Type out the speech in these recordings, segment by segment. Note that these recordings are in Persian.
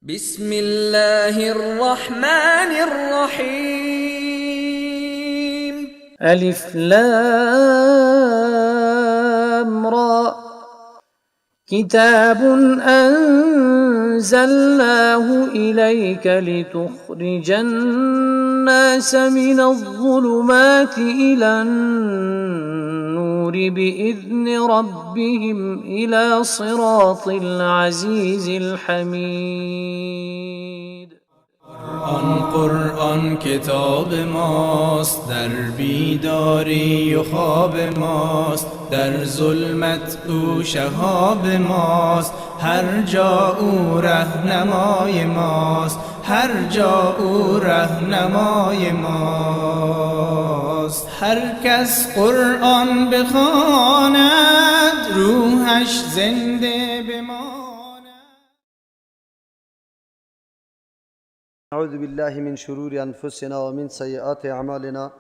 بسم الله الرحمن الرحیم. الف لام را. کتاب انزلناه الیک لتخرج الناس من الظلمات الى النور باذن ربهم الى صراط العزیز الحمید. قرآن قرآن کتاب ماست، در بیداری و خواب ماست، در ظلمت او شهاب ماست، هر جا او رهنمای ماست، هر جا او رهنمای ماست. هر کس قرآن بخواند روحش زنده بماند. أعوذ بالله من شرور أنفسنا ومن سيئات أعمالنا،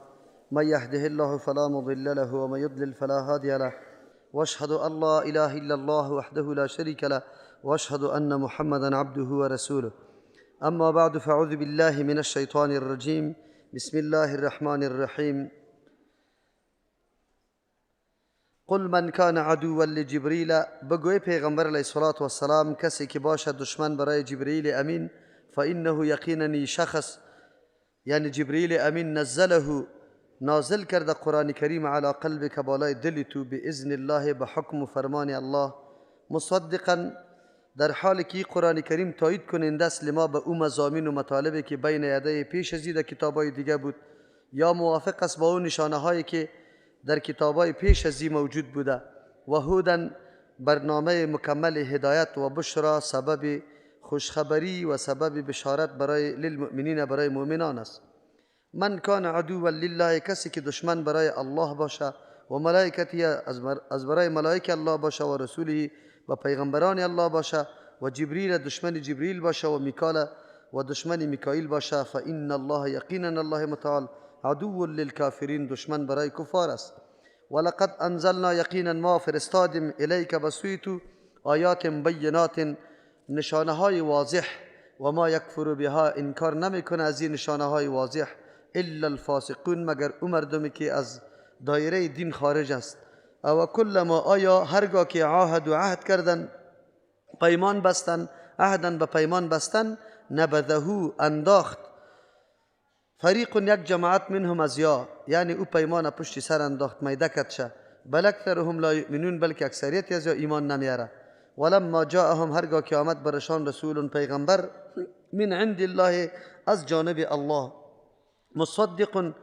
من يهده الله فلا مضل له ومن يضلل فلا هادي له، وأشهد أن لا إله إلا الله وحده لا شريك له، وأشهد أن محمدا عبده ورسوله. أما بعد، فأعوذ بالله من الشيطان الرجيم. بسم الله الرحمن الرحيم. قل من كان عدوا لجبريل، بگوی پیغمبر علیه الصلاة والسلام کسی که باشد دشمن برای جبرئیل امین، فإنه یقینا شخص، یعنی جبرئیل امین، نزله نازل کرده قرآن کریم علی قلبک بالای دل تو، باذن الله به حکم و فرمان الله، مصدقا در حال که قرآن کریم تایید کننده است لما به او مضامین و مطالبی که بین یده پیش از در کتابای دیگه بود، یا موافق است با او نشانه هایی که در کتابای پیش از موجود بوده، و هدى برنامه مکمل هدایت، و بشرا سبب خوشخبری و سبب بشارت برای للمؤمنین برای مؤمنان است. من کان عدوا لله، کسی که دشمن برای الله باشه و ملائکتی از برای ملائک الله باشه و رسوله و پیغمبران الله باشه و جبریل دشمن جبریل باشه و میکال و دشمن میکائیل باشه، فإن الله یقینا الله متعال عدو للکافرین دشمن برای کفار است. ولقد انزلنا یقینا ما فرستادیم الیک به تو آیات بینات نشانه های واضح، و ما یکفر بها انکار نمیکنه از این نشانه های واضح، الا الفاسقون مگر او مردمی که از دایره دین خارج است. و کلما آیا هرگاه که عاهد و عهد کردن، پیمان بستن، عهدن به پیمان بستن، نبذه انداخت فریق یک جماعت منهم از یا، یعنی او پیمان پشت سر انداخت میده کد شه، بل اکثرهم لا یؤمنون بلکه اکثریت از یا ایمان نمیاره. ولما جاءهم هرگاه که آمد برشان رسول پیغمبر من عند الله از جانب الله، مصدق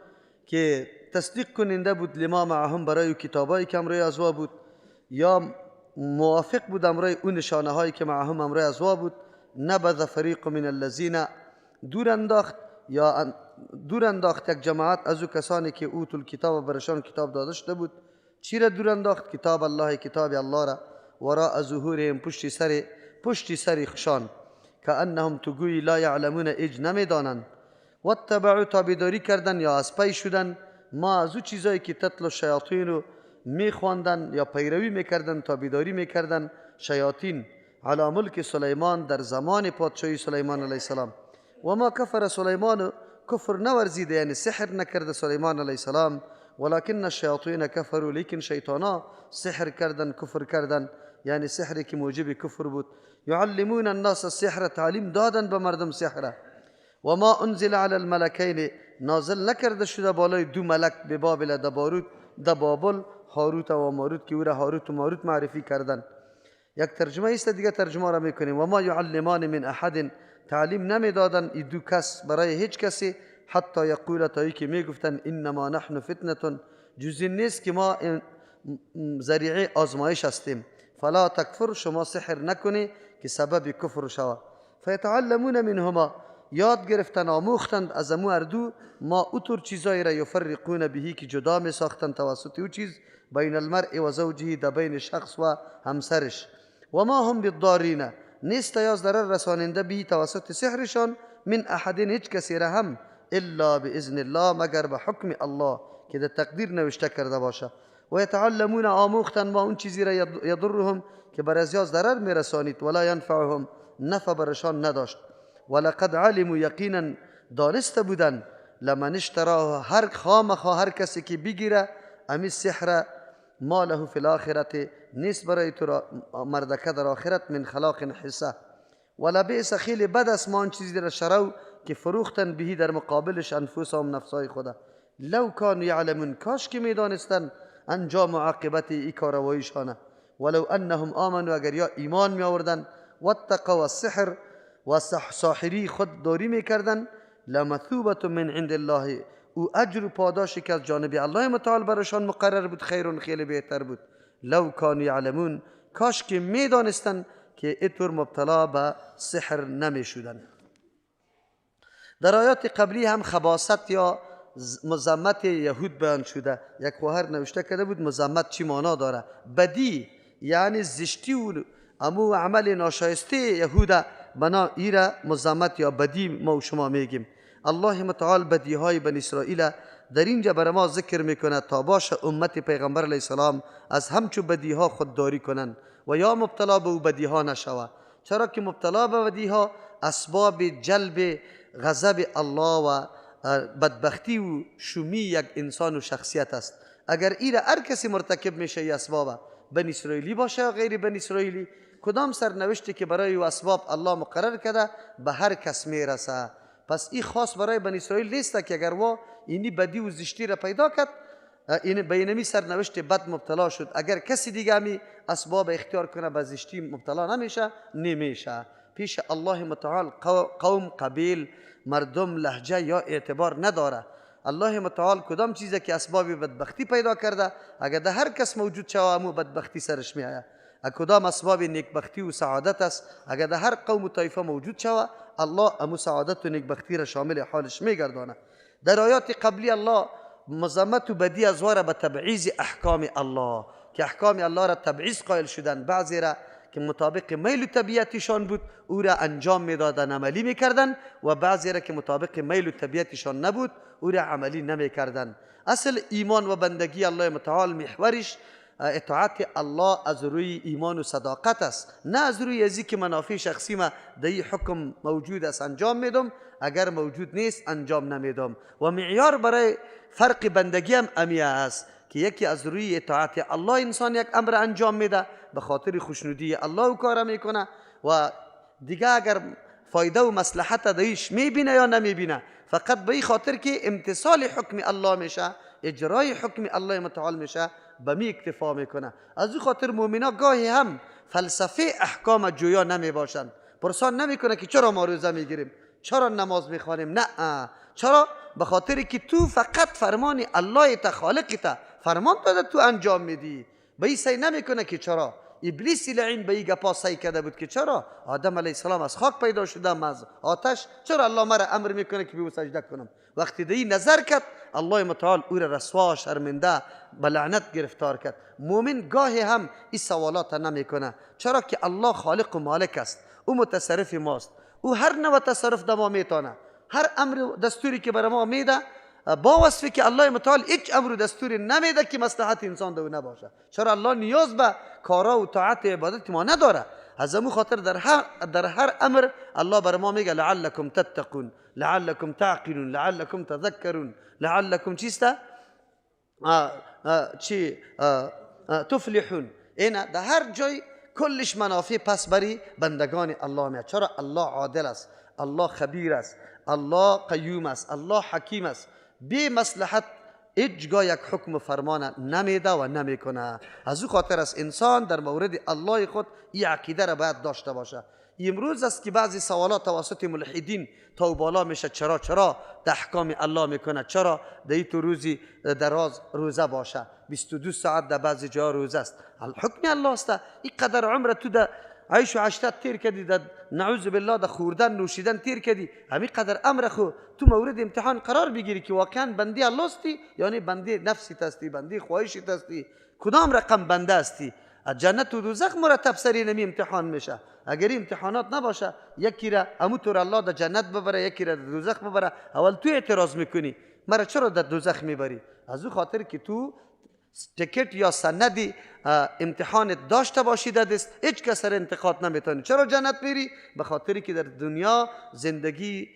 که تصدیق کننده بود لما معهم برای کتابایی که امرای ازوا بود، یا موافق بود امرای اون نشانه هایی که معهم امرای ازوا بود، نبذ فریق من الذین دور انداخت، یا دور انداخت یک جماعت از او کسانی که اوتوا الکتاب برشان کتاب داده شده بود. چی را دور انداخت؟ کتاب الله، کتاب الله را، وراء ظهورهم پشت سر خشان، کأنهم تگوی لا یعلمون اج نمیدانند. واتبعوا تابعداری کردن یا از پی شدن ما از او چیزایی که تتلو الشیاطین رو میخواندن یا پیروی میکردن، تابعداری میکردن شیاطین، علی ملک سلیمان در زمان پادشاهی سلیمان علیه السلام. و ما کفر سلیمان کفر نورزیده، یعنی سحر نکرده سلیمان علیه السلام، ولكن الشیاطین کفروا لیکن شیطانا سحر کردن، کفر کردن، یعنی سحری که موجب کفر بود. یعلمون الناس السحر تعلیم دادن به مردم سحر. و ما انزل علی الملکین نازل نکرده شده بالای دو ملک به بابل دبابل، هاروت و ماروت که او را هاروت و ماروت معرفی کردن. یک ترجمه است دیگه ترجمه را میکنیم. و ما یعلمان من احد تعلیم نمیدادن ای دو کس برای هیچ کسی، حتی یقول تا که میگفتن انما نحن فتنه جز این نیست که ما ذریعه آزمایش هستیم، فلا تکفر شما سحر نکنی که سبب کفر شود. فیتعلمون منهما یاد گرفتن آموختند از امو اردو ما اوتور چیزایی را یفرقون بهی که جدا می ساختند توسط او چیز، بین المرء و زوجه در بین شخص و همسرش. و ما هم بالضارین نیست یا ضرر رساننده بهی توسط سحرشان، من احد هیچ کسی را هم، الا باذن الله مگر به حکم الله که در تقدیر نوشته کرده باشه. و یتعلمون آموختن ما اون چیزی را یضرهم که بر از ضرر میرسانید، ولا ینفعهم نفع برشان نداشت. ولقد علموا یقینا دانسته بودن لمن اشتراه هر خامخا هر کسی که بگیره امی سحر ما له فی الاخرت نیست برای تو مردکه در آخرت من خلاق حصه. ولبئس خیلی بد است ما آن چیزی را شرو که فروختن بهی در مقابلش انفسهم نفسای خدا. لو کانوا یعلمون کاش که میدانستن انجام عاقبت ای کارواییشانه. ولو انهم آمنوا اگر یا ایمان می آوردن واتقوا السحر و ساحری خود داری میکردن لمثوبة من عند الله او اجر و پاداشی که از جانب الله متعال برشان مقرر بود خیر خیلی بهتر بود. لو کانوا یعلمون کاش که میدانستن که اینطور مبتلا به سحر نمیشدن. در آیات قبلی هم خباثت یا مذمت یهود بیان شده. یک خواهر نوشته کرده بود مذمت چی معنا داره؟ بدی یعنی زشتی و امو عمل ناشایسته یهود بنا ایره مذمت یا بدی ما و شما میگیم. الله متعال بدی های بنی اسرائیل در اینجا بر ما ذکر میکنه تا باشه امت پیغمبر علیه السلام از همچو بدی ها خودداری کنند و یا مبتلا به او بدی ها نشوه. چرا که مبتلا به بدی ها اسباب جلب غضب الله و بدبختی و شومی یک انسان و شخصیت است. اگر ایره هر کسی مرتکب میشه ای اسباب بنی اسرائیلی باشه یا غیر بنی اسرائیلی، کدام سرنوشتی که برای او اسباب الله مقرر کرده به هر کس میرسه. پس این خاص برای بنی اسرائیل نیست که اگر وا اینی بدی و زشتی را پیدا کرد این به اینمی سرنوشت بد مبتلا شد، اگر کسی دیگه همی اسباب اختیار کنه به زشتی مبتلا نمیشه نمیشه. پیش الله متعال قوم قبیل مردم لهجه یا اعتبار نداره. الله متعال کدام چیزی که اسباب بدبختی پیدا کرده اگر در هر کس موجود شوه امو بدبختی سرش میآید. کدام اسباب نیکبختی و سعادت است اگر در هر قوم و طایفه موجود شوه الله امو سعادت و نیکبختی را شامل حالش میگردانه. در آیات قبلی الله مذمت و بدی از واره به تبعیض احکام الله که احکام الله را تبعیض قائل شدن، بعضی را که مطابق میل و طبیعتشان بود او را انجام میدادن عملی میکردن و بعضی را که مطابق میل و طبیعتشان نبود او را عملی نمیکردن. اصل ایمان و بندگی الله متعال محورش اطاعت الله از روی ایمان و صداقت است، نه از روی ازی که منافع شخصی ما در این حکم موجود است انجام میدم، اگر موجود نیست انجام نمیدم. و معیار برای فرق بندگی هم امیه است که یکی از روی اطاعت الله انسان یک امر انجام میده به خاطر خوشنودی الله و کار میکنه و دیگه اگر فایده و مصلحت دیش میبینه یا نمیبینه فقط به این خاطر که امتثال حکم الله میشه، اجرای حکم الله متعال میشه، به می اکتفا میکنه. از او خاطر مؤمنا گاهی هم فلسفه احکام جویا نمی باشند، پرسان نمیکنه که چرا ما روزه میگیریم، چرا نماز میخوانیم، نه چرا؟ به خاطر که تو فقط فرمان الله تا خالق تا فرمان داده تو انجام میدی، به این سعی نمیکنه که چرا. ابلیس لعین به این گپا سعی کرده بود که چرا آدم علیه السلام از خاک پیدا شده از آتش، چرا الله مرا امر میکنه که به او سجده کنم؟ وقتی دی نظر کرد الله متعال او را رسوا شرمنده به لعنت گرفتار کرد. مؤمن گاهی هم این سوالات نمیکنه، چرا که الله خالق و مالک است، او متصرف ماست، او هر نوع تصرف در ما میتونه، هر امر دستوری که بر ما میده با وصفی که الله متعال هیچ امر و دستوری نمیده که مصلحت انسان در او نباشه. چرا الله نیاز به کارا و طاعت عبادت ما نداره. از امو خاطر در هر امر الله بر ما میگه لعلکم تتقون، لعلکم تعقلون، لعلکم تذکرون، لعلکم چیسته چی تفلحون. اینا در هر جای کلش منافع پس بری بندگان الله میاد. چرا الله عادل است، الله خبیر است، الله قیوم است، الله حکیم است. بی مصلحت هیچگاه یک حکم فرمان نمیده و نمیکنه. از او خاطر است انسان در مورد الله خود این عقیده را باید داشته باشه. امروز است که بعضی سوالات توسط ملحدین تا بالا میشه، چرا چرا در احکام الله میکنه، چرا در تو روزی دراز روزه باشه، 22 ساعت در بعضی جا روزه است. حکم الله است. این قدر عمر تو در عیش و عشرت تیر کردی، در نعوذ بالله در خوردن نوشیدن تیر کردی، همین قدر امر خو تو مورد امتحان قرار بگیری که واقعا بندی الله استی، یعنی بندی نفسی هستی، بندی خواهشی هستی، کدام رقم بنده هستی؟ از جنت و دوزخ مرتب سری نمی امتحان میشه. اگر امتحانات نباشه یکی را امو تو الله در جنت ببره، یکی را در دوزخ ببره، اول تو اعتراض میکنی مرا چرا در دوزخ میبری؟ از او خاطر که تو تکت یا سند امتحان داشته باشی در دست، هیچ کس سر انتقاد نمیتونی. چرا جنت میری؟ به خاطری که در دنیا زندگی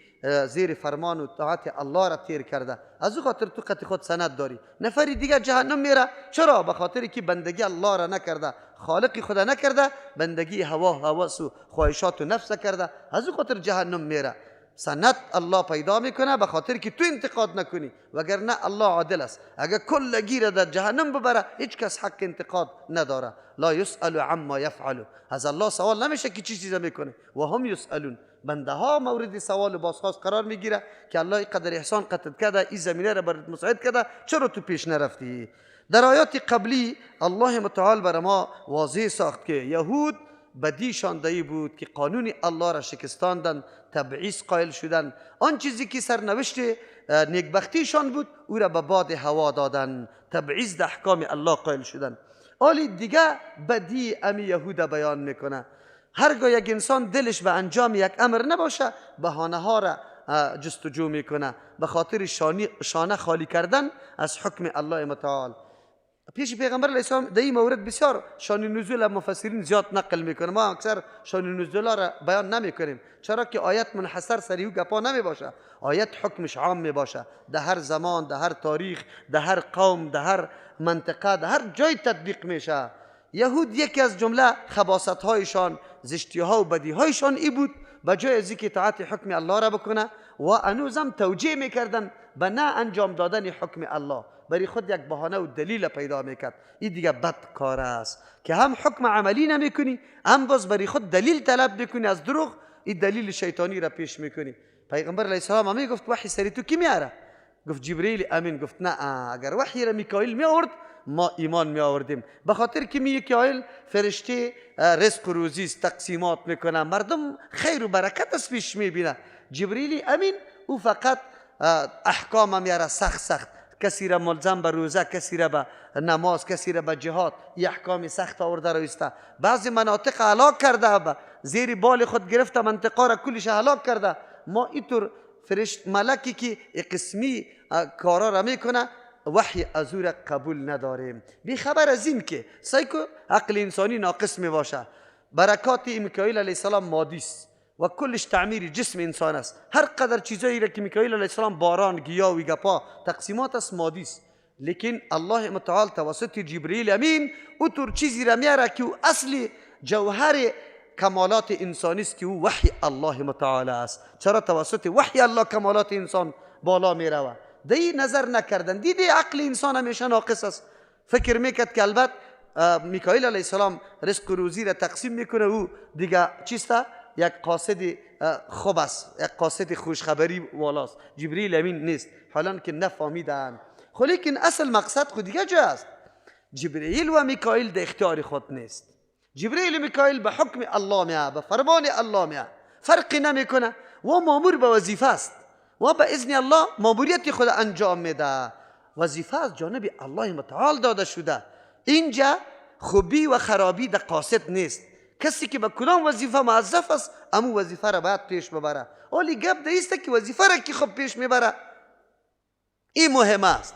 زیر فرمان و طاعت الله را تیر کرده، از او خاطر تو قطع خود سند داری. نفری دیگه جهنم میره، چرا؟ به خاطری که بندگی الله را نکرده، خالق خدا نکرده، بندگی هوا هوس و خواهشات و نفس کرده، از او خاطر جهنم میره. سند الله پیدا میکنه به خاطر که تو انتقاد نکنی، وگرنه الله عادل است. اگر کل گیره در جهنم ببره هیچ کس حق انتقاد نداره. لا یسأل عما یفعل، از الله سوال نمیشه که چی چیزا میکنه. و هم یسألون، بنده ها مورد سوال و بازخواست قرار میگیره که الله قدر احسان قطع کرده، این زمینه را برات مساعد کرده، چرا تو پیش نرفتی؟ در آیات قبلی الله متعال بر ما واضح ساخت که یهود بدیشان دایی بود که قانون الله را شکستاندن، تبعیض قائل شدن، آن چیزی که سرنوشت نیکبختیشان بود او را به باد هوا دادن، تبعیض در احکام الله قائل شدن. آلی دیگه بدی امی یهود بیان میکنه. هرگاه یک انسان دلش به انجام یک امر نباشه، بهانه ها را جستجو میکنه به خاطر شانه خالی کردن از حکم الله متعال. پیش پیغمبر علیه السلام در این مورد بسیار شان نزول مفسرین زیاد نقل میکنه. ما اکثر شان نزول را بیان نمیکنیم، چرا که آیت منحصر سری او گپا نمی باشه، آیت حکمش عام می باشه، در هر زمان، در هر تاریخ، در هر قوم، در هر منطقه، در هر جای تطبیق میشه. یهود یکی از جمله خباثت هایشان، زشتی ها و بدی هایشان ای بود، به جای از اینکه اطاعت حکم الله را بکنه و هنوزم توجیه میکردن به نه انجام دادن حکم الله، برای خود یک بهانه و دلیل پیدا میکرد. این دیگه بد کار است که هم حکم عملی نمیکنی، هم باز برای خود دلیل طلب میکنی از دروغ، این دلیل شیطانی را پیش میکنی. پیغمبر علیه السلام هم گفت وحی سری تو کی میاره؟ گفت جبرئیل امین. گفت نه، اگر وحی را میکائیل میآورد ما ایمان می آوردیم، به خاطر که میکائیل فرشته رزق و روزی است، تقسیمات میکنه، مردم خیر و برکت از پیش میبینه. جبرئیل امین او فقط احکام میاره سخت سخت، کسی را ملزم به روزه، کسی را به نماز، کسی را به جهاد، این احکام سخت آورده رویسته. بعضی مناطق هلاک کرده، به زیر بال خود گرفته منطقه را کلش هلاک کرده. ما اینطور فرشت ملکی که قسمی کارا را میکنه وحی از او را قبول نداریم. بی خبر از این که سایکو عقل انسانی ناقص می باشه. برکات میکائیل علیه السلام مادی است و کلش تعمیر جسم انسان است. هر قدر چیزایی را که میکائیل علیه السلام باران، گیاه و گپا تقسیمات است مادی است، لیکن الله متعال توسط جبرئیل امین او طور چیزی را میاره که او اصل جوهر کمالات انسانی است که او وحی الله متعال است. چرا توسط وحی الله کمالات انسان بالا میروه؟ دی نظر نکردن. دیدی عقل انسان همیشه ناقص است. فکر میکرد که البته میکائیل علیه السلام رزق و روزی را تقسیم میکنه، او دیگه چیسته؟ یک قاصد خوب است، یک قاصد خوشخبری والاست، جبرئیل امین نیست. حالا که نفهمیدن، خب لیکن اصل مقصد خود دیگه جا است. جبرئیل و میکائیل در اختیار خود نیست. جبرئیل و میکائیل به حکم الله میه، به فرمان الله میه، فرقی نمیکنه و مامور به وظیفه است و به اذن الله ماموریت خود انجام میده. وظیفه از جانب الله متعال داده شده. اینجا خوبی و خرابی در قاصد نیست. کسی که به کدام وظیفه موظف است امو وظیفه را باید پیش ببره. ولی گپ ده ایست که وظیفه را کی خوب پیش میبره، این مهم است.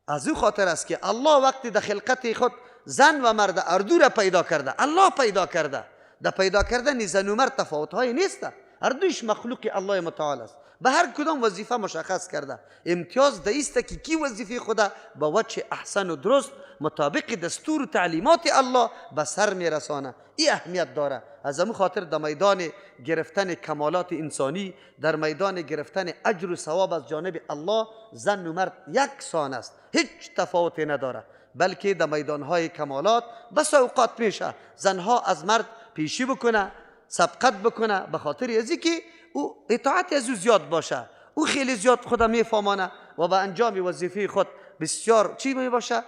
از او خاطر است که الله وقتی در خلقت خود زن و مرد اردو را پیدا کرده، الله پیدا کرده، در پیدا کردن زن و مرد تفاوت های نیست، اردوش مخلوق الله متعال است. به هر کدام وظیفه مشخص کرده. امتیاز ده ایست که کی وظیفه خدا به وجه احسن و درست مطابق دستور و تعلیمات الله به سر میرسانه. این اهمیت داره. از همون خاطر در میدان گرفتن کمالات انسانی، در میدان گرفتن اجر و ثواب از جانب الله، زن و مرد یکسان است، هیچ تفاوتی نداره. بلکه در میدانهای کمالات بس اوقات میشه زنها از مرد پیشی بکنه، سبقت بکنه، به خاطر از اینکه او اطاعت از او زیاد باشه، او خیلی زیاد خدا میفهمانه و به انجام وظیفه خود بسیار چی می باشه،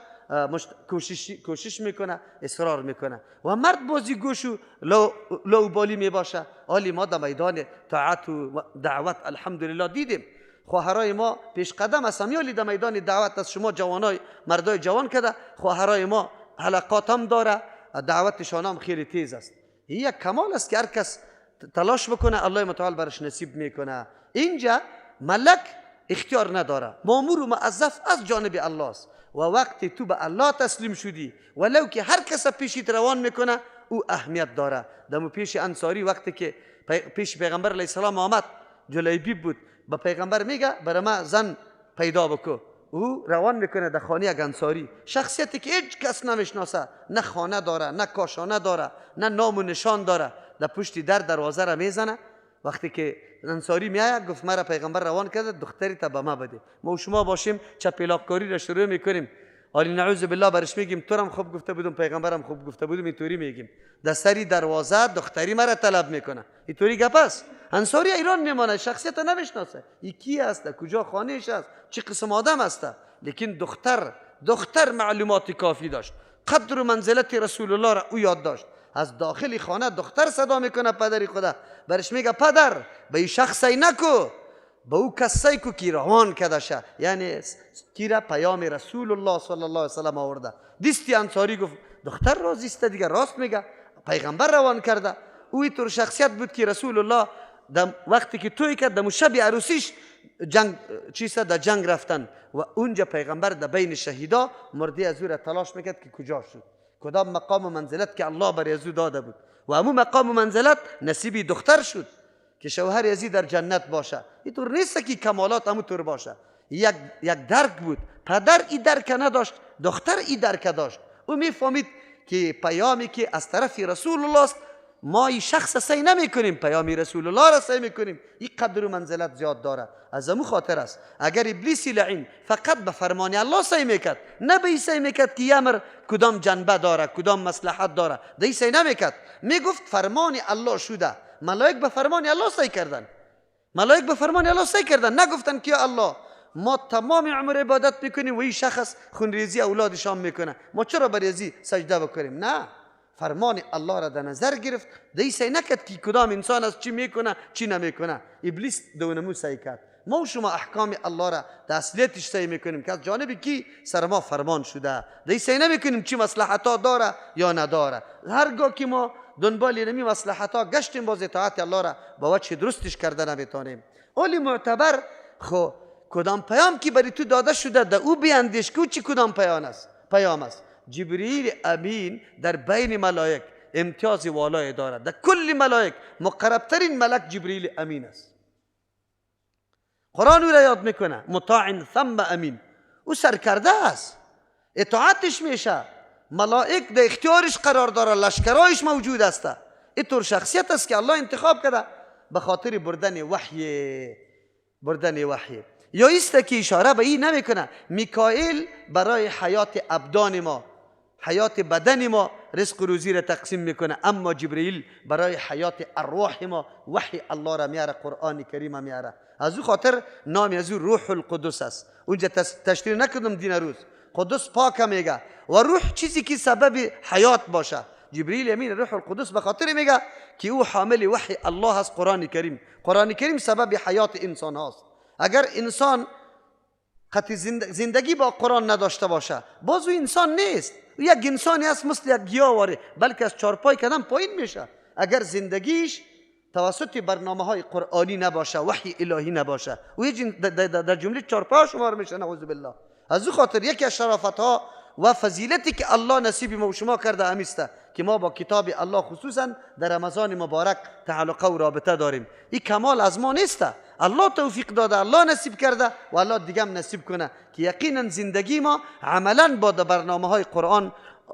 کوشش میکنه، اصرار میکنه. و مرد بازی گوش و لوبالی می باشه. حالی ما در میدان طاعت و دعوت الحمدلله دیدیم خواهرای ما پیش قدم هستن. یالی در میدان دعوت از شما جوانای مردای جوان کده، خواهرای ما حلقات هم داره، دعوتشان هم خیلی تیز است. این یک کمال است که هر کس تلاش بکنه الله متعال برش نصیب میکنه. اینجا ملک اختیار نداره، مامور و موظف از جانب الله است. و وقتی تو به الله تسلیم شدی ولو که هر کس پیشیت روان میکنه او اهمیت داره. دمو پیش انصاری وقتی که پیش پیغمبر علیه السلام آمد، جلیبیب بود، به پیغمبر میگه برای ما زن پیدا بکو. او روان میکنه در خانه یک انصاری، شخصیتی که هیچ کس نمیشناسه، نه خانه داره، نه کاشانه داره، نه نام و نشان داره. در پشت در دروازه را میزنه. وقتی که انصاری میآید گفت مرا پیغمبر روان کرده دختری تا به ما بده. ما و شما باشیم چپیلاقکاری را شروع میکنیم، آلی نعوذ بالله برش میگیم تو رم خوب گفته بودم پیغمبرم خوب گفته بودم، اینطوری میگیم. در سری دروازه دختری مرا طلب میکنه، اینطوری گپ است. انصاری ایران میمانه، شخصیت نمیشناسه، ای کی است، در کجا خانهش است، چه قسم آدم است. لیکن دختر معلومات کافی داشت، قدر و منزلت رسول الله را او یاد داشت. از داخل خانه دختر صدا میکنه پدری خدا، برش میگه پدر به این شخص ای نکو، به او کسی کو کی روان کرده شه، یعنی کی را پیام رسول الله صلی الله علیه وسلم آورده. دیستی انصاری گفت دختر راضی است دیگه، راست میگه، پیغمبر روان کرده. او اینطور شخصیت بود که رسول الله وقتی که توی کرد دم شب عروسیش جنگ چیسته در جنگ رفتن و اونجا پیغمبر در بین شهیدا مردی از او را تلاش میکرد که کجا شد، کدام مقام و منزلت که الله برای از او داده بود و همون مقام و منزلت نصیبی دختر شد که شوهر ازی در جنت باشه. اینطور نیست که کمالات همون طور باشه. یک درک بود، پدر ای درک نداشت، دختر ای درک داشت. او میفهمید که پیامی که از طرف رسول الله است ما این شخص سعی نمی کنیم، پیامی رسول الله را سعی میکنیم. این قدر و منزلت زیاد داره. از امو خاطر است اگر ابلیس لعین فقط به فرمان الله سعی میکرد، نه به این سعی میکرد که امر کدام جنبه داره، کدام مصلحت داره، ده سعی نمیکرد. میگفت فرمان الله شده. ملائک به فرمان الله سعی کردن، ملائک به فرمان الله سعی کردن، نگفتن که یا الله ما تمام عمر عبادت میکنیم و این شخص خونریزی اولادشان میکنه، ما چرا بر ازی سجده بکنیم؟ نه، فرمان الله را در نظر گرفت. دی سعی نکرد که کدام انسان از چی میکنه چی نمیکنه. ابلیس دونمو سعی کرد. ما و شما احکام الله را در اصلیتش سعی میکنیم که از جانب کی سر ما فرمان شده، دی سعی نمیکنیم چی مصلحت ها داره یا نداره. هرگاه که ما دنبال نمی مصلحت ها گشتیم باز اطاعت الله را با وجه درستش کرده نمیتونیم. اولی معتبر خو کدام پیام که برای تو داده شده در او بیاندیش که چی کدام پیام است. پیام است. جبرئیل امین در بین ملائک امتیاز والای دارد. در کل ملائک مقربترین ملک جبرئیل امین است. قرآن او را یاد میکنه مطاع ثم امین. او سرکرده است، اطاعتش میشه، ملائک در اختیارش قرار داره، لشکرایش موجود است. اینطور شخصیت است که الله انتخاب کرده به خاطر بردن وحی، بردن وحی. یا ایست که اشاره به این نمیکنه میکائیل برای حیات ابدان ما، حیات بدن ما رزق و روزی را تقسیم میکنه، اما جبرئیل برای حیات ارواح ما وحی الله را میاره، قرآن کریم میاره. از او خاطر نام از او روح القدس است. اونجا تشریح نکردم دین روز قدس پاک میگه و روح چیزی که سبب حیات باشه. جبرئیل امین روح القدس به خاطر میگه که او حامل وحی الله است، قرآن کریم. قرآن کریم سبب حیات انسان هاست. اگر انسان قطع زندگی با قرآن نداشته باشه باز او انسان نیست. او یک انسانی است مثل یک گیاواره، بلکه از چارپای کدام پایین میشه اگر زندگیش توسط برنامه های قرآنی نباشه، وحی الهی نباشه. او در جمله چارپای شمار میشه، نعوذ بالله. از او خاطر یکی از شرافت ها و فضیلتی که الله نصیب ما و شما کرده همیسته که ما با کتاب الله خصوصا در رمضان مبارک تعلقه و رابطه داریم. این کمال از ما نیست، الله توفیق داده، الله نصیب کرده و الله دیگه هم نصیب کنه که یقینا زندگی ما عملا با برنامه های قرآن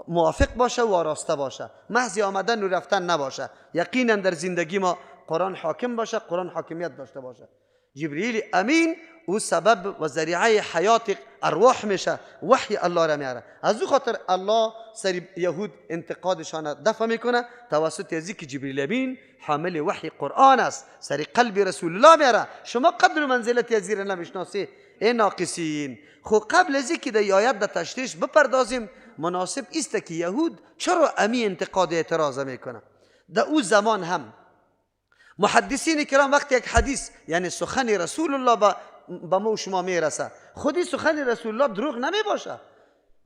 موافق باشه و آراسته باشه، محض آمدن و رفتن نباشه. یقینا در زندگی ما قرآن حاکم باشه، قرآن حاکمیت داشته باشه. جبرئیل امین او سبب و ذریعه حیات ارواح میشه، وحی الله را میاره. از او خاطر الله سر یهود انتقادشان دفع میکنه توسط ازی که جبرئیل امین حامل وحی قرآن است، سر قلب رسول الله میاره. شما قدر منزلت ازی را نمیشناسی ای ناقصین. خو قبل از که در آیت در تشریح بپردازیم مناسب است که یهود چرا امی انتقاد اعتراض میکنه. در او زمان هم محدثین کرام وقتی یک حدیث یعنی سخن رسول الله با ما و شما میرسه، خودی سخن رسول الله دروغ نمی باشه.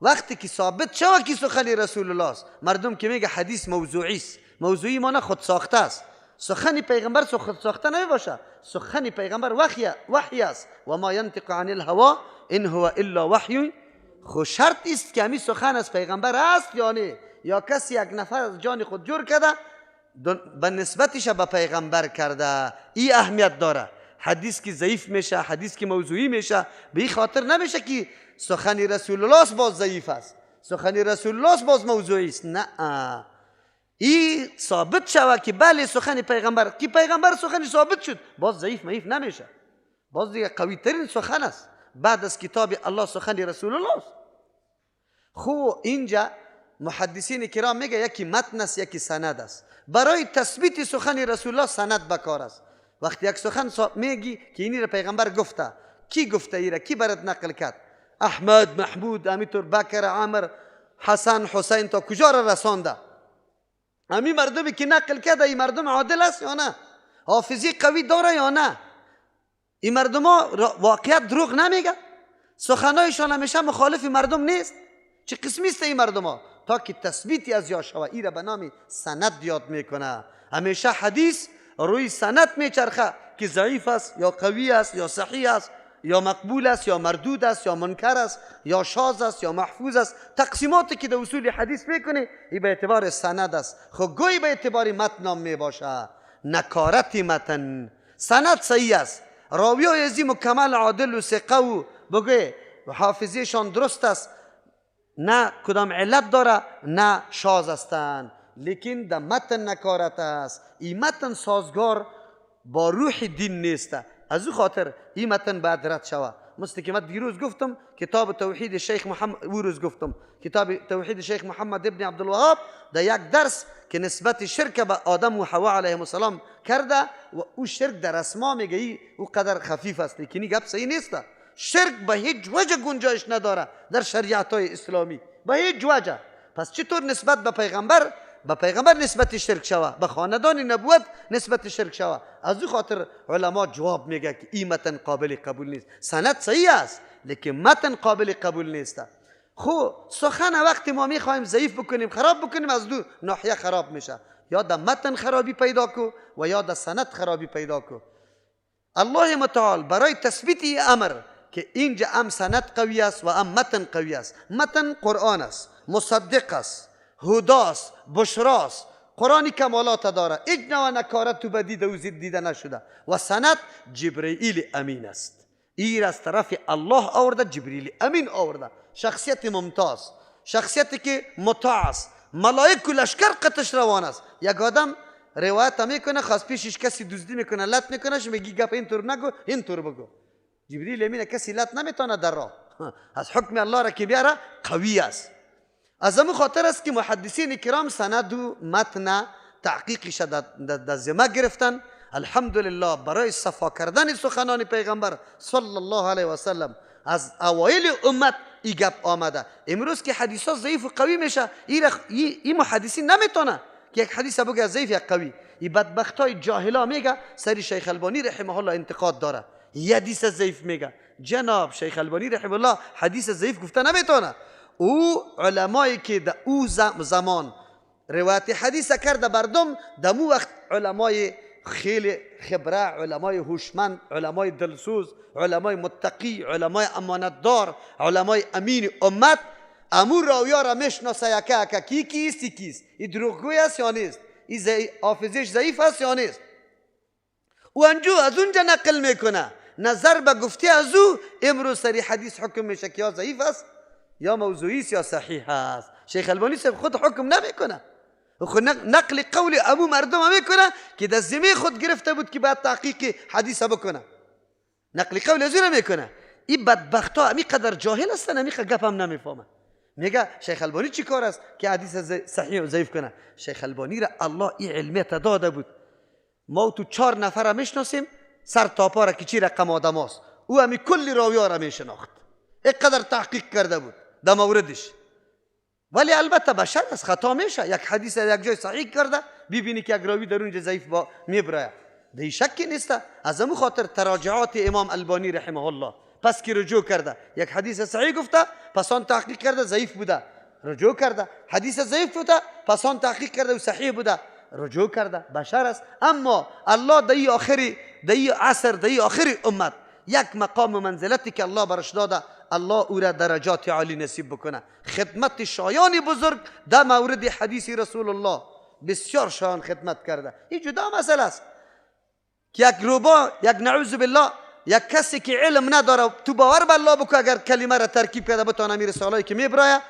وقتی که ثابت شوه که سخن رسول الله است، مردم که میگه حدیث موضوعی است، موضوعی معنی خود ساخته است. سخن پیغمبر خود ساخته نمی باشه، سخن پیغمبر وحی است. و ما ینطق عن الهوا ان هو الا وحی خو شرط است که همی سخن از پیغمبر است یا نه، یا کسی یک نفر از جان خود جور کرده به نسبتش به پیغمبر کرده. ای اهمیت داره. حدیث که ضعیف میشه، حدیث که موضوعی میشه، به این خاطر نمیشه که سخن رسول الله باز ضعیف است، سخن رسول الله باز موضوعی است. نه، ای ثابت شوه که بله سخن پیغمبر، که پیغمبر سخنی ثابت شد، باز ضعیف معیف نمیشه، باز دیگه قوی ترین سخن است بعد از کتاب الله سخن رسول الله است. خو اینجا محدثین کرام میگه یکی متن است یکی سند است. برای تثبیت سخن رسول الله سند بکار است. وقتی یک سخن میگی که اینی را پیغمبر گفته، کی گفته ای را، کی برات نقل کرد؟ احمد، محمود، امیتور، بکر، عمر، حسن، حسین، تا کجا را رسانده؟ امی مردمی که نقل کرده این مردم عادل است یا نه؟ حافظی قوی داره یا نه؟ این مردم ها واقعیت دروغ نمیگه؟ سخنایشان همیشه مخالف مردم نیست؟ چه قسمی است این مردم ها؟ تا که تثبیتی از یا شوه، ای را به نام سند یاد میکنه. همیشه حدیث روی سند میچرخه که ضعیف است یا قوی است یا صحیح است یا مقبول است یا مردود است یا منکر است یا شاذ است یا محفوظ است. تقسیماتی که در اصول حدیث میکنه ای به اعتبار سند است. خب گویی به اعتبار متن هم میباشه. نکارت متن، سند صحیح است، راوی های ازی مکمل عادل و ثقه و بگه حافظیشان درست است، نه کدام علت داره نه شاذ هستند، لیکن در متن نکارت است. این متن سازگار با روح دین نیست. از او خاطر این متن باید رد شود. مثل که من دیروز گفتم کتاب توحید شیخ محمد، او روز گفتم کتاب توحید شیخ محمد ابن عبدالوهاب در یک درس که نسبت شرک به آدم و حوا علیهم السلام کرده و او شرک در اسما میگه او قدر خفیف است، لیکن این گپ صحیح نیست. شرک به هیچ وجه گنجایش نداره در شریعت های اسلامی، به هیچ وجه. پس چطور نسبت به پیغمبر، به پیغمبر نسبت شرک شوه، به خاندان نبوت نسبت شرک شوه؟ از او خاطر علما جواب میگه که این متن قابل قبول نیست. سند صحیح است لیکن متن قابل قبول نیست. خو سخن وقتی ما میخوایم ضعیف بکنیم خراب بکنیم، از دو ناحیه خراب میشه، یا در متن خرابی پیدا کو و یا در سند خرابی پیدا کو. الله متعال برای تثبیت این امر که اینجا ام سند قوی است و ام متن قوی است. متن قرآن است، مصدق است، هداست، بشراست، قرآنی کمالات داره، هیچ نوع نکارت و بدی در دیده نشده. و سند جبرئیل امین است، ایر از طرف الله آورده، جبرئیل امین آورده، شخصیت ممتاز، شخصیتی که مطاع است، ملائک و لشکر قطش روان است. یک آدم روایت میکنه، خاص پیشش کسی دزدی میکنه، لط میکنه، میگی گپ اینطور نگو اینطور بگو. جبرئیل امین کسی لط نمیتونه در راه، از حکم الله را که بیاره قوی است. از همون خاطر است که محدثین کرام سند و متن تحقیقش در ذمه گرفتن. الحمدلله برای صفا کردن سخنان پیغمبر صلی الله علیه و سلم از اوایل امت ای گپ آمده. امروز که حدیث ها ضعیف و قوی میشه، این محدثین نمیتونه که یک حدیث بگه ضعیف یا قوی. این بدبخت های جاهلا میگه سری شیخ البانی رحمه الله انتقاد داره، یه حدیث ضعیف میگه. جناب شیخ البانی رحمه الله حدیث ضعیف گفته نمیتونه. او علمایی که در او زمان روایت حدیث کرده بردم، در مو وقت علمای خیلی خبره، علمای هوشمند، علمای دلسوز، علمای متقی، علمای امانتدار، علمای امین امت، امو راویا را میشناسه یکه یکه کی کیست کیست، این دروغگوی است یا نیست، این حافظش ضعیف است یا نیست. او انجو از اونجا نقل میکنه، نظر به گفته از او امروز سری حدیث حکم میشه که یا ضعیف است یا موضوعی است یا صحیح است. شیخ البانی صاحب خود حکم نمیکنه، خود نقل قول ابو مردم میکنه که در ذمه خود گرفته بود که بعد تحقیق حدیث بکنه، نقل قول از او نمیکنه. این بدبخت ها امی قدر جاهل هستن، امی گپ هم نمیفهمن. میگه شیخ البانی چی کار است که حدیث صحیح و ضعیف کنه؟ شیخ البانی را الله این علمیت داده بود. ما تو 4 نفر میشناسیم سر تا پا را که چی رقم آدم است، او همی کل راوی را میشناخت، اینقدر تحقیق کرده بود در موردش. ولی البته بشر از خطا میشه، یک حدیث یک جای صحیح کرده ببینی که یک راوی در اونجا ضعیف با میبرایه، در شکی نیست. از همون خاطر تراجعات امام البانی رحمه الله، پس که رجوع کرده یک حدیث صحیح گفته، پس آن تحقیق کرده ضعیف بوده، رجوع کرده حدیث ضعیف بوده، پس آن تحقیق کرده و صحیح بوده، رجوع کرده. بشر است. اما الله در آخری، در عصر، در آخری امت یک مقام و منزلتی که الله برش داده، الله او را درجات عالی نصیب بکنه. خدمت شایان بزرگ در مورد حدیث رسول الله بسیار شایان خدمت کرده. این جدا مسئله است که یک روبا، یک نعوذ بالله، یک کسی که علم نداره تو باور به الله بکن، اگر کلمه را ترکیب کرده بتونه امیر رساله‌ای که میبرایه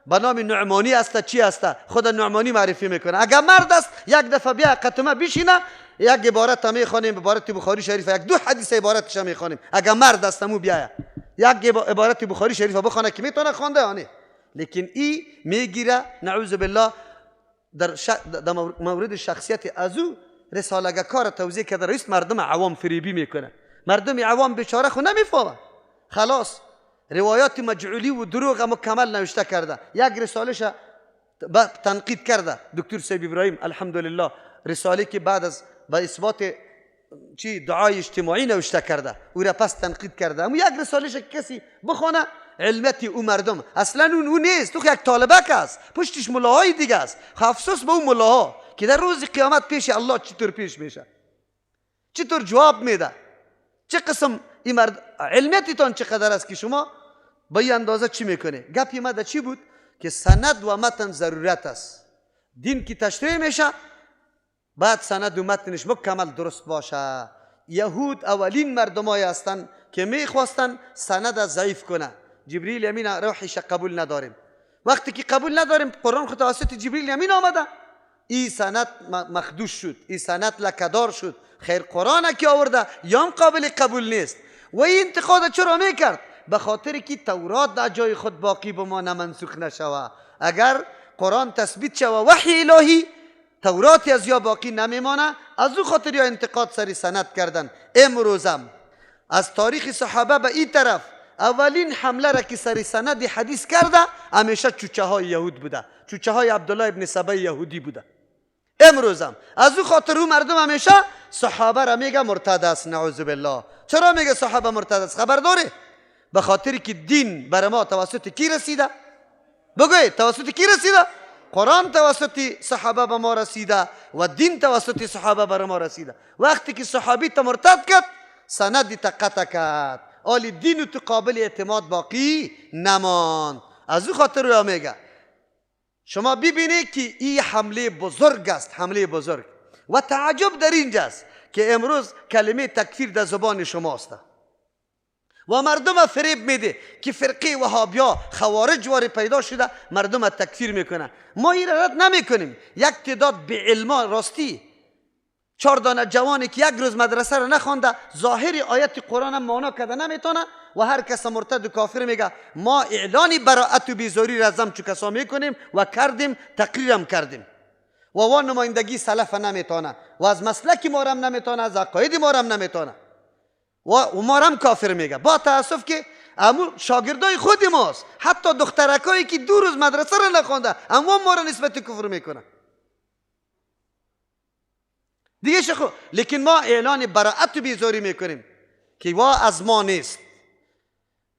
به نام نعمانی است، چی است، خود نعمانی معرفی میکنه. اگر مرد است یک دفعه بیا قطمه بشینه، یک عبارت میخوانیم، عبارت بخاری شریف، یک دو حدیث عبارتش میخوانیم. اگر مرد است مو بیاید یک عبارت بخاری شریف بخونه که میتونه خوانده آنه، لیکن ای میگیره نعوذ بالله در مورد شخصیت از او رساله کار توضیح کرده، رئیس مردم عوام فریبی میکنه. مردم عوام بیچاره خو نمیفهمه، خلاص روایات مجعولی و دروغ مکمل نوشته کرده. یک رسالهش تنقید کرده دکتر سیب ابراهیم الحمدلله، رساله که بعد از با اثبات چی دعای اجتماعی نوشته کرده او را پس تنقید کرده. اما یک رسالهش کسی بخونه علمتی او مردم اصلا اون نیست، تو یک طالبک است، پشتش ملاهای دیگه است. افسوس به اون ملاها که در روز قیامت پیش الله چطور پیش میشه، چطور جواب میده، چه قسم این مرد علمیتتان چقدر است که شما با این اندازه چی میکنه. گپی ما چی بود که سند و متن ضرورت است. دین که تشریح میشه بعد سند و متنش مکمل درست باشه. یهود اولین مردمای هستند که میخواستن سند ضعیف کنه. جبریل امین روحش قبول نداریم. وقتی که قبول نداریم قرآن خود توسط جبریل امین آمده، این سند مخدوش شد، این سند لکدار شد. خیر قرآن که آورده یام قابل قبول نیست. و این انتقاد چرا میکرد؟ به خاطر که تورات در جای خود باقی بمانه، منسوخ نشوه. اگر قرآن تثبیت شوه وحی الهی، تورات از یا باقی نمیمانه. از او خاطر یا انتقاد سری سند کردن. امروزم از تاریخ صحابه به این طرف اولین حمله را که سری سند حدیث کرده همیشه چوچه های یهود بوده، چوچه های عبدالله ابن سبا یهودی بوده. امروزم از او خاطر او مردم همیشه صحابه را میگه مرتد است، نعوذ بالله. چرا میگه صحابه مرتد است؟ خبر داره؟ به خاطر که دین بر ما توسط کی رسیده؟ بگوی توسط کی رسیده؟ قرآن توسط صحابه به ما رسیده و دین توسط صحابه بر ما رسیده. وقتی که صحابی تا مرتد کرد سند تا قطع کرد، آلی دین تو قابل اعتماد باقی نماند. از او خاطر رو میگه شما ببینید که این حمله بزرگ است، حمله بزرگ. و تعجب در اینجاست که امروز کلمه تکفیر در زبان شماست و مردم فریب میده که فرقه وهابیا خوارج واری پیدا شده مردم تکفیر میکنه. ما این رد نمیکنیم. یک تعداد به علما راستی 4 دانه جوانی که یک روز مدرسه رو نخوانده ظاهر آیت قرآن هم معنا کرده نمیتونه و هر کس مرتد و کافر میگه. ما اعلان براءت و بیزاری را زم چو کسا میکنیم و کردیم، تقریرم کردیم و وا نمایندگی سلف نمیتونه و از مسلک ما را هم نمیتونه، از عقاید ما را هم نمیتونه و ما را هم کافر میگه. با تاسف که امو شاگردای خود ماست، حتی دخترکایی که 2 روز مدرسه را نخوانده اما ما را نسبت کفر میکنه دیگه شخو. لیکن ما اعلان براءت و بیزاری میکنیم که وا از ما نیست،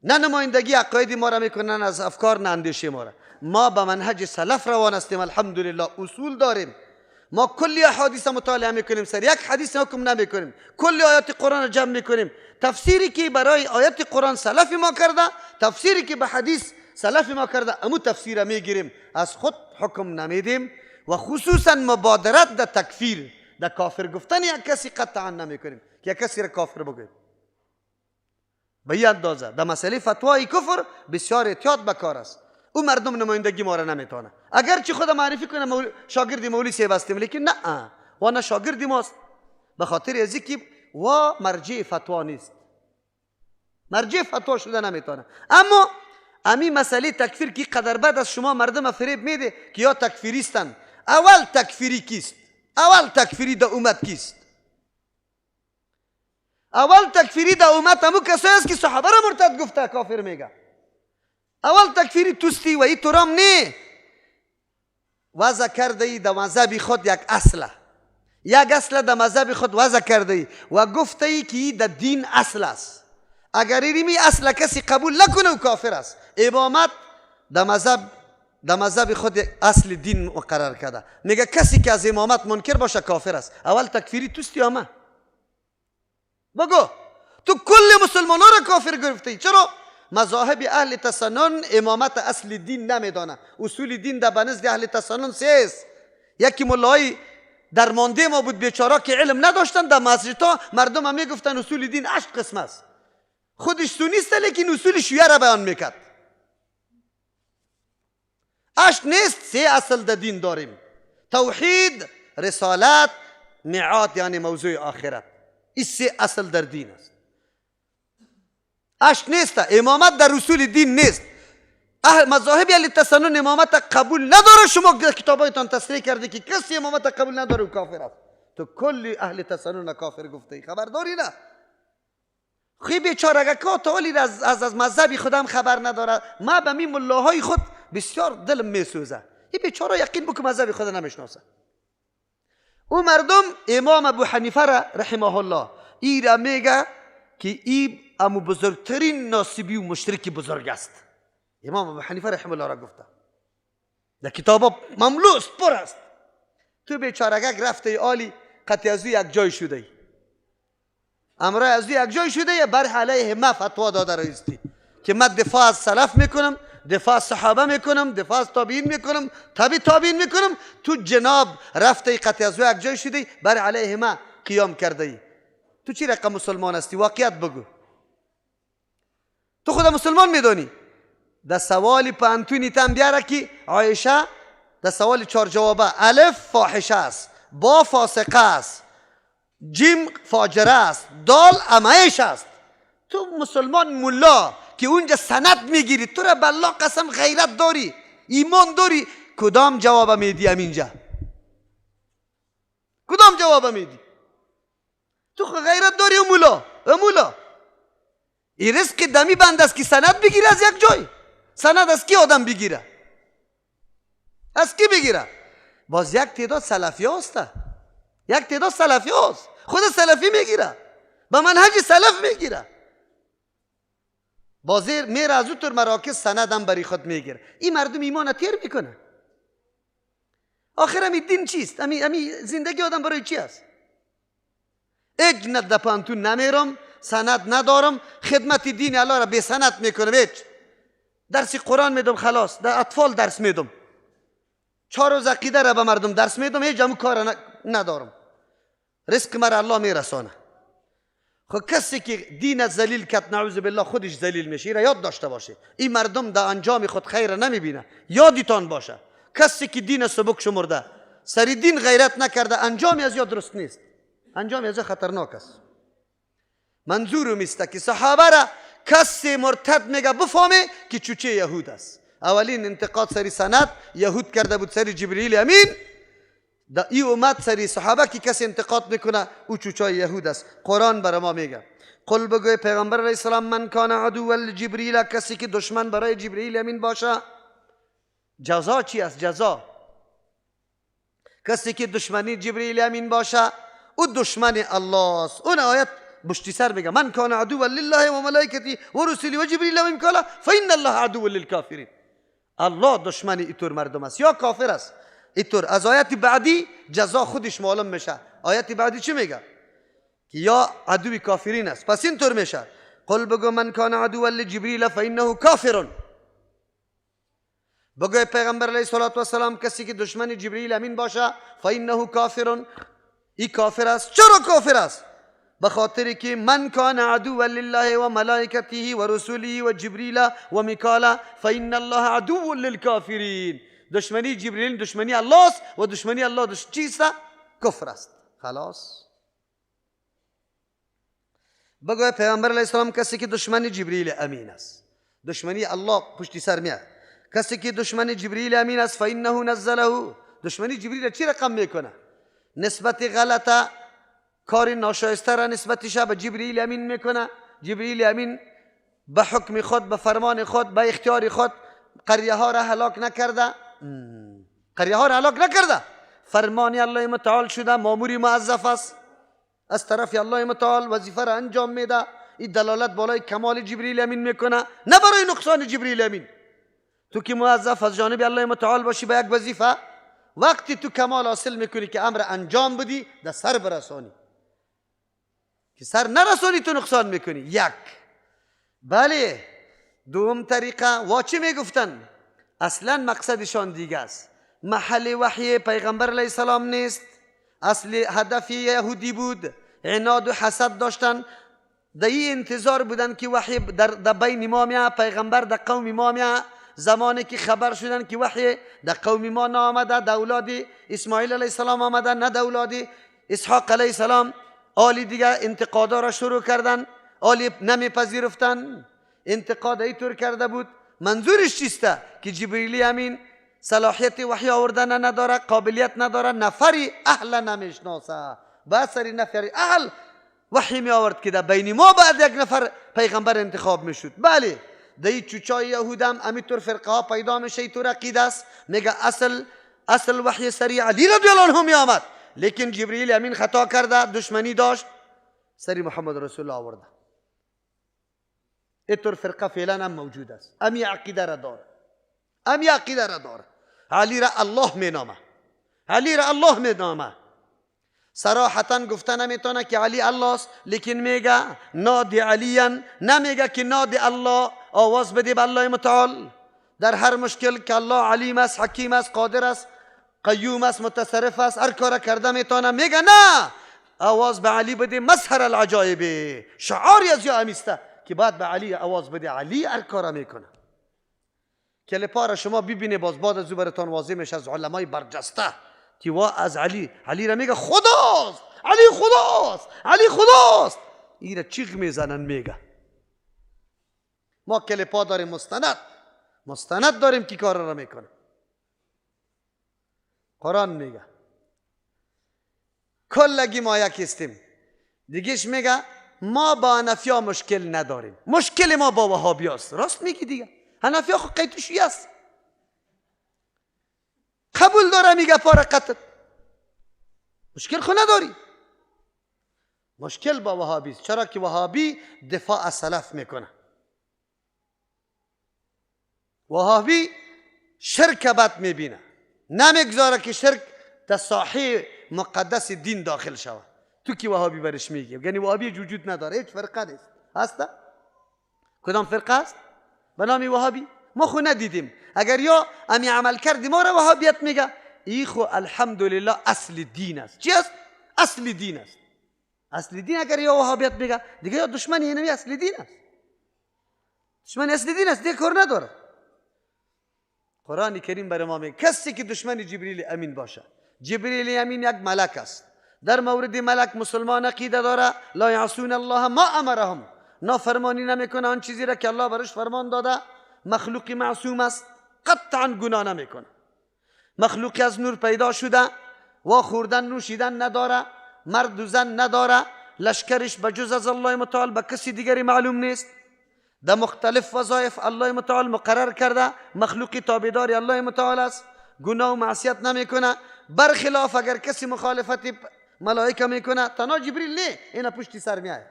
نه نمایندگی عقاید ما را میکنن، از افکار نه اندیشه ما را. ما به منهج سلف روان هستیم الحمدلله، اصول داریم. ما کلی احادیث مطالعه میکنیم، سر یک حدیث حکم نمیکنیم، کلی آیات قرآن را جمع میکنیم. تفسیری که برای آیات قرآن سلف ما کرده، تفسیری که به حدیث سلف ما کرده، امو تفسیر میگیریم، از خود حکم نمیدیم. و خصوصا مبادرت در تکفیر، در کافر گفتن یک کسی قطعا نمیکنیم که یک کسی را کافر بگوییم. به این اندازه در مسئله فتوای کفر بسیار احتیاط به کار است. او مردم نمایندگی ما را نمیتونه، اگرچه خود معرفی کنه شاگرد مولوی صاحب هستیم، لیکن نه، و نه شاگرد ماست، به خاطر از اینکه و مرجع فتوا نیست، مرجع فتوا شده نمیتونه. اما امی مسئله تکفیر که قدر بعد از شما مردم فریب میده که یا تکفیریستن. اول تکفیری کیست؟ اول تکفیری در امت کیست؟ اول تکفیری در امت همو کسایی است که صحابه را مرتد گفته کافر میگه. اول تکفیری توستی و ای تورام نه وضع کرده ای در مذهب خود یک اصله، یک اصله در مذهب خود وضع کرده ای و گفته ای که در دین اصل است. اگر ایمی اصل کسی قبول نکنه و کافر است. امامت در مذهب خود اصل دین مقرر کرده، میگه کسی که از امامت منکر باشه کافر است. اول تکفیری توستی آمه بگو تو کل مسلمان ها را کافر گرفته ای. چرا؟ مذاهب اهل تسنن امامت اصل دین نمیدانه. اصول دین در بنزد اهل تسنن سه است. یکی ملای درمانده ما بود بیچاره که علم نداشتن، در مسجدها مردم هم میگفتن اصول دین 8 قسم است. خودش سنی است لیکن اصول شیعه را بیان میکرد. 8 نیست، 3 اصل در دین داریم: توحید، رسالت، معاد یعنی موضوع آخرت. این 3 اصل در دین است. 8 نیست، امامت در اصول دین نیست. اهل مذاهب اهل تسنن امامت قبول نداره. شما کتابایتان تصریح کرده که کسی امامت قبول نداره و کافر است. تو کل اهل تسنن کافر گفته ای، خبر داری نه؟ خیلی بیچاره که تا حالی از مذهب خودم خبر نداره. ما به می ملاهای خود بسیار دلم میسوزه. این بیچاره یقین بکن مذهب خود نمیشناسه. او مردم امام ابو حنیفه را رحمه الله ای را میگه که ای امو بزرگترین ناصبی و مشرک بزرگ است. امام ابو حنیفه رحمه الله را گفته در کتابا مملو است، پر است. تو بیچارگک رفته عالی قطعی از یک جای شده ای، امرای از یک جای شده، بر علیه ما فتوا داده رایستی که من دفاع از سلف میکنم، دفاع از صحابه میکنم، دفاع از تابعین میکنم، تابع تابعین میکنم. تو جناب رفته قطعی از یک جای شده، بر علیه ما قیام کرده ای. تو چی رقم مسلمان هستی؟ واقعیت بگو. تو خود مسلمان میدانی؟ در سوال پانتونی تم بیاره که عایشه در سوال 4 جوابه: الف فاحشه است، با فاسقه است، جیم فاجره است، دال امیش است. تو مسلمان ملا که اونجا سند میگیری، تو را بالله قسم غیرت داری، ایمان داری، کدام جواب میدی اینجا؟ کدام جواب میدی؟ تو غیرت داری و مولا و مولا این رزق دمی بند است که سند بگیره از یک جای. سند از کی آدم بگیره؟ از کی بگیره؟ باز یک تعداد سلفی هست، یک تعداد سلفی هست، خود سلفی میگیره، به منهج سلف میگیره. باز میره از اون طور مراکز سند هم برای خود میگیره. این مردم ایمان تیر میکنه. آخر امی دین چیست؟ امی زندگی آدم برای چی است؟ اج نه پانتون نمیرم، سند ندارم، خدمت دین الله را بی سند میکنم. هیچ درس قرآن میدم، خلاص در اطفال درس میدم، 4 روز عقیده را به مردم درس میدم، هیچ همون کار ندارم، رزق مرا الله میرسانه. خب کسی که دین ذلیل کرد نعوذ بالله خودش ذلیل میشه. را یاد داشته باشه. این مردم در انجام خود خیر نمیبینه، یادتان باشه. کسی که دین سبک شمرده، سری دین غیرت نکرده، انجامی از یاد درست نیست، انجامی از خطرناک است. منظورم است که صحابه را کسی مرتد میگه بفهمه که چوچه یهود است. اولین انتقاد سری سند یهود کرده بود سری جبرئیل امین. دا ای اومد سری صحابه که کسی انتقاد میکنه او چوچای یهود است. قرآن برای ما میگه قل بگوی پیغمبر علیه السلام من کان عدو لجبریل، کسی که دشمن برای جبرئیل امین باشه. جزا چی است؟ جزا کسی که دشمنی جبرئیل امین باشه او دشمن الله است. اون آیت بشتی سر میگه من کان عدوا لله و ملائکته و رسله و جبریل و میکائیل فان الله عدو للکافرین. الله دشمن ایتور مردم است یا کافر است. ایتور از آیت بعدی جزا خودش معلوم میشه. آیت بعدی چی میگه؟ که یا عدوی کافرین است. پس اینطور میشه قل بگو من کان عدوا لجبریل فانه کافر. بگو پیغمبر علیه الصلاة والسلام کسی که دشمن جبریل امین باشه فانه کافر، ای کافر است. چرا کافر است؟ به خاطر که من کان عدوا لله و ملائکته و رسوله و جبریل و میکائیل فان الله عدو للکافرین. دشمنی جبریل دشمنی الله است و دشمنی الله چیست؟ کفر است. خلاص بگو پیغمبر علیه السلام کسی که دشمن جبریل امین است، دشمنی الله پشتی سر میاد. کسی که دشمن جبریل امین است فانه نزله. دشمنی جبریل چی رقم میکنه؟ نسبت غلطه، کار ناشایسته را نسبتش به جبریل امین میکنه. جبریل امین به حکم خود، به فرمان خود، به اختیار خود قریه ها را هلاک نکرده، قریه ها را هلاک نکرده. فرمان الله متعال شده، ماموری موظف است از طرف الله متعال، وظیفه را انجام میده. این دلالت بالای کمال جبریل امین میکنه، نه برای نقصان جبریل امین. تو که موظف از جانب الله متعال باشی به یک وظیفه، وقتی تو کمال حاصل میکنی که امر انجام بدی، در سر برسانی. که سر نرسانی تو نقصان میکنی. یک بله دوم طریقه وا چی میگفتن؟ اصلا مقصدشان دیگه است. محل وحی پیغمبر علیه السلام نیست، اصل هدف یهودی بود، عناد و حسد داشتن، در این انتظار بودن که وحی در بین ما میاد، پیغمبر در قوم ما میاد. زمانی که خبر شدن که وحی در قوم ما نامده، در اولاد اسماعیل علیه السلام آمده، نه در اولاد اسحاق علیه السلام، آلی دیگه انتقادا را شروع کردن، آلی نمیپذیرفتن، انتقاد اینطور کرده بود. منظورش چیسته؟ که جبریل امین صلاحیت وحی آوردن نداره، قابلیت نداره، نفری اهل نمیشناسه. بعد سری نفری اهل وحی می آورد که در بین ما بعد یک نفر پیغمبر انتخاب میشد. بله در این چوچای یهود هم امیطور فرقه ها پیدا میشه، اینطور عقیده است. میگه اصل وحی سری علی رضی الله عنه می آمد، لیکن جبریل امین خطا کرده، دشمنی داشت، سری محمد رسول الله آورده. اینطور فرقه فعلا هم موجود است، امی عقیده را داره، امی عقیده را داره. علی را الله می نامه، علی را الله می نامه. صراحتا گفته نمیتونه که علی الله است، لیکن میگه نادی علیان، نمیگه که نادی الله، آواز بده به الله متعال. در هر مشکل که الله علیم است، حکیم است، قادر است، قیوم است، متصرف است، هر کار کرده میتونه، میگه نه، آواز به علی بده. مظهر العجایب، شعاری از یا امیسته که بعد به علی آواز بده، علی هر کار میکنه. کلپا را شما ببینه، باز بعد از او براتان واضح میشه از علمای برجسته که وا از علی، علی را میگه خداست، علی خداست، علی خداست. این را چیغ میزنن میگه ما کلپا داریم، مستند، مستند داریم که کار را میکنه. قرآن میگه کلگی ما یک هستیم. دیگهش میگه ما با حنفیا مشکل نداریم، مشکل ما با وهابی است. راست میگی دیگه، حنفیا خو قیتوشی است، قبول داره، میگه پاره قتل، مشکل خو نداری. مشکل با وهابی است. چرا که وهابی دفاع از سلف میکنه، وهابی شرک بد میبینه، نمیگذاره که شرک در ساحه مقدس دین داخل شود. تو کی وهابی برش میگی؟ یعنی وهابی وجود نداره، هیچ فرقه نیست. هست؟ کدام فرقه است به نام وهابی؟ ما خو ندیدیم. اگر یا امی عمل کردی ما را وهابیت میگه، ای خو الحمدلله اصل دین است. چی است؟ اصل دین است. اصل دین اگر یا وهابیت میگه دیگه یا دشمن اینمی اصل دین است، دشمن اصل دین است دیگه، کار نداره. قرآن کریم برای ما میگه کسی که دشمن جبریل امین باشه، جبریل امین یک ملک است. در مورد ملک مسلمان عقیده داره، لا یعصون الله ما امرهم، نافرمانی نمیکنه آن چیزی را که الله برش فرمان داده. مخلوق معصوم است، قطعا گناه نمیکنه. مخلوقی از نور پیدا شده، و خوردن نوشیدن نداره، مرد و زن نداره، لشکرش بجز از الله متعال به کسی دیگری معلوم نیست. در مختلف وظایف الله متعال مقرر کرده، مخلوقی تابعدار الله متعال است، گناه و معصیت نمیکنه. برخلاف اگر کسی مخالفت ملائکه میکنه، تنها جبریل نه، اینا پشتی سر میایه.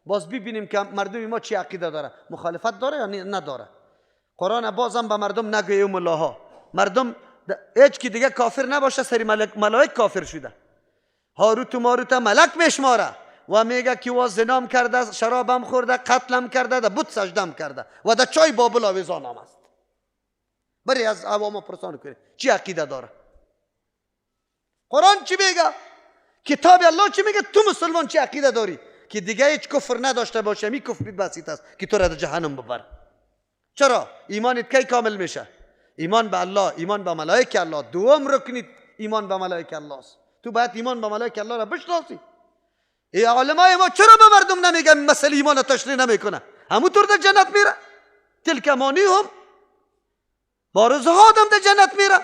باز ببینیم که مردم ما چی عقیده داره، مخالفت داره یا نداره. قرآن بازم به مردم نگویه ملاها، مردم هیچ کی دیگه کافر نباشه، سری ملائک کافر شده. هاروت و ماروت ملک میشماره و میگه که وا زنام کرده، شرابم خورده، قتلم کرده، در بت سجدم کرده و در چای بابل آویزان هم است. بری از عوام پرسان کنه چی عقیده داره. قرآن چی میگه؟ کتاب الله چی میگه؟ تو مسلمان چی عقیده داری که دیگه هیچ کفر نداشته باشه؟ می کفر بسیط است که تو را در جهنم ببر. چرا؟ ایمانت کی کامل میشه؟ ایمان به الله، ایمان به ملائک الله. دوم رکن ایمان به ملائک الله است. تو باید ایمان به ملائک الله را بشناسی. ای علمای ما چرا به مردم نمیگن مسئله ایمان تشریح نمیکنه؟ همونطور در جنت میره. تلک امانیهم، با روزها آدم در جنت میره.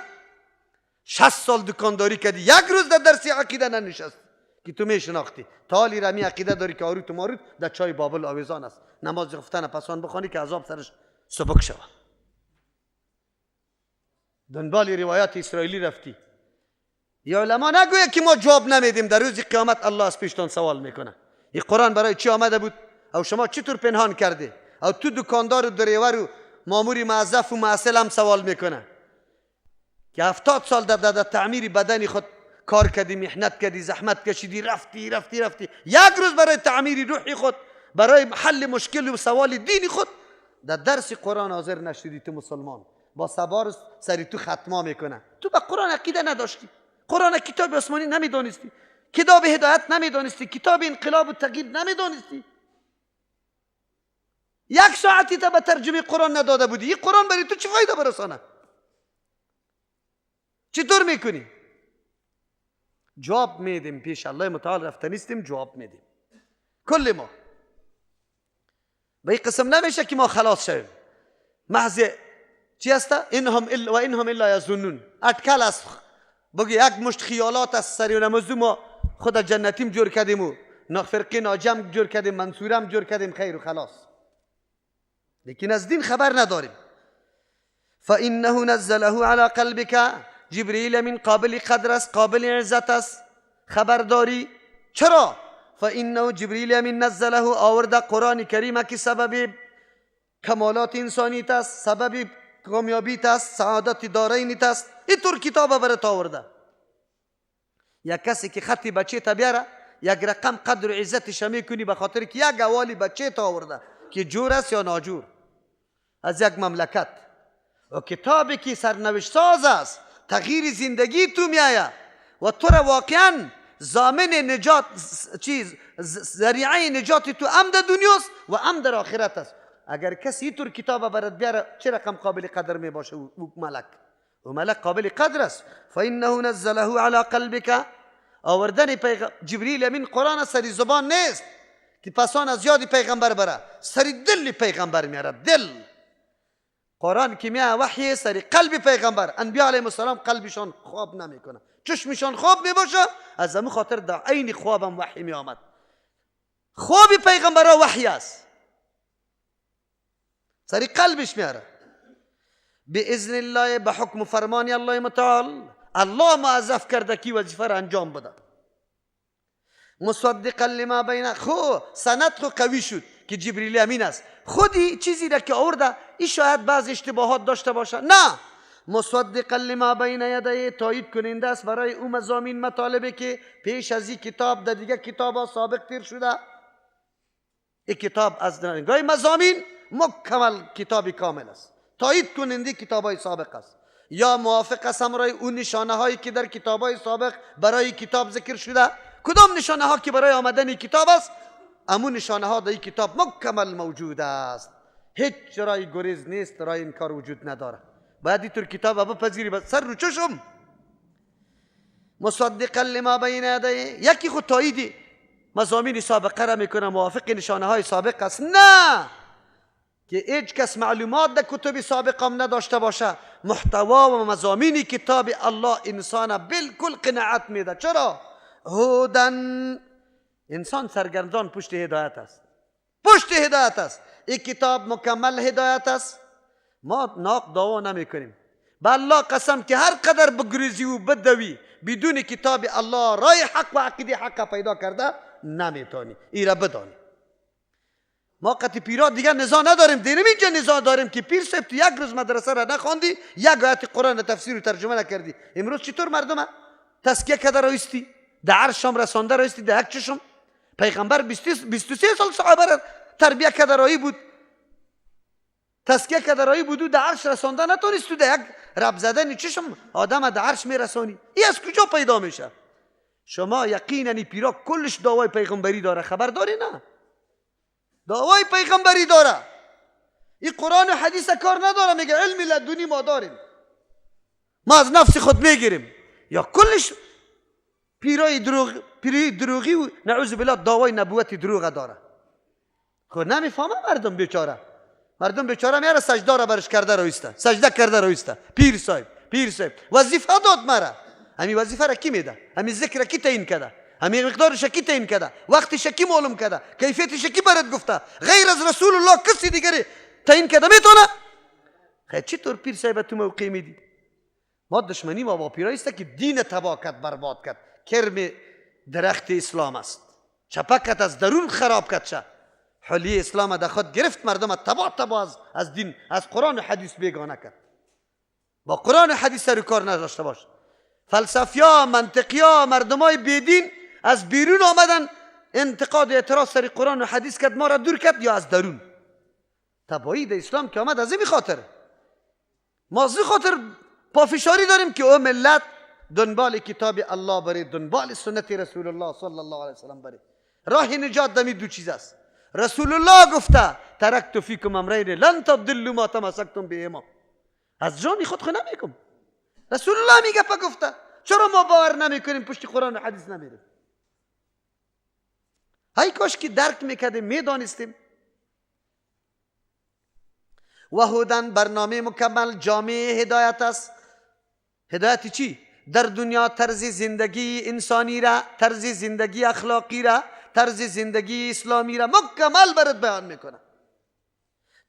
60 سال دکانداری کردی، یک روز در درس عقیده ننشست که تو میشناختی. تا حالی رمی عقیده داری که هاروت و ماروت در چای بابل آویزان است. نماز خفتن پسان بخوانی که عذاب سرش سبک شود. دنبال روایات اسرائیلی رفتی. یا علما نگوید که ما جواب نمیدیم، در روز قیامت الله از پیشتان سوال میکنه. این قرآن برای چی آمده بود؟ او شما چطور پنهان کرده؟ او تو دکاندار و دریور و مامور معظف و معسل هم سوال میکنه که 70 سال در تعمیر بدن خود کار کردی، محنت کردی، زحمت کشیدی، رفتی رفتی رفتی، یک روز برای تعمیر روحی خود، برای حل مشکل و سوال دینی خود در درس قرآن حاضر نشدی تو مسلمان، با سبار سری تو ختما میکنه. تو به قرآن عقیده نداشتی، قرآن کتاب آسمانی نمیدانستی، کتاب هدایت نمیدانستی، کتاب انقلاب و تغییر نمیدانستی. یک ساعتی تا به ترجمه قرآن نداده بودی. این قرآن برای تو چه فایده برسانه؟ چطور میکنی؟ جواب میدیم پیش الله متعال، رفته نیستیم، جواب میدیم. کل ما به این قسم نمیشه که ما خلاص شویم. محض چی هست؟ انهم الا و انهم الا یظنون. اٹکل است، بگی یک مشت خیالات از سری و نمازو ما خود جنتیم جور کردیم و فرقه ناجم جور کردیم، منصورم جور کردیم، خیر و خلاص. لیکن از دین خبر نداریم. فإنه نزله على قلبك. جبرئیل من قابل قدر است، قابل عزت است، خبرداری. چرا؟ فإنه جبرئیل من نزله، آورده قرآن کریم که سبب کمالات انسانیت است، سبب کامیابیت است، سعادت دارینیت است. اینطور کتاب برات آورده. یک کسی که خطی بچه تا بیاره یک رقم قدر و عزتش میکنی، به خاطر که یک اوالی بچه تا آورده که جور است یا ناجور از یک مملکت. و کتابی که سرنوشت ساز است، تغییر زندگی تو میآید و تو را واقعا ضامن نجات، چیز ذریعه نجات تو ام در دنیاست و ام در آخرت است. اگر کسی اینطور کتاب برات بیاره چه رقم قابل قدر می باشه؟ او ملک، او ملک قابل قدر است. فإنه نزله على قلبك. آوردن جبریل امین قرآن سری زبان نیست که پسان از یاد پیغمبر بره، سری دل پیغمبر میاره. دل قرآن که میاد وحی سری قلب پیغمبر. انبیا علیهم السلام قلبشان خواب نمیکنه، چشمشان خواب میباشه، از همون خاطر در عین خوابم وحی میآمد. خواب پیغمبرها وحی است، سری قلبش میاره. باذن الله، به حکم فرمان الله متعال، الله موظف کرده که وظیفه را انجام بده. مصدقا لما بین، خو سند خو قوی شد که جبریل امین است. خودی چیزی را که آورده این شاید بعض اشتباهات داشته باشه، نه، مصدقا لما بین یدیه، تایید کننده است برای او مضامین مطالبی که پیش از این کتاب در دیگه کتاب ها سابق تیر شده. این کتاب از نگاه مضامین مکمل کتابی کامل است، تایید کننده کتاب های سابق است، یا موافق است همراه اون نشانه هایی که در کتاب های سابق برای کتاب ذکر شده. کدام نشانه ها که برای آمدن کتاب است، امون نشانه ها در این کتاب مکمل موجود است. هیچ رای گریز نیست، رای انکار وجود نداره. باید اینطور کتاب بپذیری بس سر رو چشم. مصدقا لما بین یدیه، یکی خود تایید مضامین سابقه را میکنه، موافق نشانه های سابق است. نه که هیچ کس معلومات در کتب سابق هم نداشته باشه، محتوا و مضامین کتاب الله انسان بالکل قناعت میده. چرا؟ هدن، انسان سرگردان پشت هدایت است، پشت هدایت است. این کتاب مکمل هدایت است. ما ناق دعوا نمی کنیم، به الله قسم که هر قدر بگریزی و بدوی بدون کتاب الله رای حق و عقیده حق پیدا کرده نمیتونی. ای را بدانی. ما قطع پیرا دیگه نزاع نداریم، دینم اینجا نزاع داریم که پیر صاحب تو یک روز مدرسه را نخواندی، یک آیت قرآن تفسیر و ترجمه نکردی. امروز چطور مردم تزکیه کرده رایستی، در عرشم رسانده رایستی، در یک چشم. پیغمبر 23 سال صحابه را تربیه کرده رایی بود، تزکیه کرده رایی بود و در عرش رسانده نتونست. تو در یک رب زدن چشم آدم در عرش میرسانی. این از کجا پیدا میشه؟ شما یقینا پیرا کلش دعوای پیغمبری داره، خبر داری؟ نه، دعوای پیغمبری داره. این قرآن و حدیث کار نداره، میگه علم لدنی ما داریم، ما از نفس خود میگیریم. یا کلش پیرای دروغ، پیرای دروغی و نعوذ بالله دعوای نبوت دروغ داره. خب نمیفهمه مردم بیچاره. مردم بیچاره میاره سجده را برش کرده رویسته، سجده کرده رویسته. پیر صاحب، پیر صاحب وظیفه داد مرا. همین وظیفه را کی میده؟ همین ذکر را کی تعیین کرده؟ همین مقدارش کی تعیین کرده؟ وقتش کی معلوم کرده؟ کیفیتش کی برات گفته؟ غیر از رسول الله کسی دیگری تعیین کرده میتونه؟ خیلی چطور پیر صاحب تو موقع میدی؟ ما دشمنی ما با پیرایی است که دین تباه کرد، برباد کرد. کرم درخت اسلام است، چپکت از درون خراب کرد. شه حلی اسلام در خود گرفت، مردم تباه تباه از دین، از قرآن و حدیث بیگانه کرد. با قرآن و حدیث سر کار نداشته باش. فلسفیا، منطقیا، مردمای بیدین از بیرون آمدن انتقاد و اعتراض سر قرآن و حدیث کرد، ما را دور کرد. یا از درون تباهی در اسلام که آمد از این خاطر، ما از این خاطر پافشاری داریم که او ملت دنبال کتاب الله بره، دنبال سنت رسول الله صلی الله علیه وسلم بره. راه نجات دمی دو چیز است. رسول الله گفته ترکت فیکم امرین لن تضلوا ما تمسکتم بهما. از جان خود خو نمیگم، رسول الله میگه پا گفته. چرا ما باور نمیکنیم، پشت قرآن و حدیث نمیریم؟ های کاش که درک میکردیم، میدانستیم. و هدن برنامه مکمل جامع هدایت است. هدایت چی؟ در دنیا طرز زندگی انسانی را، طرز زندگی اخلاقی را، طرز زندگی اسلامی را مکمل برات بیان میکنه.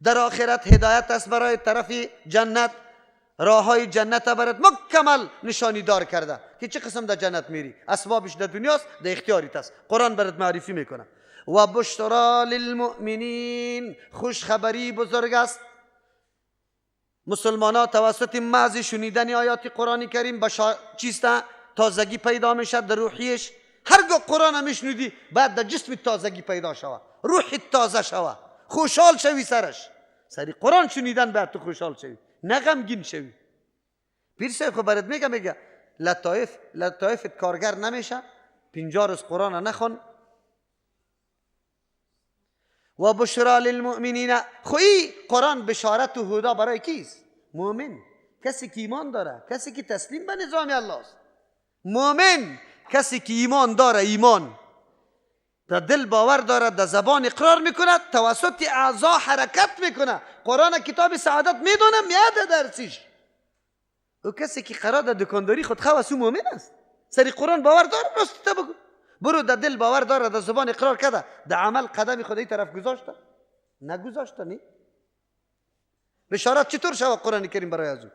در آخرت هدایت است برای طرف جنت، راههای جنت برات مکمل نشانی دار کرده که چه قسم در جنت میری، اسبابش در دنیاست، در اختیاریت است. قرآن برات معرفی میکنه. و بشرا للمؤمنین، خوشخبری بزرگ است. مسلمان ها توسط محض شنیدن آیات قرآن کریم چیست تازگی پیدا میشه در روحیش. هرگاه قرآن میشنیدی بعد در جسم تازگی پیدا شوه، روح تازه شوه، خوشحال شوی سرش. سری قرآن شنیدن بعد تو خوشحال شوی، نه غمگین شوی. پیر صاحب خب برات میگه، میگه لطایف کارگر نمیشه، 50 روز قرآن نخوان. و بشرا للمؤمنین، خو ای قرآن بشارت و هدا برای کیست؟ مؤمن، کسی که ایمان داره، کسی که تسلیم به نظام الله است. مؤمن کسی که ایمان داره، ایمان در دل باور داره، در زبان اقرار میکنه، توسط اعضا حرکت میکنه. قرآن کتاب سعادت میدونه، میاده درسیش. او کسی که قرار در دکانداری خود خواست او مؤمن است. سری قرآن باور داره، راست تا بگو. برو در دل باور داره، در زبان اقرار کرده، در عمل قدم خود این طرف گذاشته نگذاشته. نی بشارت چطور شود قرآن کریم برای از او؟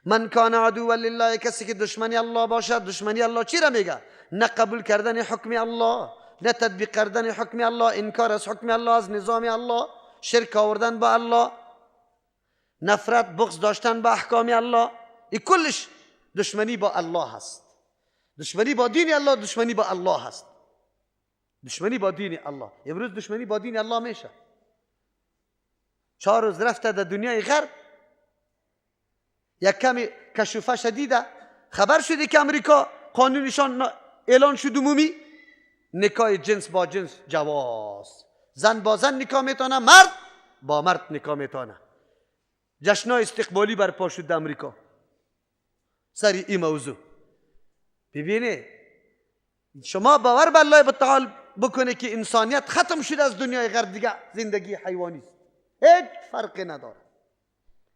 من کان عدوا لله، کسی که دشمنی الله باشد. دشمنی الله چی را میگه؟ نه قبول کردن حکم الله، نه تطبیق کردن حکم الله، انکار از حکم الله، از نظام الله، شرک آوردن با الله، نفرت بغض داشتن با احکام الله، این کلش دشمنی با الله هست. دشمنی با دین الله، دشمنی با الله هست. دشمنی با دین الله. امروز دشمنی با دین الله میشه. 4 روز رفته در دنیای غرب یک کمی کشوفه شدیده، خبر شده که امریکا قانونشان اعلان شد عمومی، نکاح جنس با جنس جواز، زن با زن نکاح میتونه، مرد با مرد نکاح میتونه. جشنای استقبالی برپا شد در امریکا سر این موضوع. ببینه شما باور به الله تعالی بکنه که انسانیت ختم شده از دنیای غرب، دیگه زندگی حیوانی است، هیچ فرقی نداره،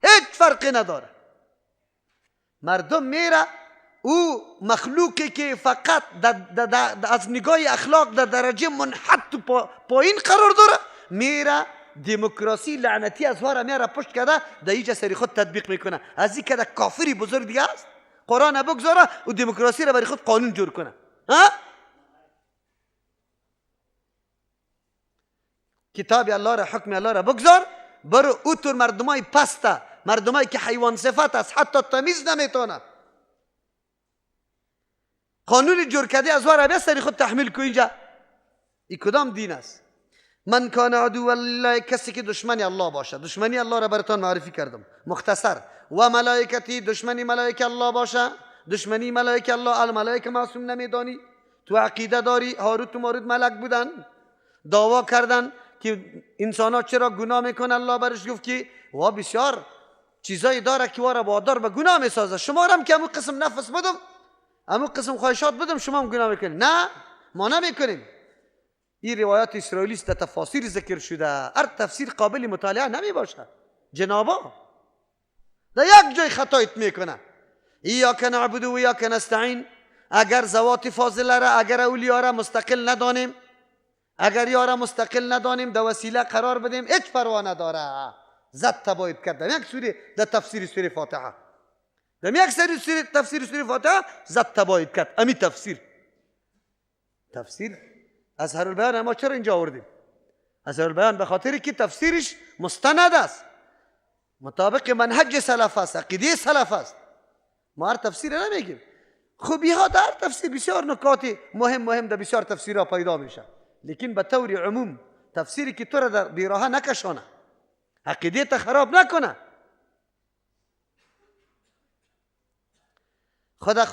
هیچ فرقی نداره. مردم میره او مخلوقی که فقط از نگاه اخلاق در درجه منحط و پایین قرار داره، میره دموکراسی لعنتی از واره میره پشت کرده در اینجا سری خود تطبیق میکنه. از این که کافری بزرگ دیگه است، قرآن بگذاره و دموکراسی را برای خود قانون جور کنه. ها؟ کتاب الله را، حکم الله را بگذار، برو اوتور مردمای پسته، مردمایی که حیوان صفت است، حتی تمیز نمیتونه، قانون جور کرده از واره بیا سری خود تحمیل کو اینجا. این کدام دین است؟ من کان عدو لله، کسی که دشمنی الله باشه. دشمنی الله را براتان معرفی کردم مختصر. و ملائکتی، دشمنی ملائکه الله باشه. دشمنی ملائکه الله، الملائکه معصوم نمیدانی، تو عقیده داری هاروت و ماروت ملک بودن، دعوا کردن که انسان ها چرا گناه میکنن. الله برش گفت که وا بسیار چیزایی داره که وارا وادار به گناه میسازه، شما هم که همون قسم نفس بدم، همون قسم خواهشات بدم، شما هم گناه میکنید. نه، ما نمیکنیم. این روایات اسرائیلی است، در تفاسیر ذکر شده، هر تفسیر قابل مطالعه نمی باشه جنابا. در یک جای خطایت میکنه. ایاک نعبد و ایاک نستعین، اگر ذوات فاضله را، اگر اولیا را مستقل ندانیم، اگر یارا مستقل ندانیم، در وسیله قرار بدیم، هیچ پروا نداره. زد تباید کردم یک سوره در تفسیر سوره فاتحه، در یک سری سوره تفسیر سوره فاتحه زد تباید کرد. امی تفسیر اظهر البیان ما چرا اینجا آوردیم؟ اظهر البیان به خاطر که تفسیرش مستند است، مطابق منهج سلف است، عقیده سلف است. ما هر تفسیر نمیگیم. خوبی ها در تفسیر بسیار نکات مهم در بسیار تفسیرها پیدا میشه، لیکن به طور عموم تفسیری که تو را در بیراه نکشانه، عقیده تا خراب نکنه. خدا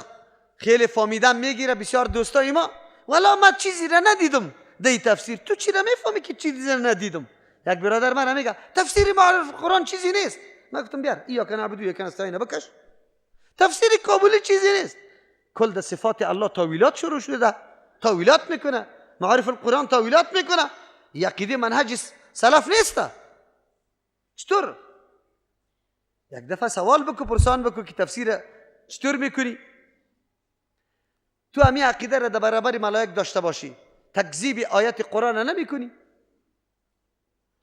خیلی فهمیدم میگیره بسیار دوستای ما، ولی من چیزی را ندیدم دی تفسیر. تو چی را میفهمی که چیزی را ندیدم؟ یک برادر من میگه تفسیر معارف قرآن چیزی نیست. من گفتم بیار ایاک نعبد و ایاک نستعین بکش. تفسیر کابلی چیزی نیست. کل ده صفات الله تاویلات شروع شده، تاویلات میکنه. معارف القرآن تاویلات میکنه. عقیده منهج سلف نیست. چطور؟ یک دفعه سوال بکو، پرسان بکو که تفسیر چطور میکنی؟ تو همی عقیده را در برابر ملائک داشته باشی، تکذیب آیت قرآن نمیکنی.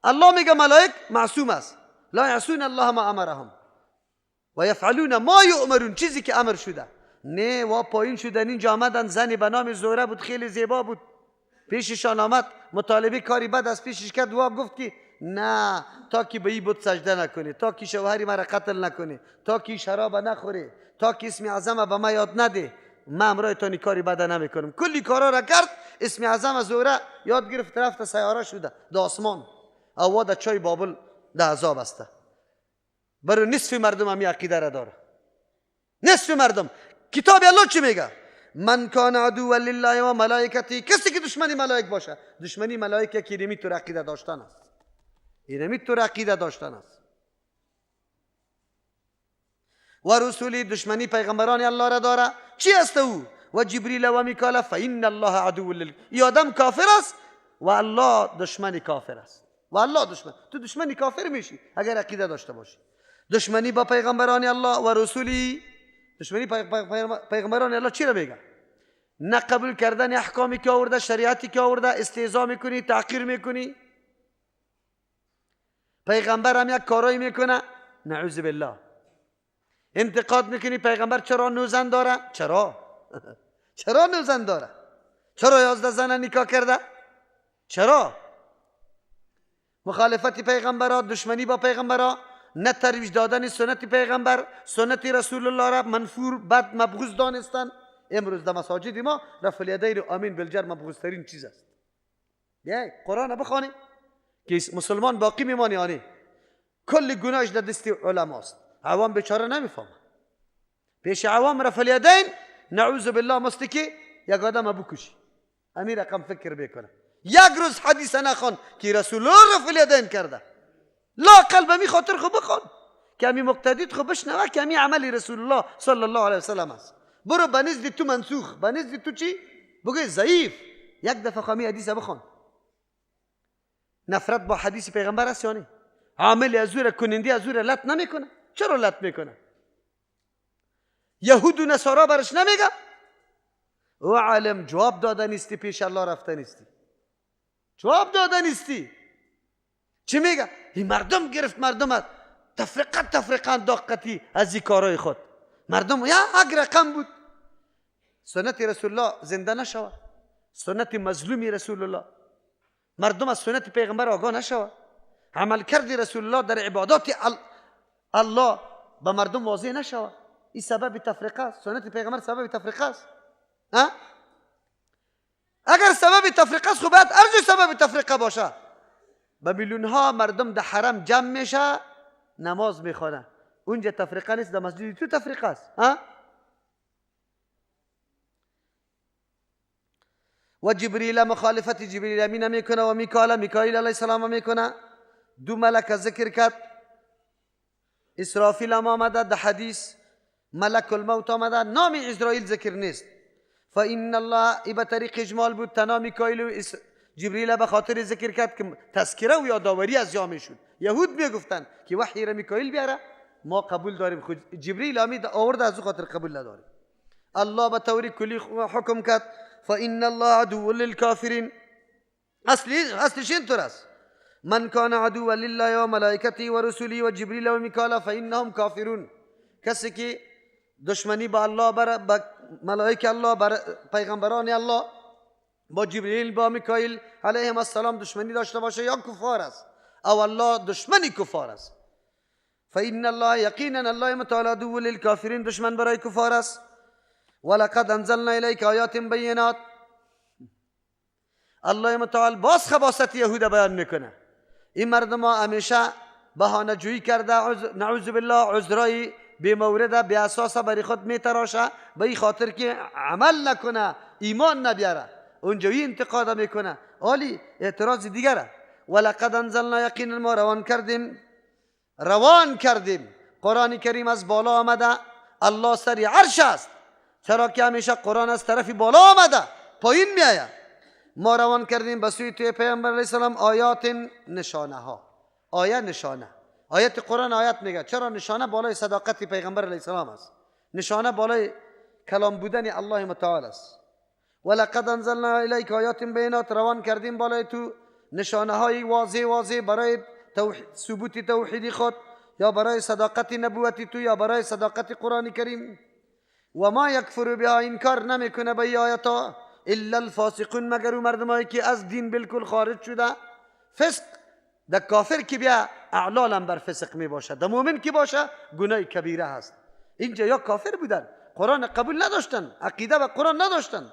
الله میگه ملائک معصوم است، لا یعصون الله ما امرهم و یفعلون ما یؤمرون، چیزی که امر شده. نه وا پایین شدن اینجا آمدن، زنی به نام زهره بود، خیلی زیبا بود، پیششان آمد مطالبه کاری بد از پیشش کرد. وا گفت که نه، تا که به این بت سجده نکنی، تا که شوهری مرا قتل نکنی، تا که شراب نخوری، تا که اسم اعظم به ما یاد نده، من امرای تانی کاری بد نمیکنم. کلی کارا را کرد، اسم اعظم زهره یاد گرفت، رفت سیاره شده د آسمان، او د چای بابل د عذاب است. برای نصف مردم همی عقیده را داره. نصف مردم. کتاب الله چی میگه؟ من کان عدوا لله و ملائکته، کسی که دشمنی ملائک باشه، دشمنی ملائک که اینمی طور عقیده داشتن است، اینمی طور عقیده داشتن است. و رسولی، دشمنی پیغمبران الله را داره. چی است او؟ و جبریل و میکائیل فان الله عدو لل، ای آدم کافر است و الله دشمن کافر است. و الله دشمن، تو دشمنی کافر میشی اگر عقیده داشته باشی. دشمنی با پیغمبران الله و رسولی، دشمنی پیغمبران الله چی را میگه؟ نه قبول کردن احکامی که آورده، شریعتی که آورده، استهزا میکنی، تحقیر میکنی. پیغمبر هم یک کارایی میکنه، نعوذ بالله، انتقاد میکنی. پیغمبر چرا 9 زن داره؟ چرا؟ چرا 9 زن داره؟ چرا 11 زن نکاح کرده؟ چرا؟ مخالفت پیغمبرها، دشمنی با پیغمبرها، نه ترویج دادن سنت پیغمبر، سنت رسول الله را منفور، بد، مبغوض دانستن. امروز در مساجد ما رفع الیدین و آمین بالجر مبغوض ترین چیز است. بیای قرآن بخوانی که مسلمان باقی میمانی. آنی کل گناهش در دست علماست. عوام بیچاره نمیفهمه. پیش عوام رفع الیدین نعوذ بالله مثل که یک آدم بکشی. امیر رقم فکر بکنه. یک روز حدیث نخوان که رسول الله رفع الیدین کرده. لا قلب می خاطر خو بخوان که امی مقتدیت خو بشنوه که امی عمل رسول الله صلی الله علیه وسلم است. برو به نزد تو منسوخ، به نزد تو چی؟ بگه ضعیف. یک دفعه خو امی حدیث بخوان. نفرت با حدیث پیغمبر است یا نه؟ عامل از او را کننده از او را لط نمیکنه. چرا لط میکنه؟ یهود و نصارا برش نمیگه؟ او عالم جواب داده نیستی، پیش الله رفته نیستی، جواب داده نیستی. چی میگه؟ این مردم گرفت، مردم تفرقه تفرقه انداختی از این کارای خود. مردم یا یک رقم بود. سنت رسول الله زنده نشود، سنت مظلومی رسول الله، مردم از سنت پیغمبر آگاه نشود، عمل کرد رسول الله در عبادات الله به مردم واضح نشود. این سبب تفرقه است. سنت پیغمبر سبب تفرقه است. اگر سبب تفرقه است، خب باید ارج سبب تفرقه باشه. به میلیون ها مردم در حرم جمع میشه، نماز میخوانه، اونجا تفرقه نیست، در مسجد تو تفرقه است. و جبریل مخالفت جبریل امین میکنه و میکائیل، میکائیل علیه السلام میکنه. دو ملک ذکر کرد. اسرافیل هم آمده در حدیث، ملک الموت آمده، نام عزرائیل ذکر نیست. فإن الله ای به طریق اجمال بود، تنها میکائیل و جبریل به خاطر ذکر کرد که تذکره و یادآوری از جا میشد. یهود میگفتن که وحی را میکائیل بیاره، ما قبول داریم، خود جبریل آمد آورده، از او خاطر قبول نداریم. الله به طور کلی حکم کرد فإن الله عدو للکافرین. اصلش اینطور است. من کان عدوا لله و ملائکته و رسوله و جبریل و میکائیل فإنهم کافرون. کسی که دشمنی با الله، بر با ملائکه الله، بر پیغمبران الله، با جبریل، با میکائیل علیهم السلام دشمنی داشته باشه، یا کفار است او الله دشمنی کفار است. فإن الله یقینا الله متعال عدو للکافرین، دشمن برای کفار است. ولقد انزلنا الیک آیات بینات. الله متعال باز خباثت یهود بیان میکنه. این مردم ها همیشه بهانه جویی کرده، نعوذ بالله عذرای بی مورد بی اساس برای خود میتراشه به این خاطر که عمل نکنه، ایمان نبیاره، اونجوی انتقاد میکنه. عالی اعتراض دیگره. ولقد انزلنا یقینا ما روان کردیم، روان کردیم. قرآن کریم از بالا آمده، الله سر عرش است، چرا که همیشه قرآن از طرف بالا آمده پایین میآید. ما روان کردیم به سوی توی پیامبر علیه السلام آیات نشانه ها. آیه نشانه، آیت قرآن آیت میگه. چرا نشانه بالای صداقت پیغمبر علیه السلام است، نشانه بالای کلام بودن الله متعال است. ولقد انزلنا الیک آیات بینات، روان کردیم بالای تو نشانه های واضح واضح برای ثبوت توحیدی خود، یا برای صداقت نبوتی تو، یا برای صداقت قرآن کریم. و ما یکفر بها، انکار نمیکنه به آیات ها، الا الفاسقون، مگر او مردمایی که از دین بالکل خارج شده. فسق در کافر که بیا اعلالا بر فسق می باشه، در مؤمن که باشه گناه کبیره هست. اینجا یا کافر بودن، قرآن قبول نداشتن، عقیده به قرآن نداشتن،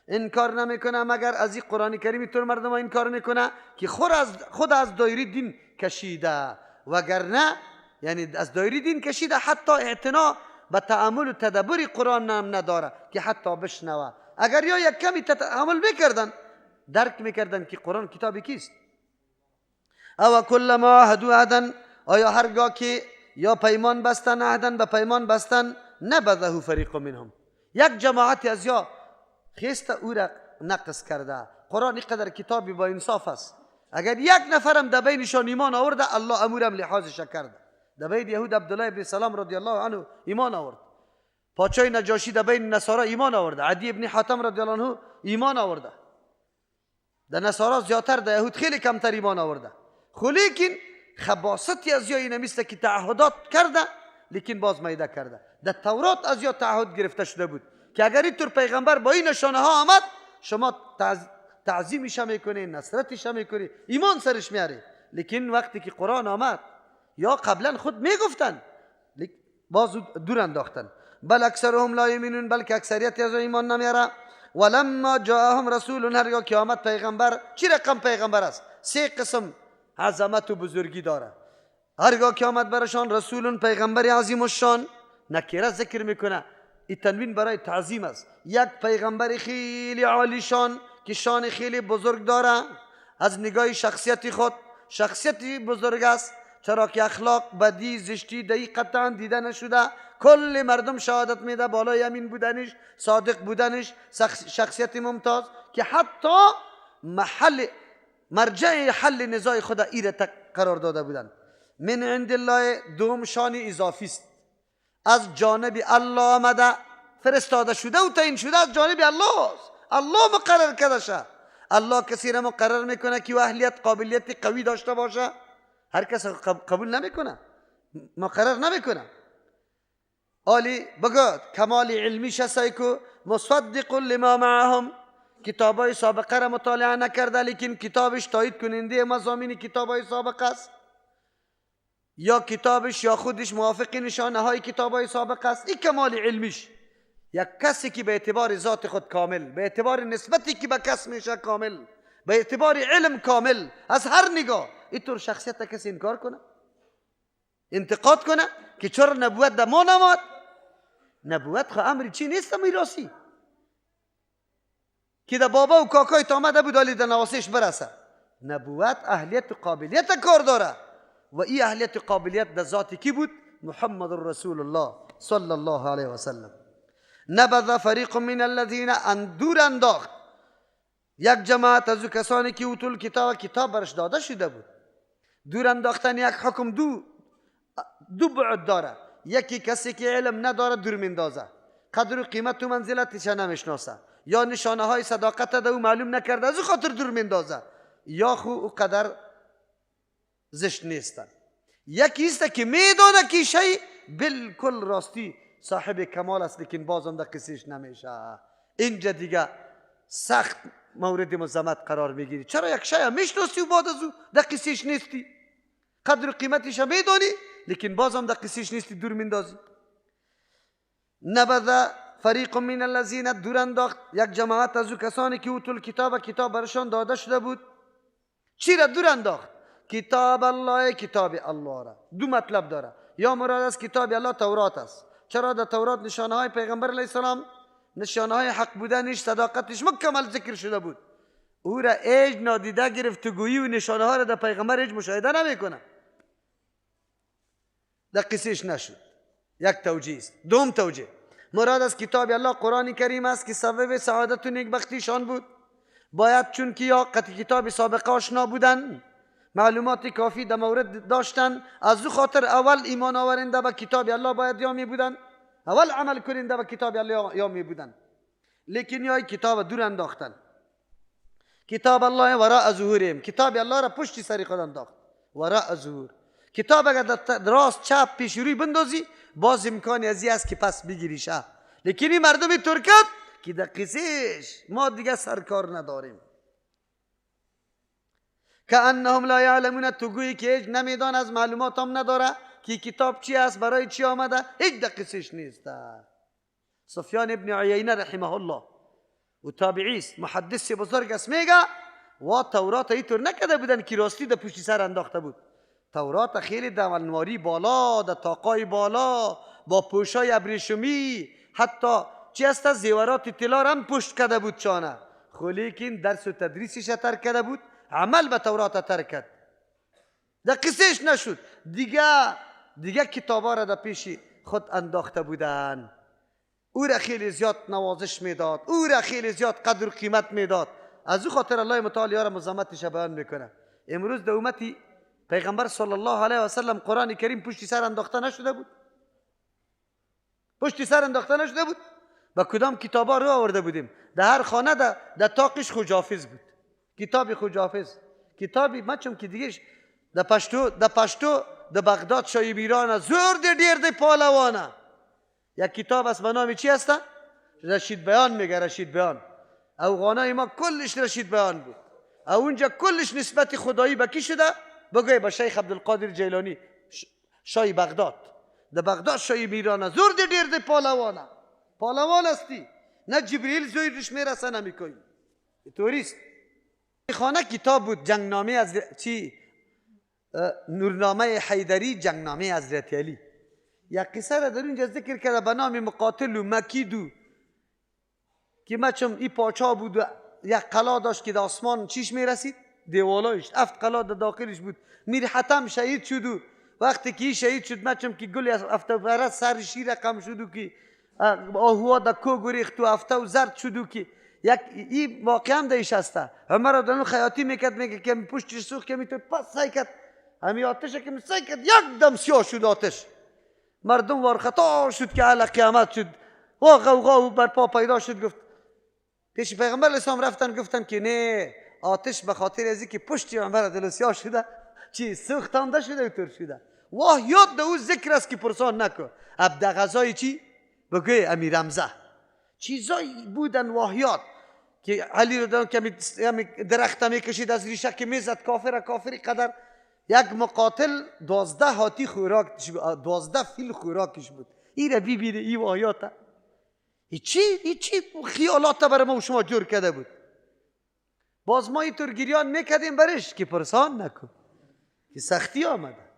انکار نمیکنه مگر از این قرآن کریم طور مردم ها انکار میکنه که خود از دایره دین کشیده، وگرنه یعنی از دایره دین کشیده، حتی اعتنا به تأمل و تدبر قرآن هم نداره که حتی بشنوه. اگر یا یک کمی تأمل میکردن درک میکردن که قرآن کتاب کیست. او کلما عهدوا عهدا، آیا هرگاه که یا پیمان بستن، عهدا به پیمان بستن، نبذه فریق منهم، یک جماعت از یا خیست او را نقص کرده. قرآن اینقدر کتابی با انصاف است، اگر یک نفرم در بینشان ایمان آورده الله امورم لحاظش کرده. در بین یهود عبدالله ابن سلام رضی الله عنه ایمان آورد، پاچای نجاشی در بین نصارا ایمان آورده، عدی ابن حاتم رضی الله عنه ایمان آورده. در نصارا زیادتر، در یهود خیلی کمتر ایمان آورده. خو لیکن خباثتی از یا اینمیست که تعهدات کرده لیکن باز میده کرده. در تورات از یا تعهد گرفته شده بود که اگر اینطور پیغمبر با این نشانه ها آمد شما تعظیمش میکنی، نصرتش میکنی، ایمان سرش میاری. لیکن وقتی که قرآن آمد یا قبلا خود میگفتن باز دور انداختن. بل اکثرهم لا یؤمنون، بلکه اکثریت از ایمان نمیاره. ولما جاءهم رسول، هرگاه که آمد پیغمبر، چی رقم پیغمبر است؟ سه قسم عظمت و بزرگی داره. هرگاه که آمد برشان رسول، پیغمبر عظیم الشان، نکره ذکر میکنه، این تنوین برای تعظیم است. یک پیغمبر خیلی عالی شان که شان خیلی بزرگ داره، از نگاه شخصیت خود شخصیتی بزرگ است، چرا که اخلاق بدی زشتی دهی قطعا دیده نشده، کل مردم شهادت میده بالای امین بودنش، صادق بودنش، شخصیت ممتاز که حتی محل مرجع حل نزاع خود ایره قرار داده بودن. من عند الله، دوم شان اضافی است، از جانب الله آمده، فرستاده شده و تعیین شده از جانب الله است. الله مقرر کرده شه. الله کسی را مقرر میکنه که اهلیت قابلیت قوی داشته باشه، هر کس قبول نمیکنه، مقرر نمیکنه. آلی بگو کمال علمیش هست که مصدق لما معهم، کتابای سابقه را مطالعه نکرده لیکن کتابش تایید کننده مضامین کتابای سابقه است، یا کتابش یا خودش موافق نشانه های کتابای سابقه است. این کمال علمیش. یک کسی که به اعتبار ذات خود کامل، به اعتبار نسبتی که به کس میشه کامل، به اعتبار علم کامل، از هر نگاه، اینطور شخصیت کسی انکار کنه، انتقاد کنه که چرا نبوت در ما نماد؟ نبوت خو امر چی نیست میراثی که در بابا و کاکای تا آمده بود ولی در نواسش برسه. نبوت اهلیت و قابلیت کار داره و این اهلیت و قابلیت در ذات کی بود؟ محمد رسول الله صلی الله علیه و سلم. نبذ فریق من الذین، اندور انداخت یک جماعت از کسانی که اوتول کتاب، کتاب برش داده شده بود. دور انداختن یک حکم دو بعد داره. یکی کسی که علم نداره دور میندازه، قدر و قیمت و منزلتش نمیشناسه، یا نشانه های صداقت ده او معلوم نکرده از او خاطر دور میندازه، یا خو او قدر زشت نیستن. یکی است که میدانه که شی بالکل راستی صاحب کمال است لیکن بازم در قصیش نمیشه. اینجا دیگه سخت مورد مذمت قرار میگیری. چرا یک شی میشناسی و بعد از او در قصیش نیستی، قدر و قیمتش میدانی لیکن بازم در قصیش نیستی، دور میندازی. نبذ فریق من الذین، دور انداخت یک جماعت از او کسانی که اوتول کتاب، کتاب برشان داده شده بود. چی را دور انداخت؟ کتاب الله، کتاب الله را دو مطلب داره. یا مراد از کتاب الله تورات است. چرا در تورات نشانه های پیغمبر علیه السلام، نشانه های حق بودنش، صداقتش مکمل ذکر شده بود. او را ایج نادیده گرفت گویی و نشانه ها را در پیغمبر ایج مشاهده نمیکنه. در قصهش نشد. یک توجیه است. دوم توجیه، مراد از کتاب الله قرآن کریم است که سبب سعادت و نیکبختیشان بود. باید چون که یا قطع کتاب سابقه آشنا بودن، معلومات کافی در مورد داشتن، از او خاطر اول ایمان آورنده به کتاب الله باید یا می بودن، اول عمل کننده به کتاب الله یا می بودن. لیکن یا کتاب دور انداختن. کتاب الله وراء ظهورهم، کتاب الله را پشت سر خود انداخت. وراء ظهور. کتاب اگر در راست چپ پیش روی بندازی باز امکانی ازی است که پس بگیریش. لیکن این مردم ترکت که در قصهش ما دیگه سرکار نداریم. که انهم لا یعلمون، تو گویی که هیچ نمیدان، از معلومات هم نداره که کتاب چی است، برای چی آمده، هیچ در قصهش نیست. سفیان ابن عیینه رحمه الله و تابعی است، محدث بزرگ است، میگه و تورات اینطور نکرده بودن که راستی در پشت سر انداخته بود. تورات خیلی در الماری بالا، در طاقای بالا، با پوشای ابریشمی، حتی چی است زیورات طلا هم پشت کرده بود چانه. خو لیکن درس و تدریسش ترک کرده بود، عمل به تورات ترک کرد. در قصهش نشد. دیگه کتابا را در پیش خود انداخته بودن. او را خیلی زیاد نوازش میداد، او را خیلی زیاد قدر و قیمت میداد. از او خاطر الله متعال یار مزمتش بیان میکنه. امروز در امتی پیغمبر صلی الله علیه و سلم قرآن کریم پشت سر انداخته نشده بود. پشت سر انداخته نشده بود. با کدام کتابا رو آورده بودیم؟ در هر خانه در تاقش خجافز بود. کتاب خجافز، کتابی ما چون که دیگه در پشتو در بغداد شای ایران زور دی دیر دی پالوانه. یک کتاب است به نام چی هست؟ رشید بیان میگه. رشید بیان افغانای ما کلش رشید بیان بود. اونجا کلش نسبت خدایی به کی شده؟ بگوی به شیخ عبدالقادر جیلانی شای بغداد. در بغداد شای ایران زور دی دیر دی پالوانه. پالوان هستی، نه جبریل زویرش میرسه نه میکوی. توریست خانه کتاب بود، جنگنامه از چی؟ نورنامه حیدری، جنگنامه حضرت علی. یک قصه را در اونجا ذکر کرده به نام مقاتل و مکیدو که ما چون ای پاچا بود و یک قلا داشت که در آسمان چیش میرسید؟ دیوالایش 7 قلا در داخلش بود. میر حتم شهید شد و وقتی که ای شهید شد ما چون که گل افتاده سر شیر رقم شد و که آهوا در کو گریخت و افته و زرد شد و که یک ای واقعا هم دیش هسته. عمر رضی خیاطی میکرد، میگه که پشتش سوخت که میتونه پس سعی کرد همی آتش که سعی کرد یک دم سیاه شد آتش. مردم وارخطا شد که اهل قیامت شد و غوغا و برپا پیدا شد. گفت پیش پیغمبر اسلام رفتن، گفتن که نه، آتش به خاطر از که پشت عمر رضی سیاه شده چی سوختانده شده و تر شده. واه یاد او ذکر است که پرسان نکن. ابد غذای چی بگوی امیر حمزه چیزایی بودن واهیات که علی رو دادن که درخت میکشید از ریشه که میزد کافر کافری قدر. یک مقاتل 12 هاتی خوراک، 12 فیل خوراکش بود. این را ببینه این واهیات هیچی خیالات برای ما و شما جور کرده بود. باز ما اینطور گریان میکردیم برش که پرسان نکن که سختی آمده.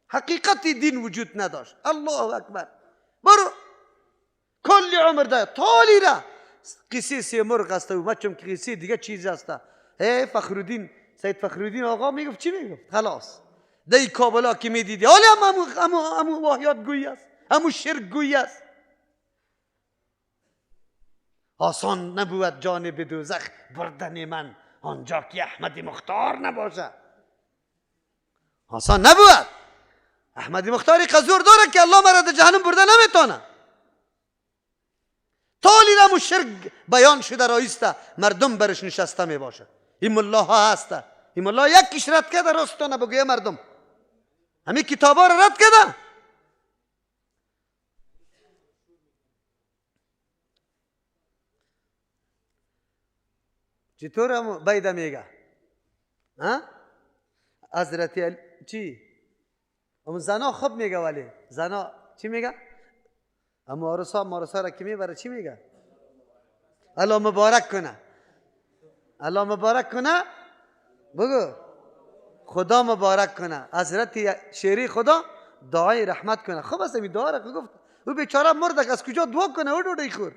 حقیقت دین وجود نداشت. الله اکبر. برو کلی عمر ده تالی را قصه سیمرغ است و ما چون قصه دیگه چیز است. ای فخرالدین، سید فخرالدین آقا میگفت چی میگفت؟ خلاص دی کابلا که میدیدی حالا هم همو واهیات گویی است، همو شرک گویی است. آسان نبود جانب دوزخ بردن من آنجا که احمد مختار نباشه. آسان نبود. احمد مختاری قزور داره که الله مرا در جهنم برده نمیتونه. تالی رم و شرک بیان شده رایسته، مردم برش نشسته می باشه. این ملاها هسته، این ملا یکیش رد کرده راستانه بگویه مردم همین کتابا را رد کرده. چطور هم بیده میگه؟ ها؟ حضرت علی چی؟ اما زنا خوب میگه، ولی زنا چی میگه؟ اما عروسا مارسا را که میبره چی میگه؟ الله مبارک کنه، الله مبارک کنه. بگو خدا مبارک کنه، حضرت شیری خدا دعای رحمت کنه. خب است این دعا را گفت، او بیچاره مرد از کجا دعا کنه؟ او ډوډۍ خور.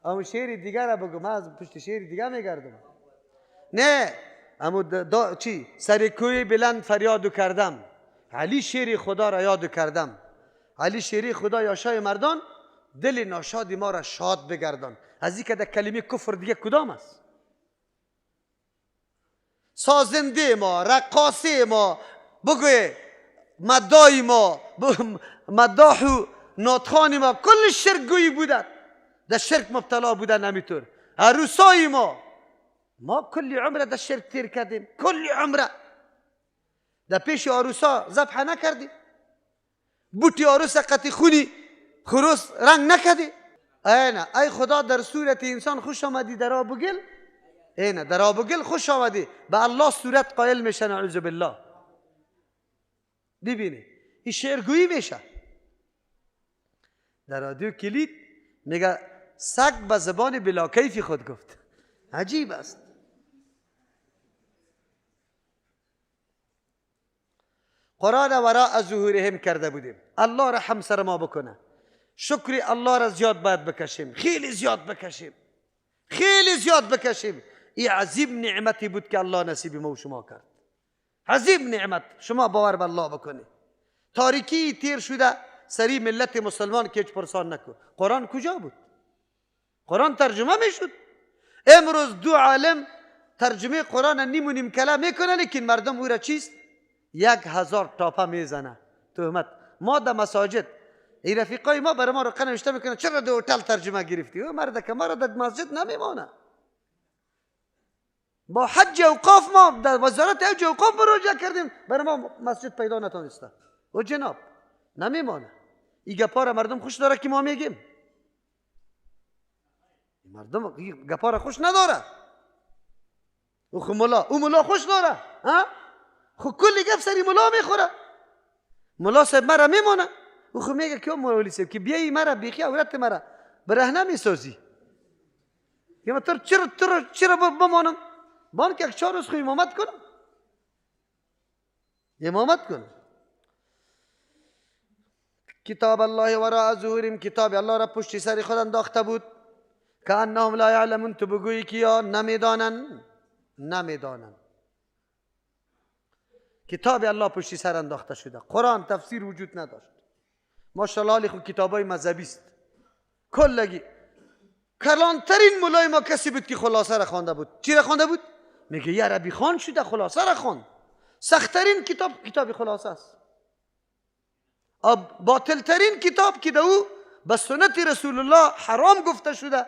امو شعر دیگر را بگو، من از پشت شعر دیگه میگردم. نه امو چی؟ سر کوی بلند فریادو کردم، علی شیر خدا را یادو کردم، علی شیر خدا یاشای مردان، دل ناشاد ما را شاد بگردان. از این که در کلمه کفر دیگه کدام است؟ سازنده ما، رقاصه ما، بگوی مدای ما، مداح و ناتخان ما، کل شرک گویی بودن، در شرک مبتلا بودن. همینطور عروسای ما، ما کلی عمره در شرک تیر کردیم، کلی عمره در پیش عروسا ذبح نکردیم، بوتی عروس قطی خونی خروس رنگ نکردیم. اینه ای خدا در صورت انسان خوش آمدی در آب و گل، اینه در آب و گل خوش آمدی، به الله صورت قائل میشن، اعوذ بالله. ببینی این شعرگویی میشه. در رادیو کلید میگه سگ به زبان بلا کیفی خود گفت. عجیب است. قرآن وراء ظهورهم کرده بودیم. الله رحم سر ما بکنه. شکر الله را زیاد باید بکشیم، خیلی زیاد بکشیم، خیلی زیاد بکشیم. این عظیم نعمتی بود که الله نصیب ما و شما کرد. عظیم نعمت. شما باور به الله بکنید. تاریکی تیر شده سری ملت مسلمان که هیچ پرسان نکن. قرآن کجا بود؟ قرآن ترجمه میشد. امروز دو عالم ترجمه قرآن نیم و نیم کلام میکنه، لیکن مردم او را چیست؟ 1000 تاپه میزنه تهمت. ما در مساجد ای رفیقای ما برای ما رقه نوشته میکنه چرا در هتل ترجمه گرفتی؟ او مرد که ما را در مسجد نمیمانه. با حج اوقاف ما در وزارت حج اوقاف مراجعه کردیم، برای ما مسجد پیدا نتونسته. او جناب نمیمانه. این گپا را مردم خوش داره که ما میگیم، مردم این گپا را خوش نداره. او خو ملا، او ملا خوش داره، ها؟ خو کلی گپ سری ملا میخوره. ملا صاحب مرا میمانه. او خو میگه که مولی صاحب که بیایی مرا بیخی عورت مرا برهنه میسازی. یا تو چرا چرا بمانم؟ بان که 4 روز خو امامت کنم، امامت کنم. کتاب الله وراء ظهورهم، کتاب الله را پشت سر خود انداخته بود. کأنهم لا یعلمون، تو بگویی که یا نمیدانن، نمیدانن. کتاب الله پشت سر انداخته شده. قرآن تفسیر وجود نداشت. ماشاءالله خو کتابای مذهبی است کلگی. کلانترین مولای ما کسی بود که خلاصه را خوانده بود. چی را خوانده بود؟ میگه یه عربی خوان شده خلاصه را خواند. سختترین کتاب کتاب خلاصه است. باطلترین کتاب که او به سنت رسول الله حرام گفته شده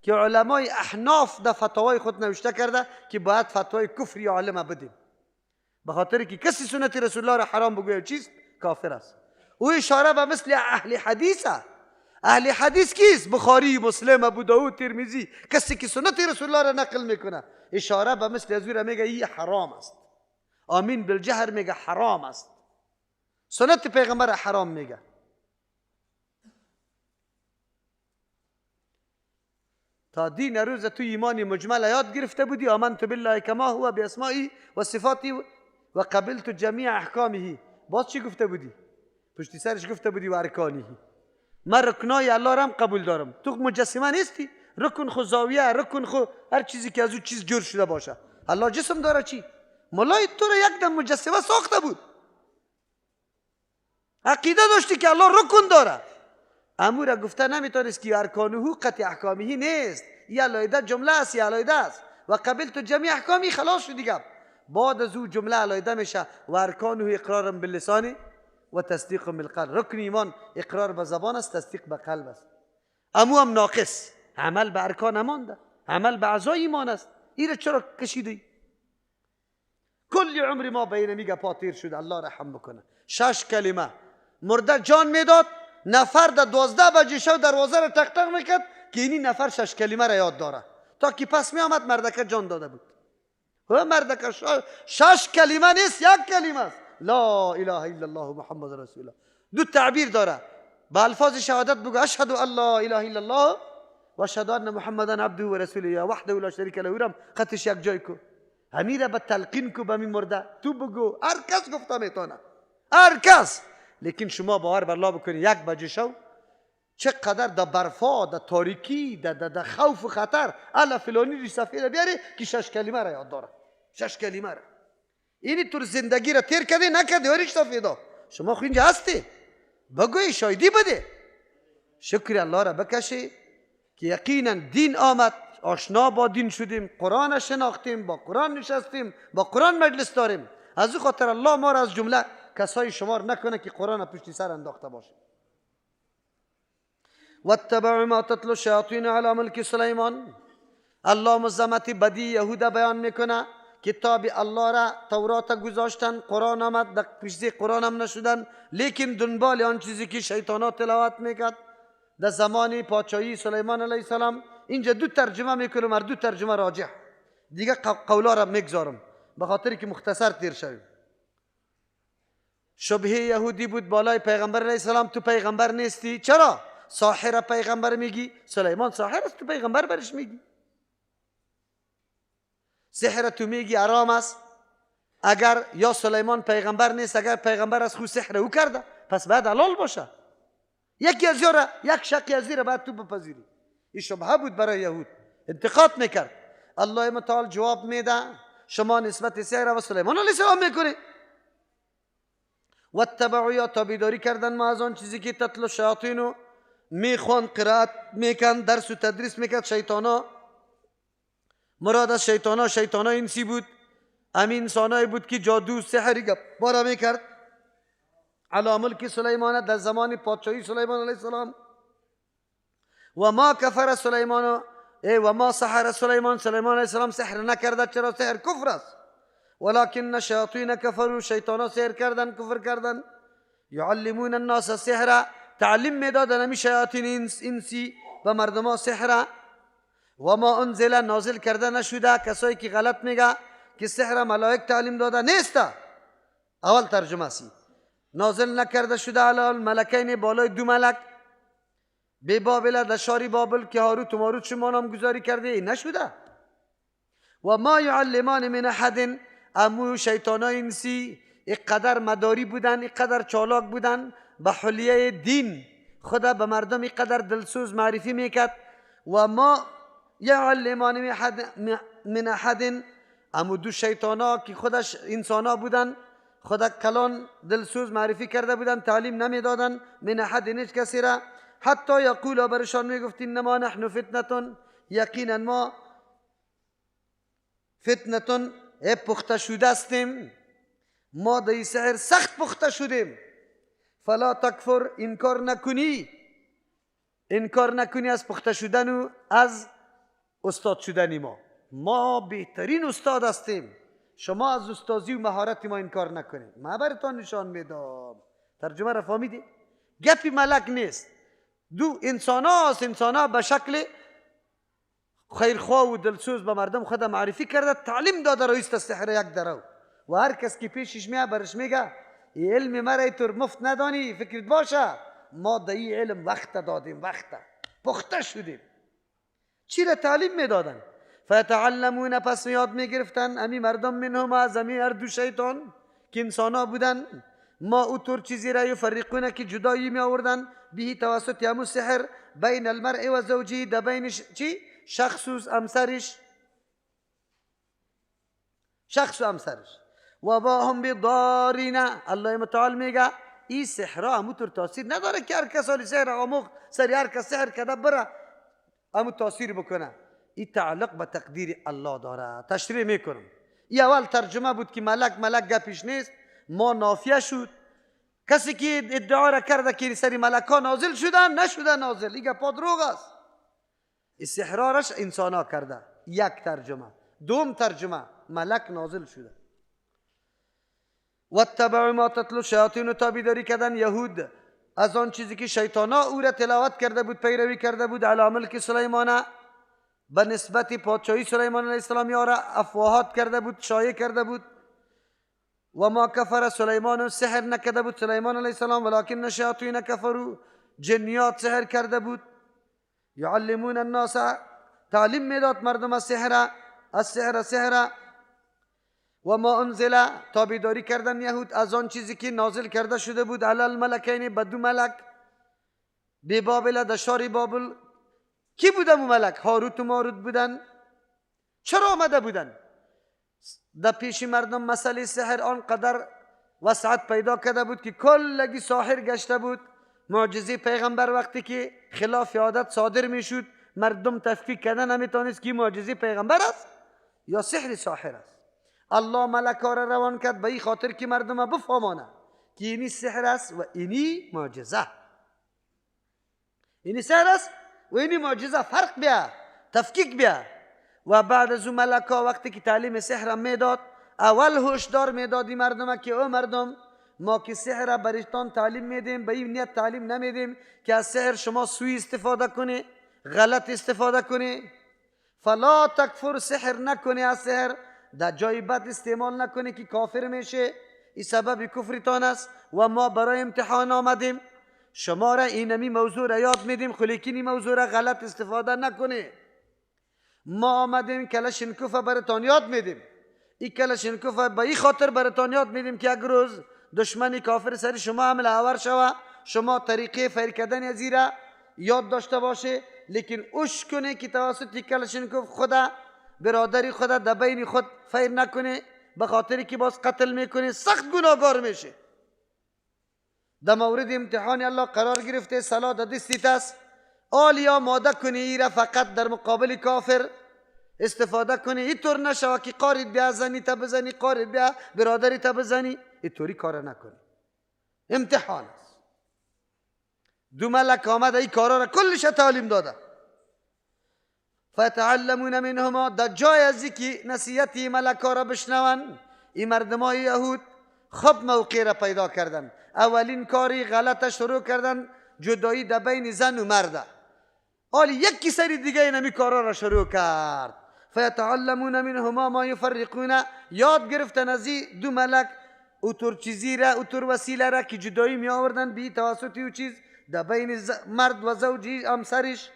که علمای احناف در فتاوای خود نوشته کرده که باید فتوای کفری عالم بدیم، به خاطر که کسی سنت رسول الله را حرام بگوید چیست؟ کافر است. او اشاره به مثل اهل حدیث. اهل حدیث کیست؟ بخاری، مسلم، ابو داود، ترمذی. کسی که سنت رسول الله را نقل میکنه اشاره به مثل از او را میگه این حرام است. آمین بالجهر میگه حرام است. سنت پیغمبر حرام میگه. تا دین روز تو ایمان مجمل یاد گرفته بودی، آمنت بالله کما هو باسمائه و صفاته و قبلت جمیع احکامه. باز چی گفته بودی؟ پشتی سرش گفته بودی و ارکانه. من رکنای الله را هم قبول دارم. تو مجسمه نیستی، رکن خو زاویه، رکن خو هر چیزی که از او چیز جور شده باشه. الله جسم داره چی؟ ملای تو را یک دم مجسمه ساخته بود. عقیده داشتی که الله رکن داره. امور گفته نمیتونست که ارکانه قطع احکامه نیست. یه علایده جمله است، یه علایده است. و قبلت جمیع احکامی، خلاص شد دیگه. بعد از او جمله علایده میشه و ارکانه اقرار باللسان و تصدیق بالقلب. رکن ایمان اقرار به زبان است، تصدیق به قلب است. امو هم ناقص، عمل به ارکان نمانده، عمل به اعضای ایمان است. این چرا کشیدی؟ کل عمر ما بین میگه پاتیر شد. الله رحم بکنه. 6 کلمه مرده جان میداد، نفر در 12 بجه شو دروازه را تق تق میکرد که اینی نفر 6 کلمه را یاد داره. تا که پس میآمد مردکه جان داده بود. مردکه 6 کلمه نیست، 1 کلمه است. لا اله الا الله محمد رسول الله. دو تعبیر داره. با الفاظ شهادت بگو اشهد ان لا اله الا الله و اشهد ان محمدا عبده و رسوله وحده لا شریک له. رم خطش یک جای کو. همیره به تلقین کو به می مرده تو بگو، هر کس گفته میتونه، هر کس. لیکن شما باور بر الله بکنی یک بجه شو چقدر در برفا، در تاریکی، در خوف و خطر الا فلانی ریش سفید بیاری که 6 کلمه را یاد داره، 6 کلمه را. اینی طور زندگی را تیر کردی نکردی و ریش سفیدا. شما خو اینجا هستی، بگوی شایدی بده، شکر الله را بکشی که یقینا دین آمد، آشنا با دین شدیم، قرآن شناختیم، با قرآن نشستیم، با قرآن مجلس داریم. از او خاطر الله ما را از جمله کسای شمار نکنه که قرآن پشتی سر انداخته باشه. واتبعوا ما تتلو الشیاطین علی ملک سلیمان. الله مزمت بدی یهودا بیان میکنه، کتاب الله را تورات گذاشتن، قرآن آمد، در پشت قرآن هم نشدن، لیکن دنبال آن چیزی که شیطانا تلاوت میکرد در زمان پادشاهی سلیمان علیه السلام. اینجا دو ترجمه میکنم، هر دو ترجمه راجح، دیگه قولا را میگذارم به خاطر که مختصر تیر شویم. شبهه یهودی بود بالای پیغمبر علیه السلام، تو پیغمبر نیستی، چرا؟ ساحر پیغمبر میگی، سلیمان ساحر است، تو پیغمبر برش میگی. سحر تو میگی حرام است، اگر یا سلیمان پیغمبر نیست، اگر پیغمبر است خو سحر او کرده، پس باید حلال باشه. یکی از یاره، یک شقی از زیره باید تو بپذیری. این شبهه بود برای یهود، انتقاد میکرد. الله متعال جواب میده شما نسبت سحر و سلیمان علیه السلام میکنی. واتبعوا یا تابعداری کردن ما از آن چیزی که تتلو الشیاطین میخوان، قرائت میکن، درس و تدریس میکرد شیطانا. مراد از شیطانا، شیطانا انسی بود، همین انسانایی بود که جادو سحر گپ بارا میکرد. علی ملک سلیمان، در زمان پادشاهی سلیمان علیه السلام. و ما کفر سلیمان و ما سحر سلیمان، سلیمان علیه السلام سحر نکرده، چرا؟ سحر کفر است. ولكن الشیاطین کفروا، شیطانا سحر کردن، کفر کردن. یعلمون الناس السحر، تعلیم میدادن همی شیاطین انسی به مردما سحر. و ما انزل، نازل کرده نشده، کسایی که غلط میگه که سحر ملائک تعلیم داده نیسته. اول ترجمه سی نازل نکرده شده علی الملکین، بالای دو ملک به بابل، در شاری بابل که هاروت و ماروت شما نامگذاری کرده نشده. و ما یعلمان من احد، امو شیطانای انسی اینقدر مداری بودن، اینقدر چالاک بودن، به حلیه دین خدا به مردم اینقدر دلسوز معرفی میکرد. و ما یعلمان من احد، امو دو شیطانا که خودش انسانا بودن، خدا کلان دلسوز معرفی کرده بودن، تعلیم نمیدادن من احد، هیچ کسی را. حتی یقولا، برشان میگفت انما نحن فتنة، یقینا ما فتنة، پخته شده هستیم، ما در سحر سخت پخته شدیم. فلا تکفر، انکار نکنی، انکار نکنی از پخته شدن و از استاد شدن ما. ما بهترین استاد هستیم، شما از استادی و مهارت ما انکار نکنید، ما براتان نشان میدم. ترجمه را فهمیدی؟ گپی ملک نیست، دو انسان هاست، انسان ها به شکل خیرخواه و دلسوز به مردم خود معرفی کرده، تعلیم داده رئیس سحر یک درو، و هر کس که پیشش میاد برش میگه علم مرا اینطور مفت ندانی، فکرت باشه ما در این علم وقت دادیم، وقت پخته شدیم. چی را تعلیم میدادن؟ فیتعلمون، پس یاد میگرفتن امی مردم، منهم، از امی هر دو شیطان که انسان ها بودن، ما اوتور چیزی را یفرقونه که جدایی می آوردن، به توسط همو سحر، بین المرء و زوجی، در بین چی؟ شخص و همسرش، شخص و همسرش. و ما هم بضارین، الله متعال میگه این سحرها همونطور تاثیر نداره که هر کس سحر آموخت سری هر کس سحر کرده بره همون تاثیر بکنه. این تعلق به تقدیر الله داره. تشریح میکنم. این اول ترجمه بود که ملک ملک گپش نیست، ما نافیه شد. کسی که ادعا را کرده که سری ملک ها نازل شدن، نشده نازل، این گپا دروغ است. این سحرارش انسان ها کرده. یک ترجمه. دوم ترجمه ملک نازل شده. واتبعوا ما تتلو الشیاطین، تابعداری کردن یهود از آن چیزی که شیطانا او را تلاوت کرده بود، پیروی کرده بود، علی ملک سلیمان، به نسبت پادشاهی سلیمان علیه السلام یارا افواهات کرده بود، شایع کرده بود. و ما کفر سلیمان، سحر نکرده بود سلیمان علیه السلام، ولکن الشیاطین کفروا، جنیات سحر کرده بود. یعلمون الناس، تعلیم میداد مردم السحر، السحر سحر. و ما انزل، تابعداری کردن یهود از آن چیزی که نازل کرده شده بود، علی الملکین، به دو ملک، به بابل، در شهر بابل. کی بودن اون ملک؟ هاروت و ماروت بودن. چرا آمده بودن؟ در پیش مردم مسئله سحر آنقدر وسعت پیدا کرده بود که کلگی ساحر گشته بود. معجزه پیغمبر وقتی که خلاف عادت صادر میشد، مردم تفکیک کردن نمیتونست که معجزه پیغمبر است یا سحر ساحر است. الله ملکا را روان کرد به این خاطر که مردم بفهمانه که اینی سحر است و اینی معجزه، اینی سحر است و اینی معجزه، فرق بیا، تفکیک بیا. و بعد از اون ملکا وقتی که تعلیم سحر میداد، اول هشدار میداد مردم که او مردم، ما که سحر برایتان تعلیم میدیم به این نیت تعلیم نمیدیم که از سحر شما سوی استفاده کنی، غلط استفاده کنی. فلا تکفر، سحر نکنی، از سحر در جای بد استعمال نکنی که کافر میشه، این سبب کفرتان است. و ما برای امتحان آمدیم، شما را اینمی موضوع را یاد میدیم، خو لیکن این موضوع را غلط استفاده نکنی. ما آمدیم کلشنکوف براتان یاد میدیم، این کلشنکوف به این خاطر براتان یاد میدیم که یک روز دشمنی کافر سر شما حمله آور شوه، شما طریقه فیر کردن از را یاد داشته باشه، لیکن اوش کنه که توسط کلشنکوف خدا برادری خدا در بین خود فیر نکنه، به خاطر که باز قتل میکنه، سخت گناهگار میشه. در مورد امتحان الله قرار گرفته، صلاح در دستیت است، آلیا ماده کنی ایره فقط در مقابل کافر استفاده کنی، اینطور نشوه که قارید بیا زنی تا بزنی، قارید بیا برادری تا بزنی، اینطوری کار نکنی. امتحان است. دو ملک آمده این کارا را کلش تعلیم داده. فتعلمون منهما، در جای از که نصیحت ملک را بشنون، این مردمای یهود خب موقع را پیدا کردن. اولین کاری غلط شروع کردن، جدایی در بین زن و مرد. حالی یکی سری دیگه اینمی کارا را شروع کرد. فیتعلمون منهما ما یفرقون، یاد گرفتن از این دو ملک اوتور چیزی را، اوتور وسیله را که جدایی می آوردن بی توسط او چیز در بین مرد و زوجی همسرش.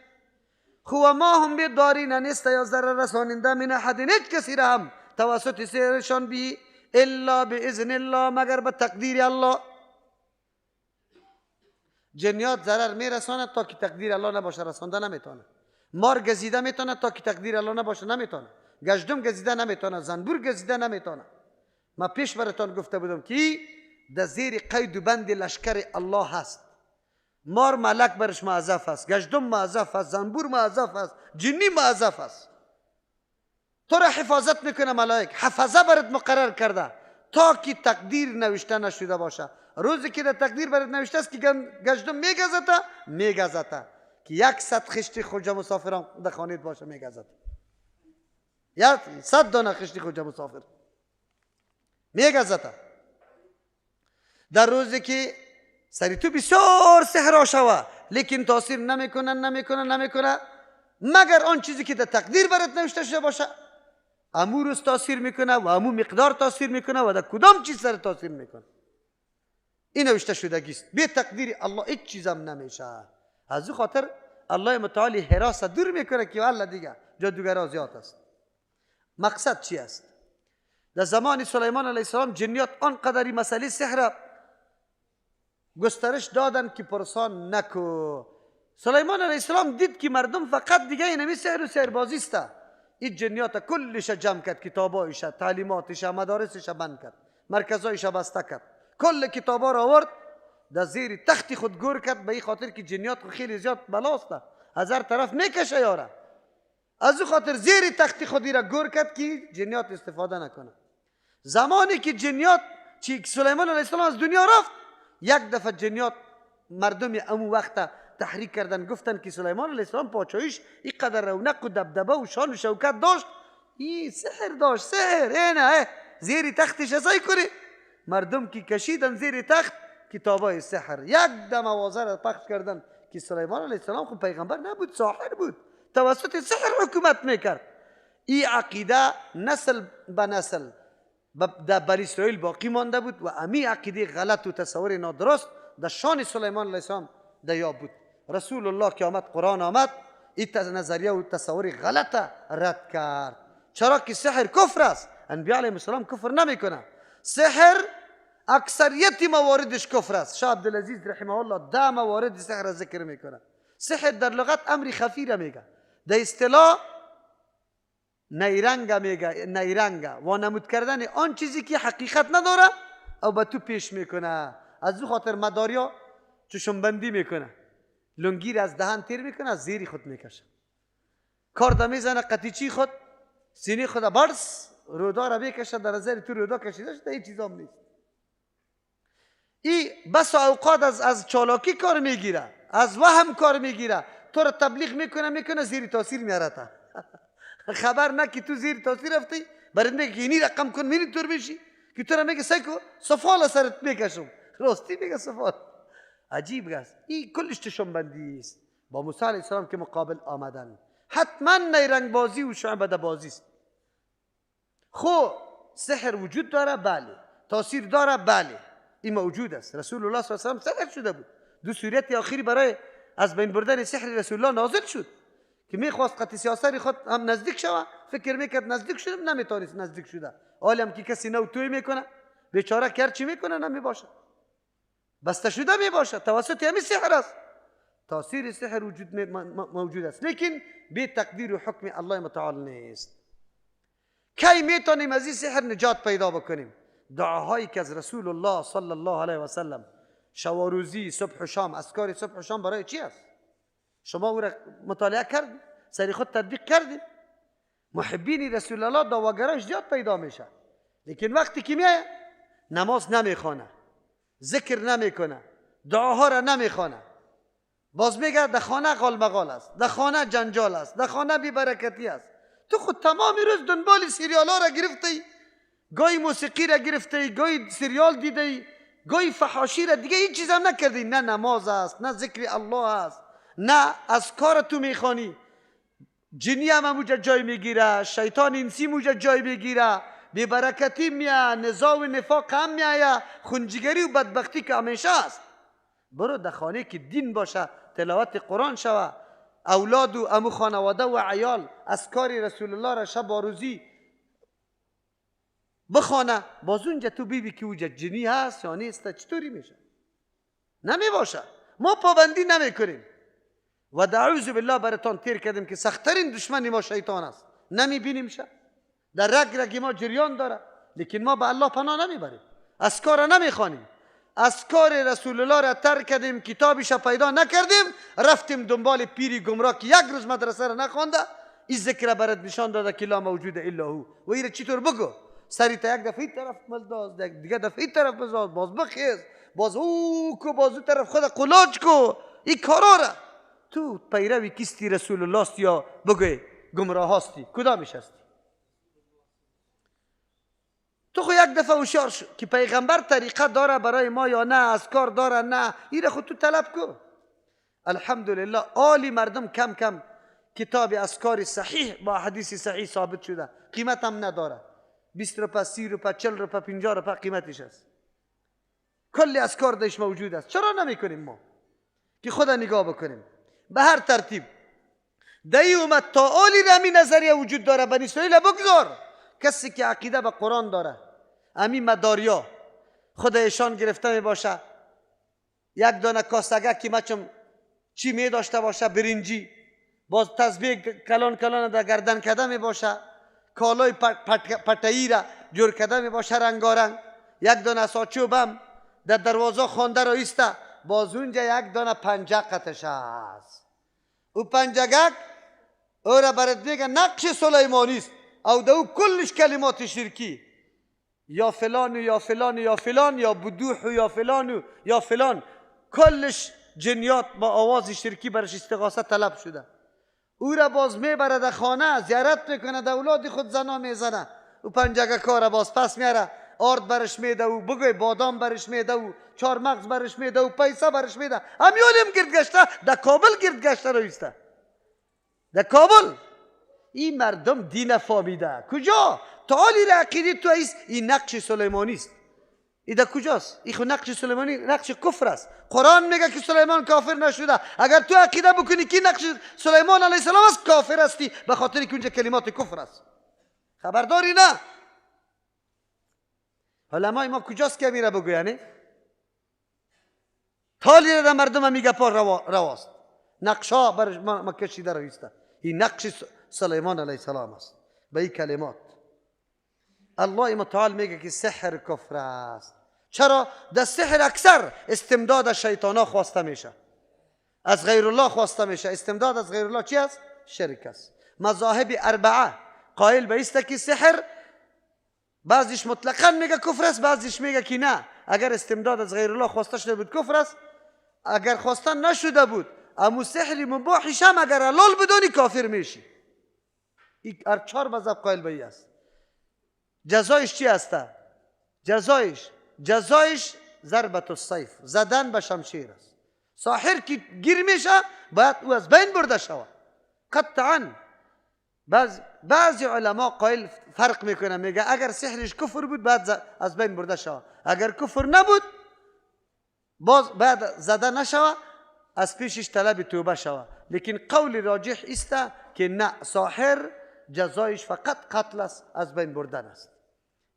خو ما هم بدارین نیست یا ضرر رساننده من احد، هیچ کسی را هم توسط سحرشان بی الا باذن الله، مگر به تقدیر الله. جنیات ضرر میرساند تا که تقدیر الله نباشه رسانده نمیتونه. مار گزیده میتونه تا که تقدیر الله نباشه نمیتونه. گژدم گزیده نمیتونه، زنبور گزیده نمیتونه. ما پیش براتان گفته بودم که در زیر قید و بند لشکر الله هست. مار ملک برش معذف است، گژدم معذف است، زنبور معذف است، جنی معذف است. تو را حفاظت میکنه ملائک، حفظه برات مقرر کرده تا که تقدیر نوشته نشده باشه. روزی که در تقدیر برات نوشته است که گژدم میگزته، میگزته که 100 خشتی خوجه مسافران در خانه باشه میگزته، 100 دانه خشتی خوجه مسافر میگزته. در روزی که سری تو بسیار سحر شوه، لیکن تاثیر نمیکنه نمیکنه نمیکنه، مگر آن چیزی که در تقدیر برات نوشته شده باشه، امو روز تاثیر میکنه و امو مقدار تاثیر میکنه و در کدام چیز سر تاثیر میکنه. این نوشته شدگی است. به تقدیر الله هیچ چیزم نمیشه. از او خاطر الله متعالی حراس دور میکنه که الله دیگه جادوگرا زیاد است. مقصد چی است؟ در زمان سلیمان علیه السلام جنیات آنقدری مسئله سحر گسترش دادن که پرسان نکو. سلیمان علیه السلام دید که مردم فقط دیگه اینمی سحر و سحربازی است. این جنیات کلش جمع کرد، کتابایش، تعلیماتش، مدارسش بند کرد، مرکزایش بسته کرد، کل کتابا را آورد در زیر تخت خود گور کرد، به این خاطر که جنیات خیلی زیاد بلاست، از هر طرف میکشه یاره. از او خاطر زیر تخت خودی را گور کرد که جنیات استفاده نکنه. زمانی که جنیات چی سلیمان علیه السلام از دنیا رفت، یک دفعه جنیات مردم امو وقت تحریک کردن، گفتن که سلیمان علیه السلام پاچایش اینقدر رونق و دبدبه و شان و شوکت داشت، این سحر داشت، سحر اینه زیر تختش ازای کنه. مردم که کشیدن زیر تخت کتابای سحر، یک دم آوازه را پخش کردن که سلیمان علیه السلام خب پیغمبر نبود، ساحر بود، توسط سحر حکومت میکرد. این عقیده نسل به نسل در بنی اسرائیل باقی مانده بود و امی عقیده غلط و تصور نادرست در شان سلیمان علیه السلام دیاب بود. رسول الله که آمد، قرآن آمد، این نظریه و تصور غلط رد کرد. چرا که سحر کفر است. انبیاء علیهم السلام کفر نمیکنه. سحر اکثریت مواردش کفر است. شاه عبدالعزیز رحمه الله 10 موارد سحر ذکر میکنه. سحر در لغت امر خفی را میگه، در اصطلاح نیرنگ میگه، نیرنگ وانمود کردن آن چیزی که حقیقت نداره او به تو پیش میکنه. از او خاطر مداریا چشم بندی میکنه، لنگیر از دهن تیر میکنه، از زیر خود میکشه، کارد میزنه قطیچی خود، سینه خود برس رودا را بکشه، در نظر تو رودا کشیده شده، هیچ چیز هم نیست. ای بس اوقات از چالاکی کار میگیره، از وهم کار میگیره، تو را تبلیغ میکنه زیر تاثیر میاره تا خبر نه که تو زیر تاثیر رفتی، برات میگه که اینی رقم کن میری تور میشی، که تو را میگه سیکو سفال سرت میکشم، راستی میگه سفال. عجیب است. این کلش چشم بندی است. با موسی علیه السلام که مقابل آمدن حتما نیرنگ بازی و شعبده بازی است. خو سحر وجود داره، بله. تاثیر داره، بله. این موجود است. رسول الله صلی الله علیه و سلم سحر شده بود. دو سوریت آخری برای از بین بردن سحر رسول الله نازل شد که میخواست قطع سیاست خود هم نزدیک شوه، فکر میکرد نزدیک شدم، نمیتونست نزدیک شده. عالم که کسی نو توی میکنه، بیچاره که هرچی میکنه نمیباشه، بسته شده میباشه، توسط همین سحر است. تاثیر سحر وجود موجود است، لیکن به تقدیر و حکم الله متعال نیست. کی میتونیم از این سحر نجات پیدا بکنیم؟ دعاهایی که از رسول الله صلی الله علیه و سلم، شواروزی، صبح و شام، اذکار صبح و شام برای چی است؟ شما او را مطالعه کردید، سری خود تطبیق کردید. محبین رسول الله دعواگرایش زیاد پیدا میشه، لیکن وقتی که میایه نماز نمیخوانه، ذکر نمیکنه، دعاها را نمیخوانه، باز میگه در خانه غالمغال است، در خانه جنجال است، در خانه بی‌برکتی است. تو خود تمام روز دنبال سریال ها را گرفتی، گاهی موسیقی را گرفتی، گاهی سریال دیدی، گاهی فحاشی را، دیگه هیچ چیز هم نکردی. نه نماز است، نه ذکر الله است، نه از کار تو میخوانی. جنی هم همونجا جای میگیره، شیطان انسی موجه جای میگیره، بی‌برکتی میاد، نزاع و نفاق هم میآید، خونجیگری و بدبختی که همیشه است. برو در خانه که دین باشه، تلاوت قرآن شوه، اولاد و امو خانواده و عیال اذکار رسول الله را شب و روزی بخوانه، باز اونجا تو بیبی که اونجا جنی هست یا نیست، چطوری میشه؟ نمی باشه. ما پابندی نمیکنیم و اعوذ بالله براتان تیر کردیم که سختترین دشمن ما شیطان است. نمیبینیم شه، در رگ رگ ما جریان داره، لیکن ما به الله پناه نمیبریم، اذکار نمیخوانیم، اذکار رسول الله را ترک کردیم، کتابش را پیدا نکردیم، رفتیم دنبال پیری گمراه که یک روز مدرسه را نخوانده، این ذکر برات نشان داده که لا موجود الا هو. و ایره چطور بگو؟ سری تا یک دفعه این طرف مزداز، دیگه دفعه این طرف مزداز، باز بخیز، باز او کو، باز او طرف خود قلاج کو، این کارا را تو پیروی کیستی؟ رسول الله است یا بگوی گمراه هستی؟ کدامش هستی؟ تو خو یک دفعه هوشیار شو که پیغمبر طریقه داره برای ما یا نه، اذکار داره نه، این خود تو طلب کو. الحمدلله عالی مردم کم کم کتاب اذکار صحیح با حدیث صحیح ثابت شده، قیمت هم نداره، 20 روپه، 30 روپه، 40 روپه، 50 روپه قیمتش است. کلی اذکار دش موجود است. چرا نمیکنیم ما که خدا نگاه بکنیم؟ به هر ترتیب دی اومد تا عالی رمی نظریه وجود داره. بنی اسرائیل بگذار، کسی که عقیده به قرآن داره، امی مداریا خود ایشان گرفته می باشه، یک دانه کاسگه که مچم چی می داشته باشه، برنجی، باز تسبیح کلان کلان در گردن کده می باشه، کالای پتایی را جور کده می باشه رنگارنگ، یک دانه ساچوب هم در دروازه خوانده را ایسته، باز اونجا یک دانه پنجه قطش است. او پنجگک او را برات میگه نقش سلیمانی است، او دو کلش کلمات شرکی، یا فلان و یا فلان و یا فلان، یا بدوح و یا فلان و یا فلان، کلش جنیات با آواز شرکی برش استغاثه طلب شده. او را باز میبره در خانه، زیارت میکنه، در اولاد خود زنا میزنه، او پنجگه کار باز پس میاره، آرد برش میده و بگوی بادام برش میده و چهارمغز برش میده و پیسه برش میده. همیولیم گرد گشته در کابل، گرد گشته رویسته در کابل. این مردم دین فامیده کجا؟ تعالی را عقیده تو ایست، این نقش سلیمانی است. این در کجاست؟ این خود نقش سلیمانی نقش کفر است. قرآن میگه که سلیمان کافر نشده. اگر تو عقیده بکنی که نقش سلیمان علیه السلام است، کافر هستی، به خاطر که اونجا کلمات کفر است. خبرداری نه؟ علمای ما کجاست که میره بگو؟ یعنی تالی را مردم میگه پا رواست. نقشا بر ما کشیده رویسته. این نقش سلیمان علیه السلام است به این کلمات. الله متعال میگه که سحر کفر است. چرا؟ در سحر اکثر استمداد از شیطانا خواسته میشه، از غیر الله خواسته میشه. استمداد از غیر الله چی است؟ شرک است. مذاهب اربعه قائل به است که سحر بعضیش مطلقا میگه کفر است، بعضیش میگه که نه، اگر استمداد از غیر الله خواسته شده بود کفر است، اگر خواسته نشده بود امو سحر مباحش هم اگر حلال بدونی کافر میشی. این هر چهار مذهب قائل به است. جزایش چی است؟ جزایش ضربت السیف، زدن به شمشیر است. ساحر که گیر میشه باید او از بین برده شود قطعا. بعضی علما قائل فرق میکنه، میگه اگر سحرش کفر بود باید از بین برده شود، اگر کفر نبود باز باید زده نشود، از پیشش طلب توبه شود. لیکن قول راجح است که نه، ساحر جزایش فقط قتل است، از بین بردن است.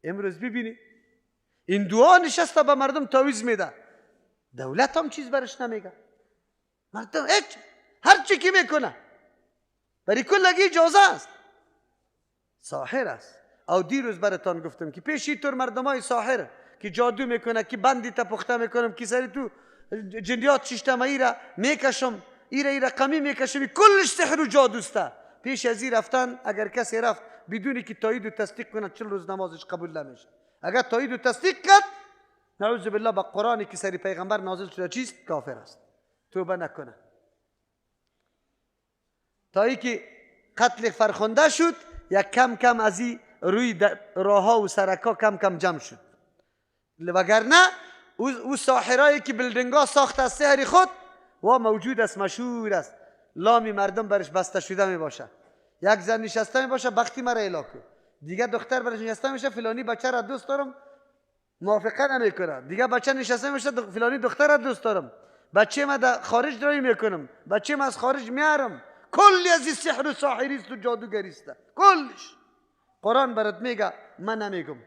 امروز ببینی این دعا نشسته به مردم تعویذ میده، دولت هم چیز برش نمیگه، مردم هیچ هر چی که میکنه برای کلگی اجازه است. ساحر است. او دیروز براتان گفتم که پیشی طور مردم های ساحر که جادو میکنه، که بندی تا پخته میکنم، که سری تو جنیات شیشتم ایره میکشم، ایره ایره قمی میکشم، کلش سحر و جادوسته. پیش از این رفتن اگر کسی رفت بدونی که تایید و تصدیق کنه 40 روز نمازش قبول نمیشه. اگر تایید و تصدیق کرد نعوذ بالله با قرآنی که سری پیغمبر نازل شده چیست؟ کافر است، توبه نکنه. تا ای که قتل فرخنده شد یک کم کم از این روی راهها و سرکا کم کم جمع شد، وگرنه او ساحرایی که بلدنگا ساخت از سحر خود و موجود است، مشهور است، لامی مردم برش بسته شده می باشه. یک زن نشسته می باشه بختی مرا اعلا کن، دیگه دختر برش نشسته میشه فلانی بچه را دوست دارم موافقه نمیکنه، دیگه بچه نشسته میشه فلانی دختر را دوست دارم، بچه ما در خارج رای میکنم، بچه ما از خارج میارم. کلی از این سحر و ساحریست و جادوگریست کلش. قرآن برات میگه، من نمیگم.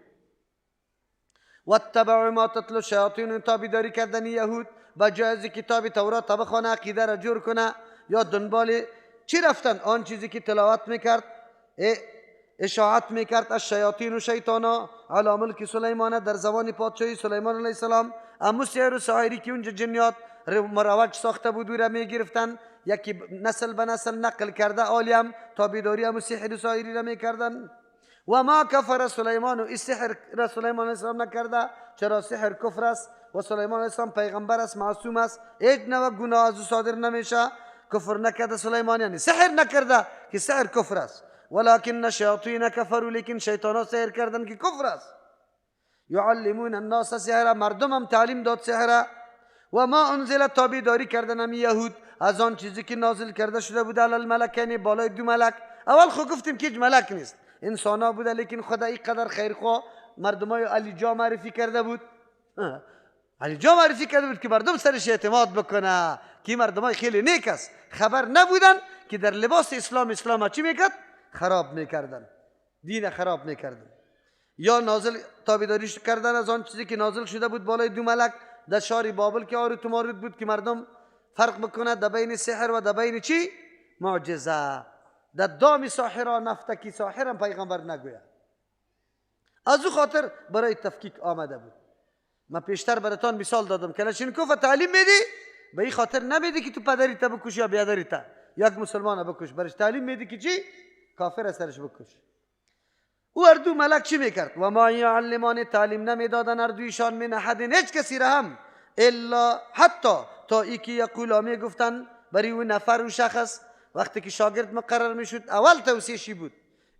واتبعوا ما تتلو الشیاطین، تابعداری کردن یهود با جای کتاب تورات بخوانه، عقیده را جور کنه، یا دنبال چی رفتن؟ آن چیزی که تلاوت میکرد، اشاعت میکرد از شیاطین و شیطانا علی ملک سلیمان، در زمان پادشاهی سلیمان علیه السلام. اما سحر و ساحری که اونجا جنیات مروج ساخته بود و را میگرفتن، یکی نسل به نسل نقل کرده، عالیم تابعداری هم سحر و ساحری را میکردن. و ما کفر سلیمان، و این سحر را سلیمان علیه السلام نکرده. چرا؟ سحر کفر است و سلیمان علیه السلام پیغمبر است، معصوم است، هیچ نوع گناه از او صادر نمیشه. کفر نکرده سلیمان، یعنی سحر نکرده که سحر کفر است. ولكن الشیاطین کفروا، لیکن شیطانا سحر کردن که کفر است. یعلمون الناس سحر، مردم هم تعلیم داد سحر. و ما انزل، تابعداری کردن هم یهود از آن چیزی که نازل کرده شده بود علی الملکین، بالای دو ملک. اول خو گفتیم که هیچ ملک نیست، انسان ها بوده، لیکن خدا اینقدر خیرخواه مردمای علی جا معرفی کرده بود، علی جا معرفی کرده بود که مردم سرش اعتماد بکنه که مردمای خیلی نیک است. خبر نبودن که در لباس اسلام اسلام چی میکرد؟ خراب میکردن، دین خراب میکردن. یا نازل تابعداری کردن از آن چیزی که نازل شده بود بالای دو ملک در شهر بابل که آروت و ماروت بود، که مردم فرق بکنه در بین سحر و در بین چی؟ معجزه. در دام ساحران نفته که ساحرم پیغمبر نگوید. از او خاطر برای تفکیک آمده بود. من پیشتر براتان مثال دادم کلاشینکوف تعلیم میدی به این خاطر نمیدی که تو پدری تا بکش یا بیادری تا، یک مسلمان بکش، برش تعلیم میدی که چی؟ کافر سرش بکش. او هر دو ملک چی میکرد؟ و ما یعلمان، تعلیم نمیدادن هر دویشان من احد، هیچ کسی را هم، الا حتی تا ای که یقولا میگفتن برای او نفر و شخص. وقتی که شاگرد مقرر میشد اول توصیه بود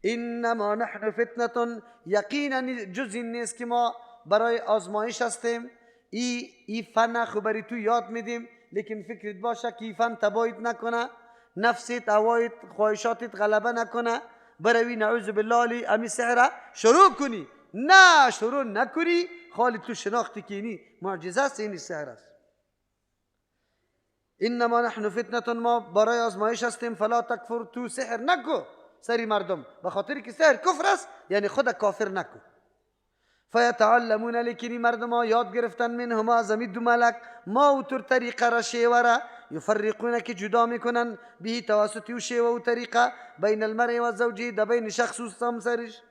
انما نحن فتنه، یقینا جز این نیست که ما برای آزمایش هستیم، ای فن خو برای تو یاد میدیم، لیکن فکرت باشه که ای فن تباهیت نکنه، نفست، هوایت، خواهشاتت غلبه نکنه، بروی نعوذ بالله علی امی سحره شروع کنی. نه، شروع نکنی، خالی تو شناختی که اینی معجزه است، اینی سحر است. انما نحن فتنه، ما برای آزمایش هستیم، فلا تکفر، تو سحر نکو سری مردم، به خاطر که سحر کفر است، یعنی خود کافر نکو. فیتعلمون، لیکن مردم ها یاد گرفتن، منهما از امی دو ملک، ما او طور طریقه را شیوه را، یفرقون که جدا میکنن، به توسط او شیوه و طریقه، بین المرء و زوجه، در بین شخص و همسرش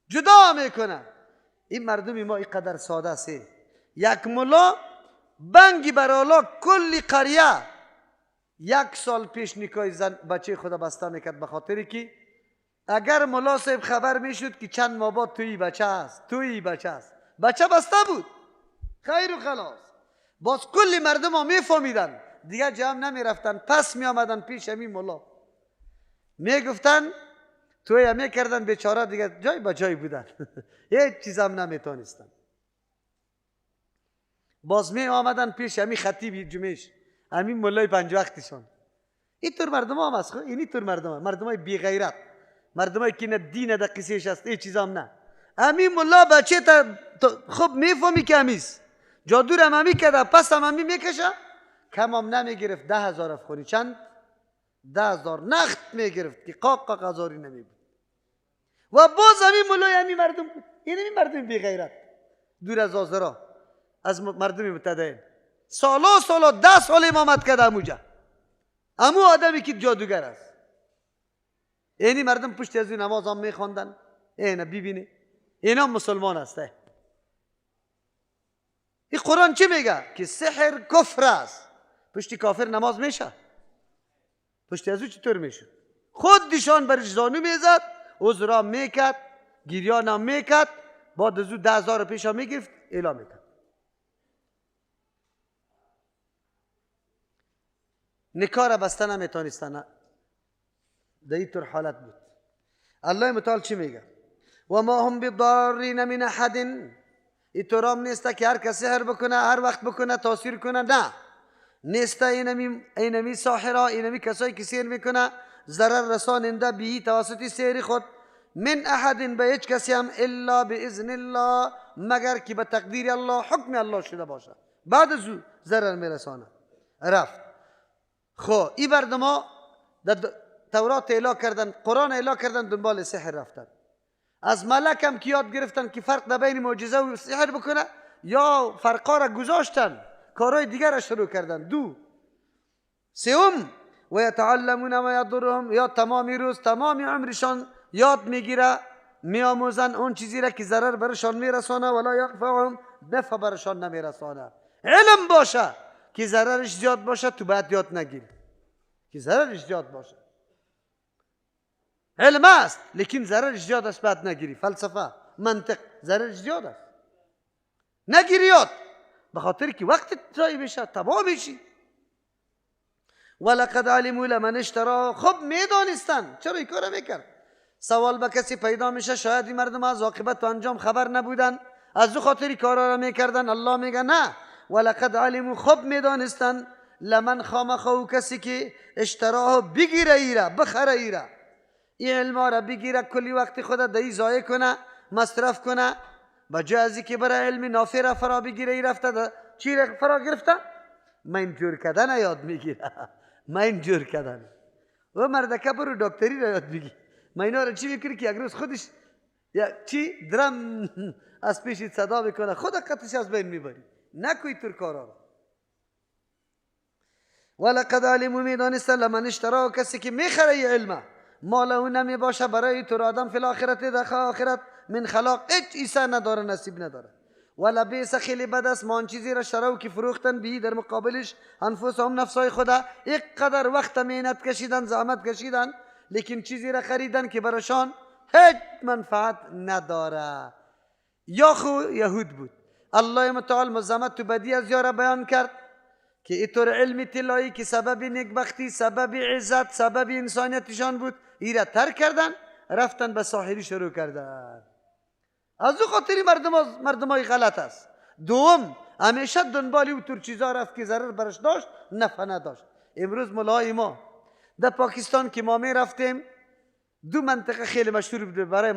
جدا میکنن. این مردم ما اینقدر ساده است. یک ملا بنگی برالا کلی قریه یک سال پیش نکاح زن بچه خود بسته میکرد، به خاطر که اگر ملا صاحب خبر میشد که چند ماه بعد توی بچه است، توی بچه است، بچه بسته بود، خیر و خلاص. باز کلی مردم ها میفهمیدن، دیگه جمع نمیرفتن، پس میآمدن پیش همین ملا میگفتن توی هم میکردن، بیچاره دیگه جای با جای بودن، هیچ چیز هم نمیتونستن. باز می آمدن پیش همین خطیب جمعش، همین ملای پنج وقتشان. اینطور مردم هم هست، اینی طور مردم هم، مردم های بی غیرت، مردم های که نه دین در قصهش هست، هیچ چیز هم نه. همین ملا بچه تا خوب میفهمی که همیست، جادو هم همی کرده، پس هم همی میکشه، کم هم نمیگرفت 10,000 افغانی، چند؟ 10,000 نخت میگرفت که قاق قاق هزاری نمیبود. و باز همین ملای همین مردم بود. این همین مردم بی غیرت، دور از آزرا، از مردم متدین، سالا سالا 10 سال امامت کرده اموجا، امو آدمی که جادوگر است. اینی مردم پشت از این نماز هم میخواندن، اینا ببینه اینا مسلمان است. این قرآن چی میگه؟ که سحر کفر است. پشت کافر نماز میشه؟ پشت از او چطور میشه؟ خود دیشان برش زانو میزد، عذرا میکرد، گریان هم میکرد، بعد از او 10,000 پیش هم میگرفت، اعلام میکرد. نکاح را بسته نمیتونستن، در این طور حالت بود. الله متعال چی میگه؟ و ما هم بضارین من احد. این طور هم نیست که هر کس سحر بکنه، هر وقت بکنه، تاثیر کنه، نه نیست. اینمی ساحرا، اینمی کسایی که سحر میکنه، ضرر رساننده بهی توسط سحر خود، من احد به هیچ کسی هم، الا باذن الله، مگر که به تقدیر الله، حکم الله شده باشه، بعد از او ضرر میرسانه. رفت. خب این مردم ها در تورات اعلا کردن، قرآن اعلا کردن، دنبال سحر رفتن. از ملک هم که یاد گرفتن که فرق در بین معجزه و سحر بکنه، یا فرقا را گذاشتن، کارهای دیگر را شروع کردن. دو سوم، و یتعلمون ما یضرهم، یا تمامی روز تمامی عمرشان یاد میگیره، میآموزن اون چیزی را که ضرر برشان میرسانه، ولا ینفعهم، نفع برشان نمیرسانه. علم باشه که ضررش زیاد باشه تو باید یاد نگیری که ضررش زیاد باشه. علم است لیکن ضررش زیاد است، باید نگیری. فلسفه، منطق، ضررش زیاد است، نگیری یاد، به خاطر که وقت ضایع میشه، تباه میشی. ولقد علموا لمن اشترى. خب میدانستن، چرا این کارو میکرد؟ سوال به کسی پیدا میشه، شاید این مردم از عاقبت و انجام خبر نبودن، از او خاطر کارا را میکردن. الله میگه نه، ولقد علموا، خب میدانستن، لمن خامخا، کسی که اشتراه بگیره، ایره بخره، ایره این علم را بگیره، کلی وقت خود در ضایع کنه، مصرف کنه، با جای از که برای علم نافع را فرا بگیره، ای رفته چی را فرا گرفته؟ من جور کردن یاد میگیره، من جور کردن. و مردکه برو دکتری را یاد میگیره. من اینا را چی میکنی که یک روز خودش یا چی درم از پیش صدا میکنه، خود قطعش از بین میبری. نکوی تر کارا را. ولقد علموا، میدانستن، لمن اشترا، کسی که میخره ای علمه، ما له نمی باشه برای تو آدم فی الاخرت، در آخرت، من خلاق، هیچ عیسی نداره، نصیب نداره. ولا بیس، خیلی بد است، ما آن چیزی را شرو که فروختن، بی در مقابلش، انفسهم، نفسای خدا. اینقدر وقت محنت کشیدن، زحمت کشیدن، لیکن چیزی را خریدن که براشان هیچ منفعت نداره. یا خو یهود بود. الله متعال مزمت و بدی از یارا بیان کرد که اینطور علم طلایی که سبب نیکبختی، سبب عزت، سبب انسانیتشان بود، ایره ترک کردن، رفتن به ساحری شروع کردن. از او خاطری مردم های غلط است. دوم، همیشه دنبال او طور چیزا رفت که ضرر برش داشت، نفع نداشت. امروز ملای ما در پاکستان که ما می رفتیم، دو منطقه خیلی مشهور بود برای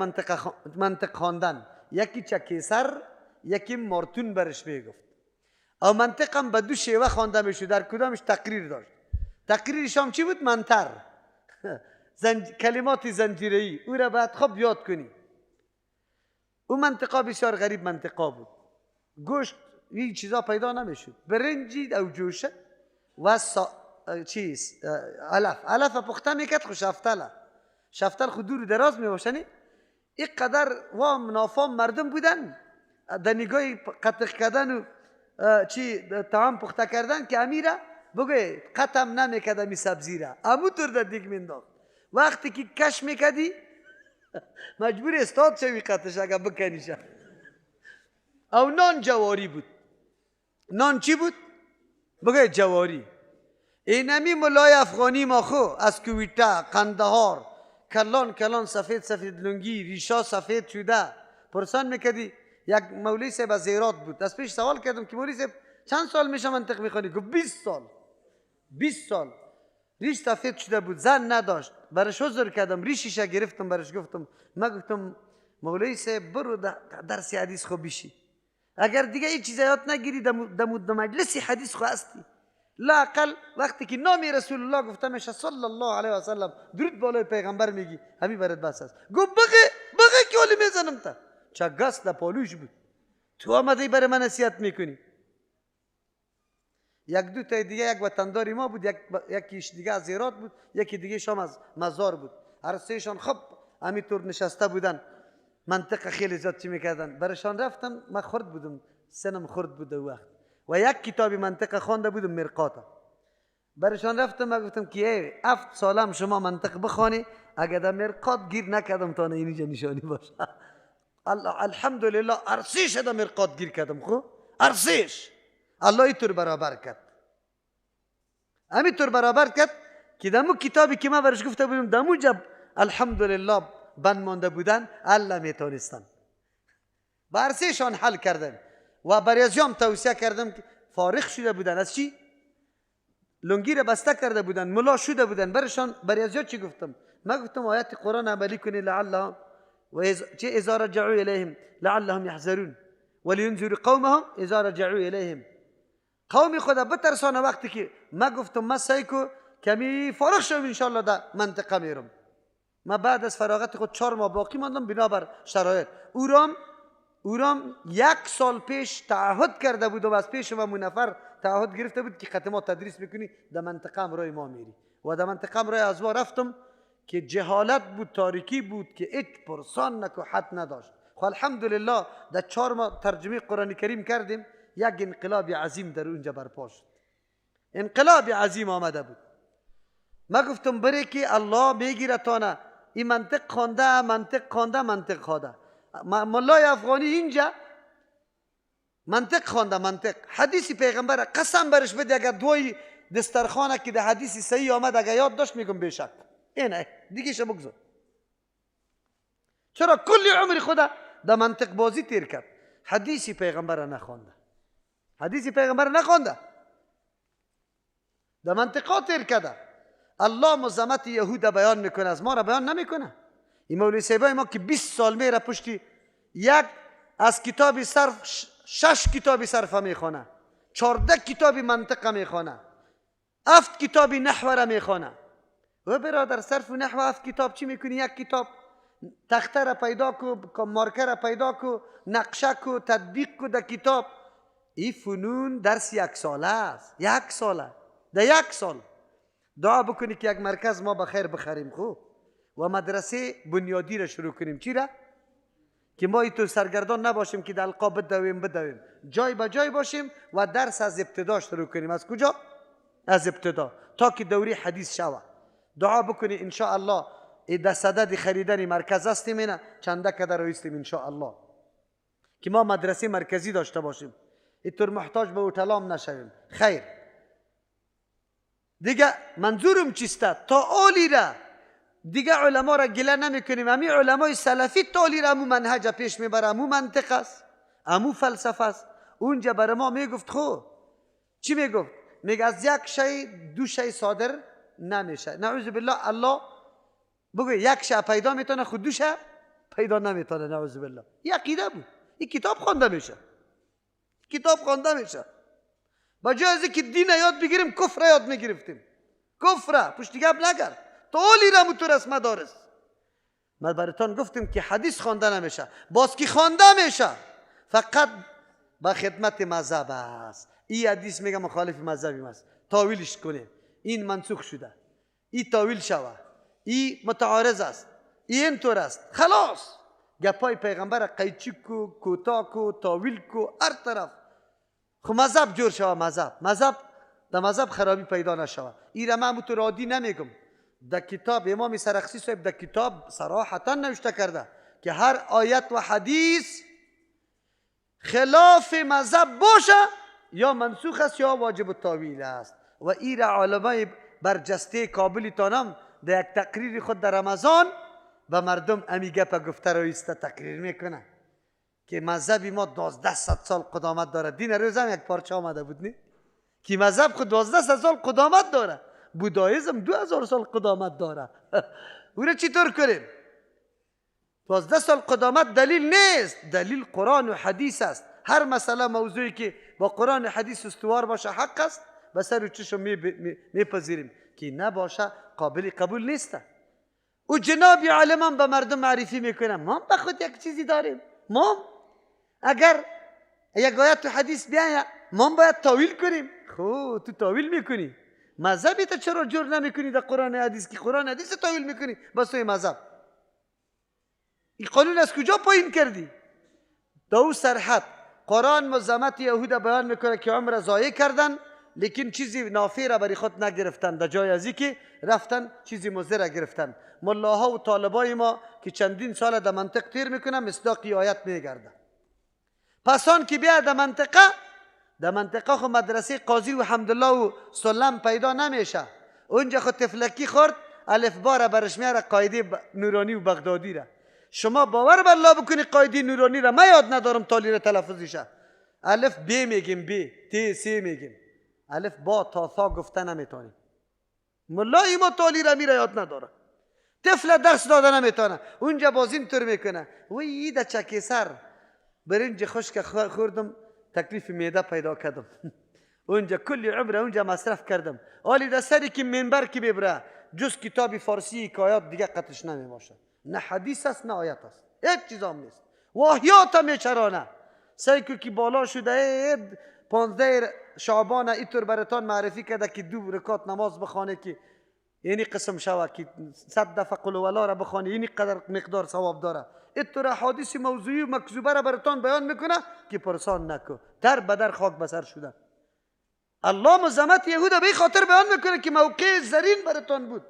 منطق خواندن، یکی چکیسر، یکی مارتون برش میگفت. او منطق هم به دو شیوه خوانده میشد، در کدامش تقریر داشت. تقریرش هم چی بود؟ منتر، کلمات زنجیره‌ای، او را باید خوب یاد کنی. اون منطقه بسیار غریب منطقه بود، گوشت این چیزا پیدا نمیشد، برنجی او جوشه و چیز علف، علف پخته میکرد. خو شفتله، شفتل خود دور دراز میباشنی، اینقدر وام نافام مردم بودن در نگاه قطق کردن و چی طعام پخته کردن که امیره بگه قطم نمیکرد امی سبزی را، امو طور در دیگ مینداخت. وقتی که کش میکردی مجبور استاد شوی قطش اگر بکنیشه. او نان جواری بود. نان چی بود؟ بگه جواری. اینمی ملای افغانی ما خو از کویته، قندهار، کلان کلان سفید سفید لنگی، ریشا سفید شده. پرسان میکردی یک مولوی صاحب از هرات بود، از پیش سوال کردم که مولوی صاحب چند سال میشه منطق میخوانی؟ گفت 20 سال. 20 سال. ریش سفید شده بود، زن نداشت. برش حضور کردم، ریشش گرفتم، برش گفتم، من گفتم مولوی صاحب برو درس حدیث خو بشی، اگر دیگه این چیزا یاد نگیری دمود مجلس حدیث خو هستی. لاقل وقتی که نام رسول الله گفته میشه صلی الله علیه و سلم، درود بالای پیغمبر میگی، همین برات بس است. گفت بغه بغه که ولی میزنم تا چگاس در پالوش بود، تو آمدی برای من نصیحت میکنی. یک دو تا دیگه، یک وطنداری ما بود، یکیش دیگه از هرات بود، یکی دیگه شام از مزار بود. هر سهشان خب همینطور نشسته بودن، منطقه خیلی زیاد چی میکردن. برشان رفتم، من خرد بودم، سنم خرد بود وقت، و یک کتابی منطقه خوانده بودم مرقاتا. برشان رفتم، من گفتم که 7 سالم شما منطق بخوانی، اگر در مرقات گیر نکردم تا اینجا نشانی باشه. الحمدلله ارسیش در مرقات گیر کردم. خو ارسیش الله اینطور برابر کرد، همینطور برابر کرد که دمو کتابی که من برش گفته بودم دمو جب الحمدلله بند مانده بودن، الله میتونستن. برسیشان حل کردم و برای ازیام توصیه کردم که فارغ شده بودن از چی؟ لنگی را بسته کرده بودن، ملا شده بودن. برشان برای ازیام چی گفتم؟ من گفتم آیت قرآن عملی کنی، لعلهم و چه اذا رجعوا الیهم لعلهم یحذرون ولینذروا قومهم اذا رجعوا الیهم. قوم خدا بترسانه. وقتی که من گفتم من سعی کو کمی فارغ شوم انشالله در منطقه میرم. من بعد از فراغت خود 4 ماه باقی ماندم بنابر شرایط. اورام 1 سال پیش تعهد کرده بود و از پیش ما نفر تعهد گرفته بود که قطعا تدریس میکنی در منطقه امرای ما میری. و در منطقه امرای از ما رفتم که جهالت بود، تاریکی بود، که هیچ پرسان نکو حد نداشت. خب الحمدلله در 4 ماه ترجمه قرآن کریم کردیم، یک انقلاب عظیم در اونجا برپا شد. انقلاب عظیم آمده بود. ما گفتم بره که الله میگیره تانه، این منطق خوانده، منطق خوانده، منطق خوانده. ملای افغانی اینجا منطق خوانده، منطق حدیث پیغمبر قسم برش بده اگر دوی دسترخانه که در حدیث صحیح آمد اگر یاد داشت میگم بیشک اینه دیگه شه بگذار. چرا کل عمر خدا در منطق بازی تیر کرد، حدیث پیغمبر نخوانده، حدیث پیغمبر نخوانده، در منطقه تیر کرده. الله مزمت یهود بیان میکنه، از ما را بیان نمیکنه. این مولوی صاحبای ما که 20 سال میره پشتی یک از کتاب صرف 6 کتاب صرف میخوانه، 14 کتاب منطقه میخوانه، 7 کتاب نحو را میخوانه. و برادر صرف و نحو 7 کتاب چی میکنی؟ یک کتاب تخته را پیدا کو، مارکر را پیدا کو، نقشه کو، تطبیق کو در کتاب. این فنون درس 1 ساله است، 1 ساله، در 1 سال دعا بکنی که یک مرکز ما بخیر بخریم خو و مدرسه بنیادی را شروع کنیم. چی را؟ که ما ایتو سرگردان نباشیم که در القا بدویم بدویم، جای به جای باشیم و درس از ابتدا شروع کنیم. از کجا؟ از ابتدا تا که دوری حدیث شوه. دعا بکنی ان شاء الله در صدد خریدن مرکز هستیم، اینه چنده که در ایستیم ان شاء الله که ما مدرسه مرکزی داشته باشیم، اینطور محتاج به اوتلام نشویم. خیر دیگه منظورم چیسته؟ تا آلی را دیگه علما را گله نمیکنیم. امی علمای سلفی تا آلی را امو منهج پیش میبره، امو منطق است، امو فلسفه است. اونجا برای ما میگفت خو چی میگفت؟ میگه از یک شی 2 شی صادر نمیشه. نعوذ بالله. الله بگو یک شی پیدا میتونه، خود 2 شی پیدا نمیتونه. نعوذ بالله. یه عقیده بود. این کتاب خوانده میشه، کتاب خوانده میشه. با جای از اینکه دین یاد بگیریم کفر یاد میگرفتیم. کفر پشت گپ نکرد. تا آلی را متور است مدارس. من براتان گفتم که حدیث خوانده نمیشه، باز که خوانده میشه فقط به خدمت مذهب است. این حدیث میگه مخالف مذهبی است، تاویلش کنه، این منسوخ شده، این تاویل شوه، این متعارض است، این اینطور است. خلاص گپای پیغمبر قیچی کو، کوتا کو، تاویل کو، هر طرف. خب مذهب جور شوه، مذهب در مذهب خرابی پیدا نشوه. این را من تو عادی نمیگم، در کتاب امام سرخسی صاحب در کتاب صراحتا نوشته کرده که هر آیت و حدیث خلاف مذهب باشه یا منسوخ است یا واجب التاویل است. و این را علمای برجسته کابلی تانم در یک تقریر خود در رمضان به مردم امی گپ گفته رو ایسته تقریر میکنه که مذهب ما 1200 سال قدامت داره. دین روز هم یک پارچه آمده بود نی که مذهب خود 1200 سال قدامت داره، بودایزم 2000 سال قدامت داره. او را چطور کنیم؟ 12 سال قدامت دلیل نیست، دلیل قرآن و حدیث است. هر مسئله موضوعی که با قرآن و حدیث استوار باشه حق است، به سر و چشم میپذیریم، که نباشه قابل قبول نیست. او جناب عالمان به مردم معرفی میکنه ما به خود یک چیزی داریم، ما اگر یک آیت و حدیث بیاید ما باید تاویل کنیم. خب تو تاویل میکنی، مذهبی تا چرا جور نمیکنی در قرآن حدیث که قرآن حدیث تاویل میکنی با سوی مذهب؟ این قانون از کجا پایین کردی؟ دو سرحد قرآن مزمت یهود بیان میکنه که عمر ضایع کردن لیکن چیزی نافع را برای خود نگرفتن، در جای ازی که رفتن چیزی مضر گرفتن. ملاها و طالبای ما که چندین سال در منطق تیر میکنن مصداق آیت میگردن. پس آن که بیا در منطقه، در منطقه خو مدرسه قاضی و حمدالله و سلم پیدا نمیشه، اونجا خو تفلکی خورد الف بار برش میاره قاعده نورانی و بغدادی را. شما باور به الله بکنی قاعده نورانی را من یاد ندارم تالی را تلفظیشه. الف ب میگیم، ب ت س میگیم، الف با تا ثا گفته نمیتونیم. ملای ما تالی را میره یاد نداره، طفل درس داده نمیتونه، اونجا باز اینطور میکنه. وی در چکی سر برنج خشک خوردم تکلیف معده پیدا کردم، اونجا کلی عمر اونجا مصرف کردم. حالی در سری که منبر که ببره جز کتاب فارسی حکایات دیگه قطعش نمیباشه، نه حدیث است نه آیت است، هیچ چیز هم نیست. واهیات هم میچرانه سعی که بالا شده 15 شعبان اینطور براتان معرفی کرده که 2 رکعت نماز بخوانه که یعنی قسم شوه که 100 دفعه قل هو را بخوانه یعنی قدر مقدار ثواب داره. اینطور احادیث موضوعی و مکذوبه را براتان بیان میکنه که پرسان نکو، در بدر خاک بسر شده. الله مزمت یهود به خاطر بیان میکنه که موقع زرین براتان بود،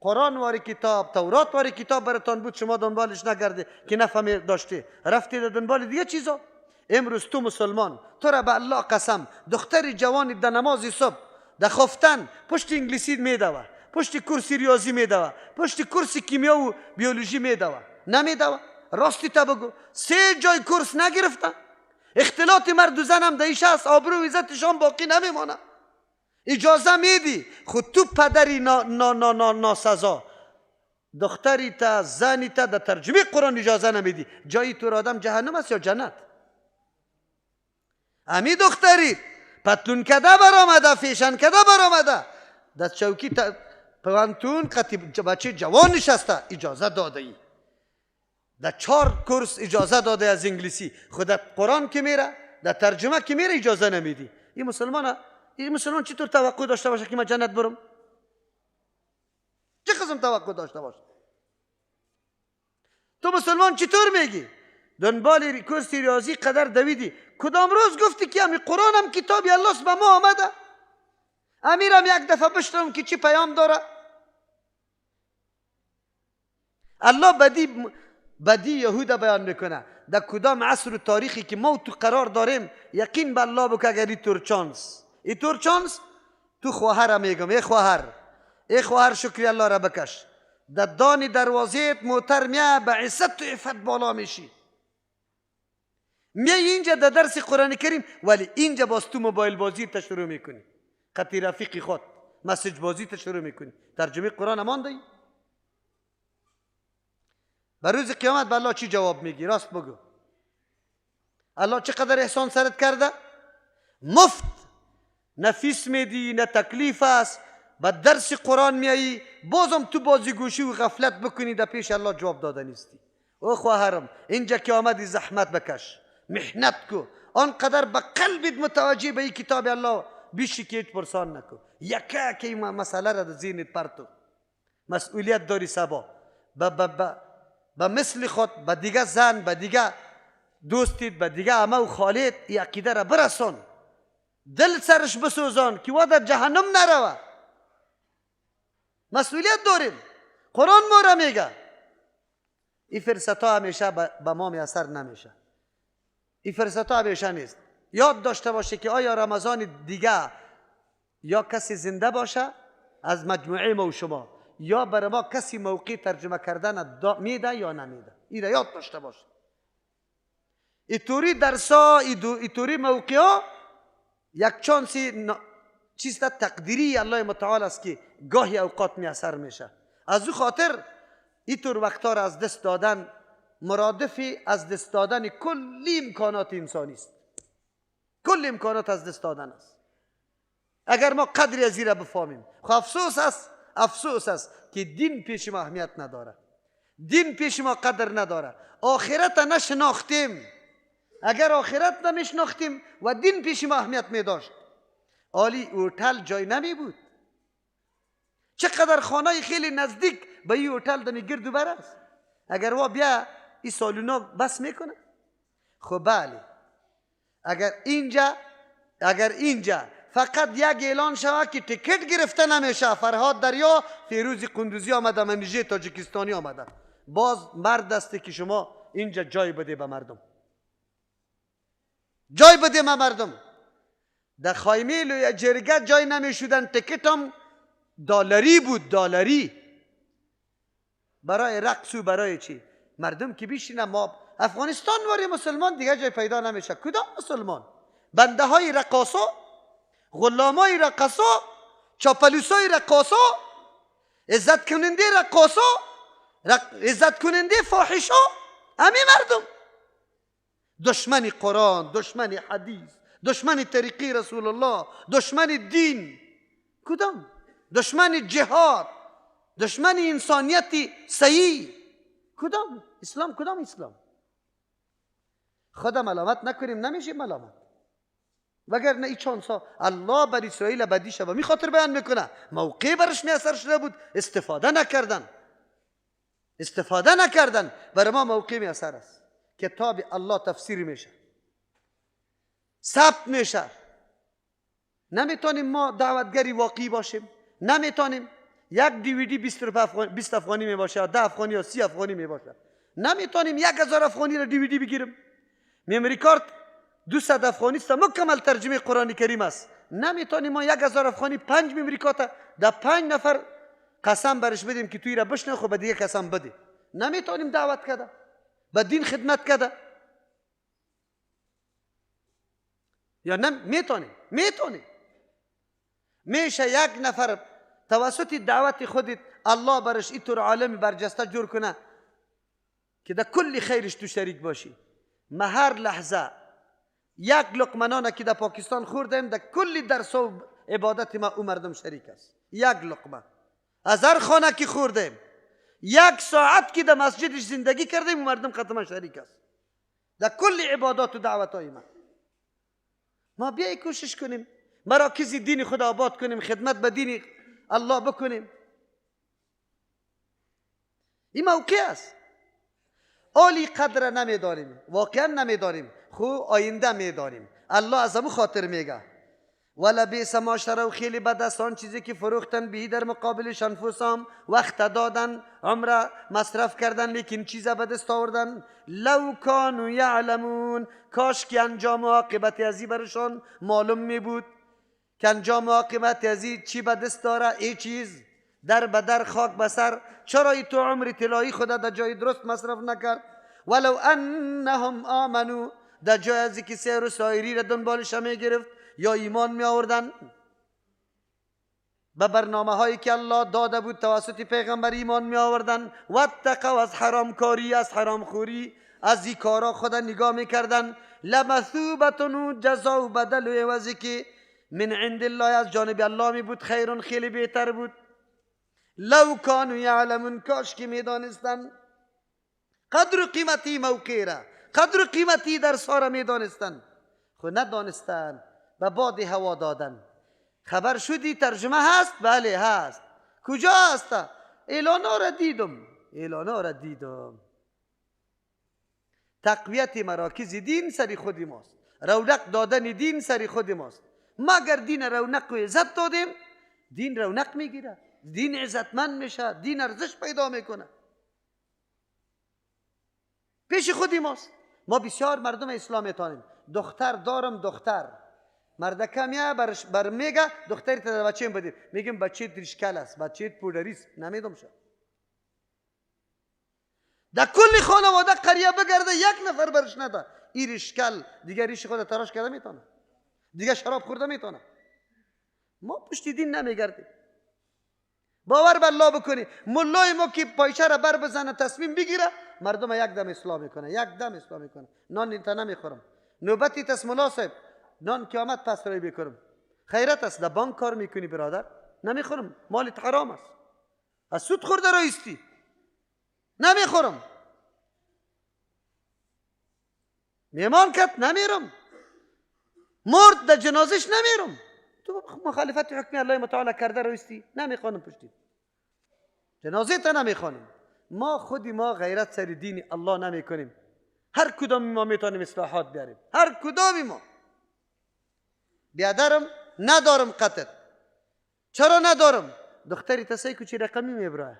قرآن واری کتاب، تورات واری کتاب براتان بود، شما دنبالش نگرده که نفهمی داشته، رفتی دنبال دیگه چیزا. امروز تو مسلمان، تو را به الله قسم، دختر جوانی در نماز صبح در خفتن پشت انگلیسی میدوه، پشت کورس ریاضی میدوه، پشت کورس کیمیا و بیولوژی میدوه، نمیدوه؟ راستی تا بگو 3 جای کورس نگرفته. اختلاط مرد و زن هم در ایش هست، آبرو و عزتشان باقی نمیمانه. اجازه میدی خود تو پدری نا نا نا نا ناسزا، دختری تا زنی تا در ترجمه قرآن اجازه نمیدی. جایی تو آدم جهنم است یا جنت؟ امی دختری پتلون کده برآمده، فیشن کده برآمده، در چوکی پوانتون قطی بچه جوان نشسته، اجازه داده ای در 4 کورس اجازه داده از انگلیسی، خودت قرآن که میره در ترجمه که میره اجازه نمیدی. این مسلمانه، این مسلمان چطور توقع داشته باشه که من جنت برم؟ چه قسم توقع داشته باشه؟ تو مسلمان چطور میگی دنبال کورس ریاضی قدر دویدی، کدام روز گفتی که امی قرآن هم کتابی الله به ما آمده، امیرم یک دفعه بشنوم که چی پیام داره؟ الله بدی یهود بیان میکنه در کدام عصر و تاریخی که ما تو قرار داریم. یقین به الله بکن اگر اینطور چانس، اینطور چانس تو خواهر میگم، ای خواهر، ای خواهر شکری الله را بکش، در دان دروازه موتر میای به عزت و عفت بالا میشی، میای اینجا در درس قرآن کریم، ولی اینجا باز تو موبایل بازی تا شروع میکنی، قطی رفیقی خود مسیج بازی تا شروع میکنی، ترجمه قرآن امان دایی. بر روز قیامت به الله چی جواب میگی؟ راست بگو. الله چقدر احسان سرت کرده؟ مفت، نه فیس میدی نه تکلیف است، به درس قرآن میایی، بازم تو بازیگوشی و غفلت بکنی، در پیش الله جواب داده نیستی. او خواهرم اینجا که آمدی زحمت بکش، محنت کو، آنقدر به قلبت متوجه به این کتاب الله بیشی که هیچ پرسان نکو. یکه که این مسئله را در ذهنت پرتو. مسئولیت داری سبا به مثل خود، به دیگه زن، به دیگه دوستیت، به دیگه عمه و خالت این عقیده را برسان، دل سرش بسوزان که وا در جهنم نروه. مسئولیت داریم، قرآن ما را میگه. این فرصت ها همیشه به ما میسر نمیشه، این فرصت ها همیشه نیست. یاد داشته باشه که آیا رمضان دیگه یا کسی زنده باشه از مجموعه ما و شما، یا برای ما کسی موقع ترجمه کردن میده یا نمیده. این را یاد داشته باشه. ایطوری درسا، ایطوری موقع ها یک چانسی چیز تقدیری الله متعال است که گاهی اوقات میسر میشه. از او خاطر اینطور وقتا را از دست دادن مرادف از دست دادن کلی امکانات انسانی است. کل امکانات از دست دادن است. اگر ما قدری از این را بفهمیم. خب افسوس است، افسوس است که دین پیش ما اهمیت نداره، دین پیش ما قدر نداره، آخرت نشناختیم. اگر آخرت نمیشناختیم و دین پیش ما اهمیت می داشت، عالی هتل جای نمی بود. چقدر خانه خیلی نزدیک به این هتل دمی گرد و بر است. اگر وا بیا این سالونا بس میکنه. خب بله، اگر اینجا فقط یک اعلان شود که تکت گرفته نمیشه، فرهاد دریا فیروز قندوزی آمده، منیژه تاجیکستانی آمده، باز مرد است که شما اینجا جای بده به مردم، جای بده به مردم. در خایمیل و جرگه جای نمیشودن، تکت هم دلاری بود، دلاری برای رقص و برای چی؟ مردم که بیشینه. ما افغانستان واری مسلمان دیگه جای پیدا نمیشه. کدام مسلمان؟ بنده های رقاصا، غلامای رقاصا، چاپلوسای رقاصا، عزت کننده رقاصا، عزت کننده فاحشا، همه مردم دشمن قرآن، دشمن حدیث، دشمن طریقی رسول الله، دشمن دین. کدام؟ دشمن جهاد، دشمن انسانیت صحیح. کدام اسلام؟ کدام اسلام؟ خدا ملامت نکنیم، نمیشه ملامت. وگرنه این چانسا الله بر اسرائیل بدی شد می خاطر بیان میکنه، موقع برش میسر شده بود، استفاده نکردن، استفاده نکردن. برای ما موقع میسر است. کتاب الله تفسیر میشه، ثبت میشه. نمیتونیم ما دعوتگری واقعی باشیم، نمیتونیم. یک دیویدی 20 افغانی می باشه، 10 افغانی یا 30 افغانی می باشه. نمیتونیم 1000 افغانی را دیویدی بگیریم. میموری کارت 200 افغانی است، مکمل ترجمه قرآن کریم است. نمیتونیم ما 1000 افغانی 5 میموری کارت در 5 نفر قسم برش بدیم که توی را بشنه، خب به دیگه قسم بده. نمیتونیم دعوت کرده، به دین خدمت کرده. یا نه میتونیم، میتونیم. میشه یک نفر توسط دعوت خودت الله برش اینطور عالم برجسته جور کنه که در کل خیرش تو شریک باشی. ما هر لحظه یک لقمه نان که در پاکستان خوردیم، در کل درس و عبادت ما او مردم شریک است. یک لقمه از هر خانه که خوردیم، یک ساعت که در مسجدش زندگی کردیم، او مردم قطعا شریک است در کل عبادات و دعوت های ما. ما بیای کوشش کنیم مراکز دین خدا آباد کنیم، خدمت به دین الله بکنیم. این موقع است. عالی قدر نمیدانیم، واقعا نمیدانیم، خو آینده میدانیم. الله از امو خاطر میگه ولبئس ما اشتروا، خیلی بد است آن چیزی که فروختن به در مقابلش انفسهم، وقت دادن، عمر مصرف کردن، لیکن چیز به دست آوردن. لو کانوا یعلمون، کاش که انجام و عاقبت ازی برشان معلوم می بود که انجام و عاقبت ازی چی به دست داره. ای چیز در به در، خاک به سر. چرا ای تو عمر طلایی خدا در جای درست مصرف نکرد؟ ولو انهم آمنوا، در جای ازی که سحر و سایری را دنبالش می گرفت یا ایمان می آوردن به برنامه هایی که الله داده بود توسط پیغمبر ایمان می آوردن، و اتقوا، از حرامکاری، از حرامخوری، از این کارا خدا نگاه می کردن. لمثوبة، جزا و بدل و عوضی که من عند الله از جانب الله می بود، خیرون خیلی بهتر بود. لو کانوا یعلمون، کاش که میدانستن قدر قیمتی موقع را، قدر قیمتی درس ها را میدانستن. خو ندانستن و باد هوا دادن. خبر شدی ترجمه هست؟ بله هست. کجا هست؟ اعلانا را دیدم، اعلانا را دیدم. تقویت مراکز دین سری خود ماست، رونق دادن دین سری خود ماست. ما اگر دین رونق و عزت دادیم، دین رونق میگیره، دین عزتمند میشه، دین ارزش پیدا میکنه. پیش خودی ماست. ما بسیار مردم اسلام میتونیم. دختر دارم، دختر مردکم یا بر میگه دختری تا بچه بدیم، میگیم بچه ریشکل است، بچه پودریست، نمیدم شد. در کل خانواده قریه بگرده یک نفر برش نده این ریشکل، دیگه ریش خود تراش کرده میتونه، دیگه شراب خورده میتونه. ما پشت دین نمیگردیم. باور به الله بکنی ملای ما که پایچه را بر بزنه تصمیم بگیره، مردم یک دم اصلاح میکنه، یک دم اصلاح میکنه. نان اینتا نمیخورم، نوبتی تس ملا صاحب نان قیامت پس روی بکنم. خیرت است، در بانک کار میکنی برادر، نمیخورم، مالت حرام است، از سود خورده رایستی، نمیخورم. میمان کت نمیرم، مرد در جنازش نمیرم. تو مخالفت حکم الله متعال کرده رویستی، نمیخوانم پشتی جنازه تا نمیخوانیم. ما خودی ما غیرت سر دین الله نمیکنیم. هر کدام ما میتونیم اصلاحات بیاریم، هر کدام ما. بیادرم ندارم قطر. چرا ندارم؟ دختری تسای کوچی رقمی میبراه،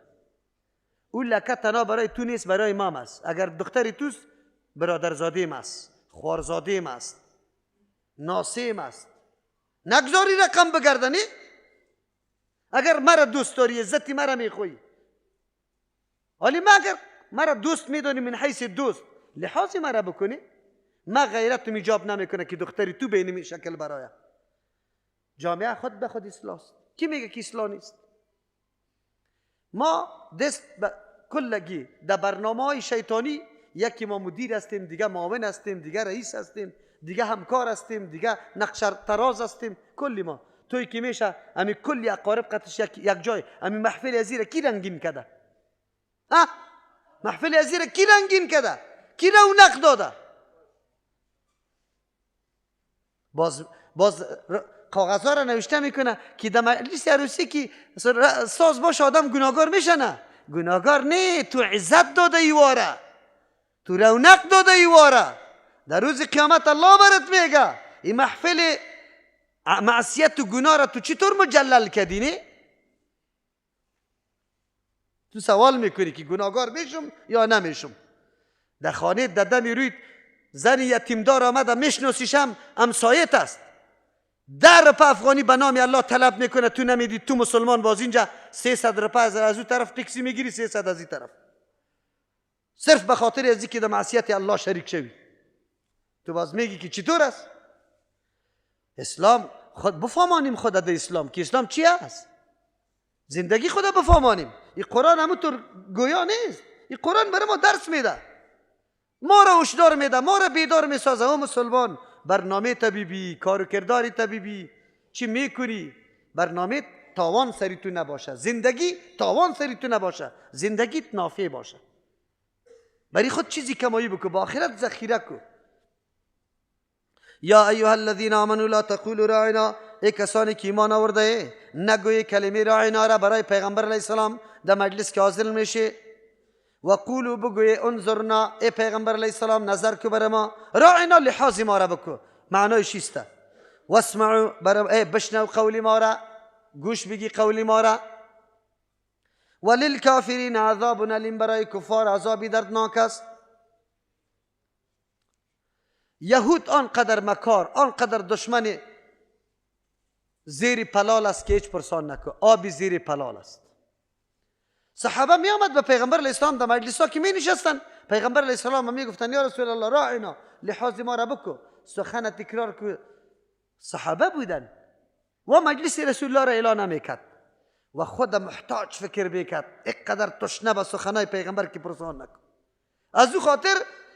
او لکه تنها برای تو نیست، برای مام است. اگر دختری توست برادرزاده است، خوارزاده است، ناسیم است. نگذاری رقم بگردنی. اگر مرا دوست داری عزتی مرا میخوی، ولی ما اگر مرا دوست میدونی من حیث دوست لحاظ مرا بکنی، ما غیرت میجاب نمیکنه که دختری تو بینی شکل برای جامعه خود به خود اصلاح است. کی میگه که اصلاح نیست؟ ما دست کلگی در برنامه های شیطانی، یکی ما مدیر هستیم، دیگه معاون هستیم، دیگه رئیس هستیم، دیگه همکار هستیم، دیگه نقش طراز هستیم. کلی ما توی که میشه امی کلی اقارب قطش یک جای امی محفل ازیره کی رنگین کده؟ ها محفل ازیره کی رنگین کده؟ کی رونق داده؟ باز کاغذها را نوشته میکنه که در مجلس عروسی که ساز باشه آدم گناهگار میشه. نه گناهگار نه، تو عزت داده ایواره، تو رونق داده ایواره. در روز قیامت الله برات میگه این محفل معصیت و گناه را تو چطور مجلل کردی؟ نه تو سوال میکنی که گناهگار میشم یا نمیشم. در خانه داده میروید زن یتیمدار آمده میشناسیشم، همسایت است، 10 روپه افغانی به نام الله طلب میکنه، تو نمیدی، تو مسلمان باز اینجا 300 روپه از او طرف تکسی میگیری، 300 از این طرف، صرف به خاطر از اینکه در معصیت الله شریک شوی. تو باز میگی که چطور است؟ اسلام خود بفهمانیم خود در اسلام که اسلام چی است، زندگی خود بفهمانیم. این قرآن همونطور گویا نیست، این قرآن برای ما درس میده، ما را هشدار میده، ما را بیدار میسازه. او مسلمان برنامه طبیبی، کار و کردار طبیبی چی میکنی؟ برنامه تاوان سری تو نباشه، زندگی تاوان سری تو نباشه، زندگیت نافع باشه. برای خود چیزی کمایی بکن، با آخرت ذخیره کن. یا ایها الذین آمنوا لا تقولوا راعنا، ای کسانی که ایمان آورده نگوی کلمه راعنا را برای پیغمبر علیه السلام در مجلس که حاضر میشه. و قولوا بگوی انظرنا، ای پیغمبر علیه السلام نظر کو بر ما، راعنا لحاظ ما را بکو، معنای چیست؟ واسمعوا بر بشنو قول ما را، گوش بگی قول ما را. وللکافرین عذاب الیم، برای کفار عذابی دردناک است. یهود آنقدر مکار، آنقدر دشمن زیر پلال است که هیچ پرسان نکن، آبی زیر پلال است. صحابه می آمد به پیغمبر علیه السلام در مجلس ها که می نشستن، پیغمبر علیه السلام می گفتن یا رسول الله راعنا، لحاظ ما را بکو، سخن تکرار کو. صحابه بودن و مجلس رسول الله را اعلان نمیکرد و خود محتاج فکر میکرد، اینقدر تشنه به سخنای پیغمبر که پرسان نکن. از او خاطر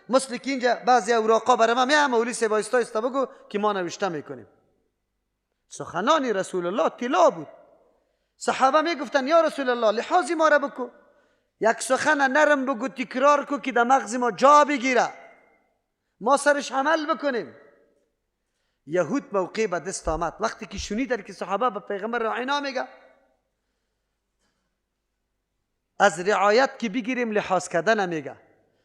مثل که اینجا بعضی اوراقا برای ما میام مولوی صاحب آیستا آیستا بگو که ما نوشته میکنیم. سخنان رسول الله طلا بود. صحابه میگفتن یا رسول الله لحاظ ما را بکو، یک سخن نرم بگو، تکرار کو که در مغز ما جا بگیره، ما سرش عمل بکنیم. یهود موقع به دست آمد وقتی که شنیدن که صحابه به پیغمبر راعینا میگه، از رعایت که بگیریم لحاظ کردن میگه،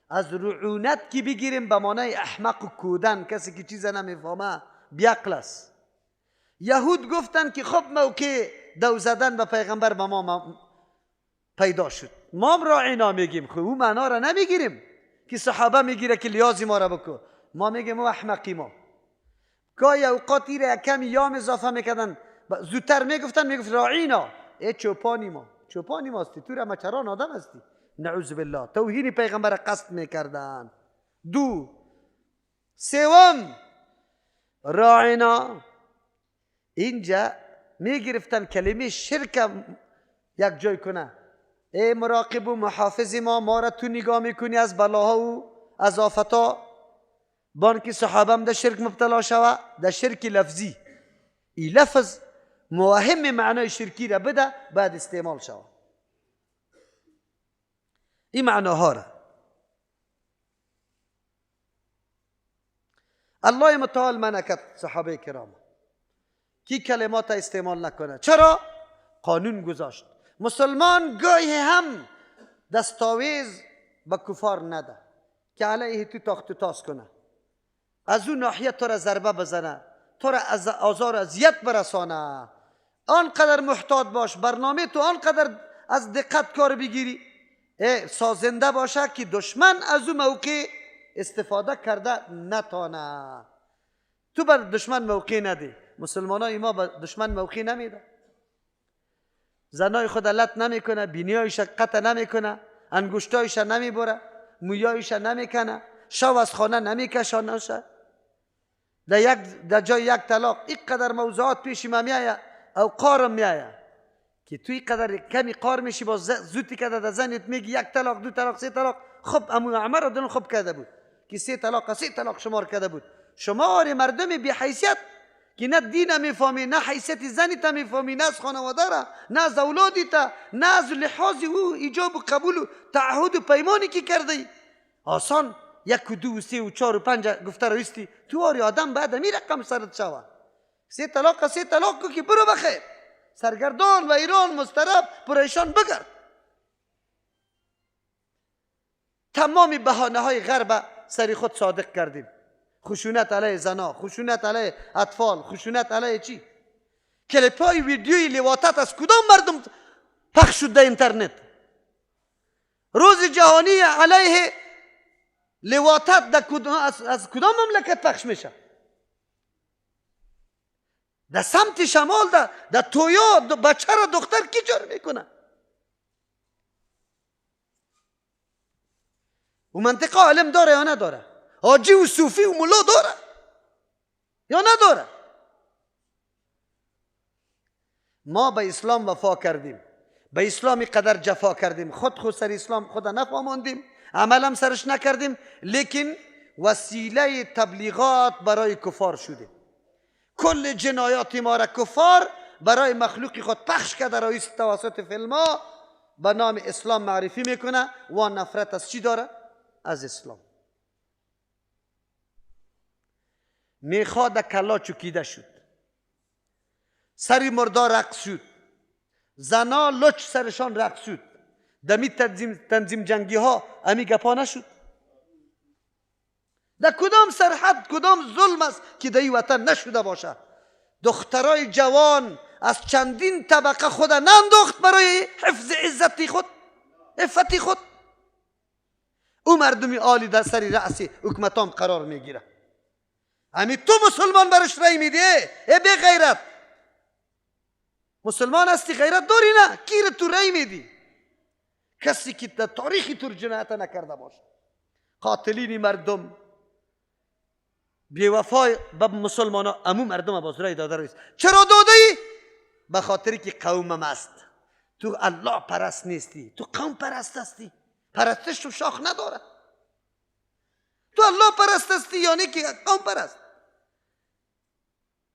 از رعونت که بگیریم به معنای احمق و کودن، کسی که چیز نمیفهمه، بیعقل است. یهود گفتن که خب موقع دو زدن به پیغمبر به ما پیدا شد، ما هم راعینا میگیم، خب او معنا را نمیگیریم که صحابه میگیره که لیازی ما را بکو، ما میگیم او احمقی ما. گاهی اوقات ایره کمی یام اضافه میکردن، زودتر میگفتن، میگفت راعینا، ای چوپانی ما، چوپانی ما هستی، تو را مچران آدم هستی، نعوذ بالله. توهین پیغمبر قصد میکردن. دو سوم راعینا، اینجا میگرفتن کلمه شرک یک جای کنه، ای مراقب و محافظ ما، ما را تو نگاه میکنی از بلاها و از آفتا، بانک صحابه هم در شرک مبتلا شوه، در شرک لفظی، این لفظ موهم معنای شرکی را بده بعد استعمال شوه. این معناها را الله متعال منع کرد صحابه کرام کی کلمات استعمال نکنه. چرا؟ قانون گذاشت. مسلمان گاهی هم دستاویز به کفار نده که علیه تو تاخت و تاز کنه، از اون ناحیه تو را ضربه بزنه، تو را از آزار اذیت برسانه. آنقدر محتاط باش، برنامه تو آنقدر از دقت کار بگیری، سازنده باشه که دشمن از اون موقع استفاده کرده نتانه. تو بر دشمن موقع ندی. مسلمان های ما به دشمن موقع نمیده، زنای خود لط نمیکنه، بینیایش قطع نمیکنه، انگشتایش نمیبره، مویایش نمیکنه، شو از خانه نمیکشانه، در جای یک طلاق. اینقدر موضوعات پیش ما میایه او قارم میایه که توی قدر کمی قار میشی، با زودی که در زنت میگی یک طلاق، دو طلاق، سه طلاق. خب امو عمر دل خوب کرده بود که سه طلاق، سه طلاق شمار کرده بود. شمار مردم بی حیثیت که نه دین میفهمی، نه حیثیت زنی تا میفهمی، نه از خانواده را، نه از اولادی تا، نه از لحاظ او ایجاب و قبول و تعهد و پیمانی که کرده. آسان یک و دو و سه و چهار و پنج گفته رویستی تو آری آدم بعد می رقم سرت شوه. سه طلاق، سه طلاق کو که برو بخیر، سرگردان و ایران مضطرب پریشان بگرد. تمام بهانه های غرب سری خود صادق کردیم. خشونت علیه زنا، خشونت علیه اطفال، خشونت علیه چی؟ کلیپ های ویدیوی لواطت از کدام مردم پخش شد در اینترنت؟ روز جهانی علیه لواطت در از کدام مملکت پخش میشه؟ در سمت شمال، در تویا بچه را دختر کی جور میکنه؟ و منطقه علم داره یا نداره؟ حاجی و صوفی و ملا داره یا نداره؟ ما به اسلام وفا کردیم، به اسلام قدر جفا کردیم، خود سر اسلام خود نفهماندیم، عملم سرش نکردیم، لیکن وسیله تبلیغات برای کفار شدیم. کل جنایات ما را کفار برای مخلوق خود پخش کرده، رئیس توسط فیلم ها به نام اسلام معرفی میکنه و نفرت از چی داره؟ از اسلام. میخواد کلا چکیده شد، سری مردا رقص شد، زنا لچ سرشان رقص شد، دمی تنظیم جنگی ها امی گپا نشد. در کدام سرحد، کدام ظلم است که در این وطن نشده باشه؟ دخترای جوان از چندین طبقه خود ننداخت برای حفظ عزت خود، عفت خود. او مردمی عالی در سر رأس حکومتام قرار میگیره. همی تو مسلمان برش رای میدی؟ ای بی غیرت، مسلمان هستی غیرت داری؟ نه، کی تو رای میدی؟ کسی که در تاریخ تو جنایت نکرده باشه، قاتلین مردم، بیوفای به مسلمان ها، امو مردم باز رای داده رئیس. چرا داده ای؟ به خاطری که قومم است. تو الله پرست نیستی، تو قوم پرست هستی. پرستش تو شاخ نداره. تو الله پرست هستی یعنی که قوم پرست.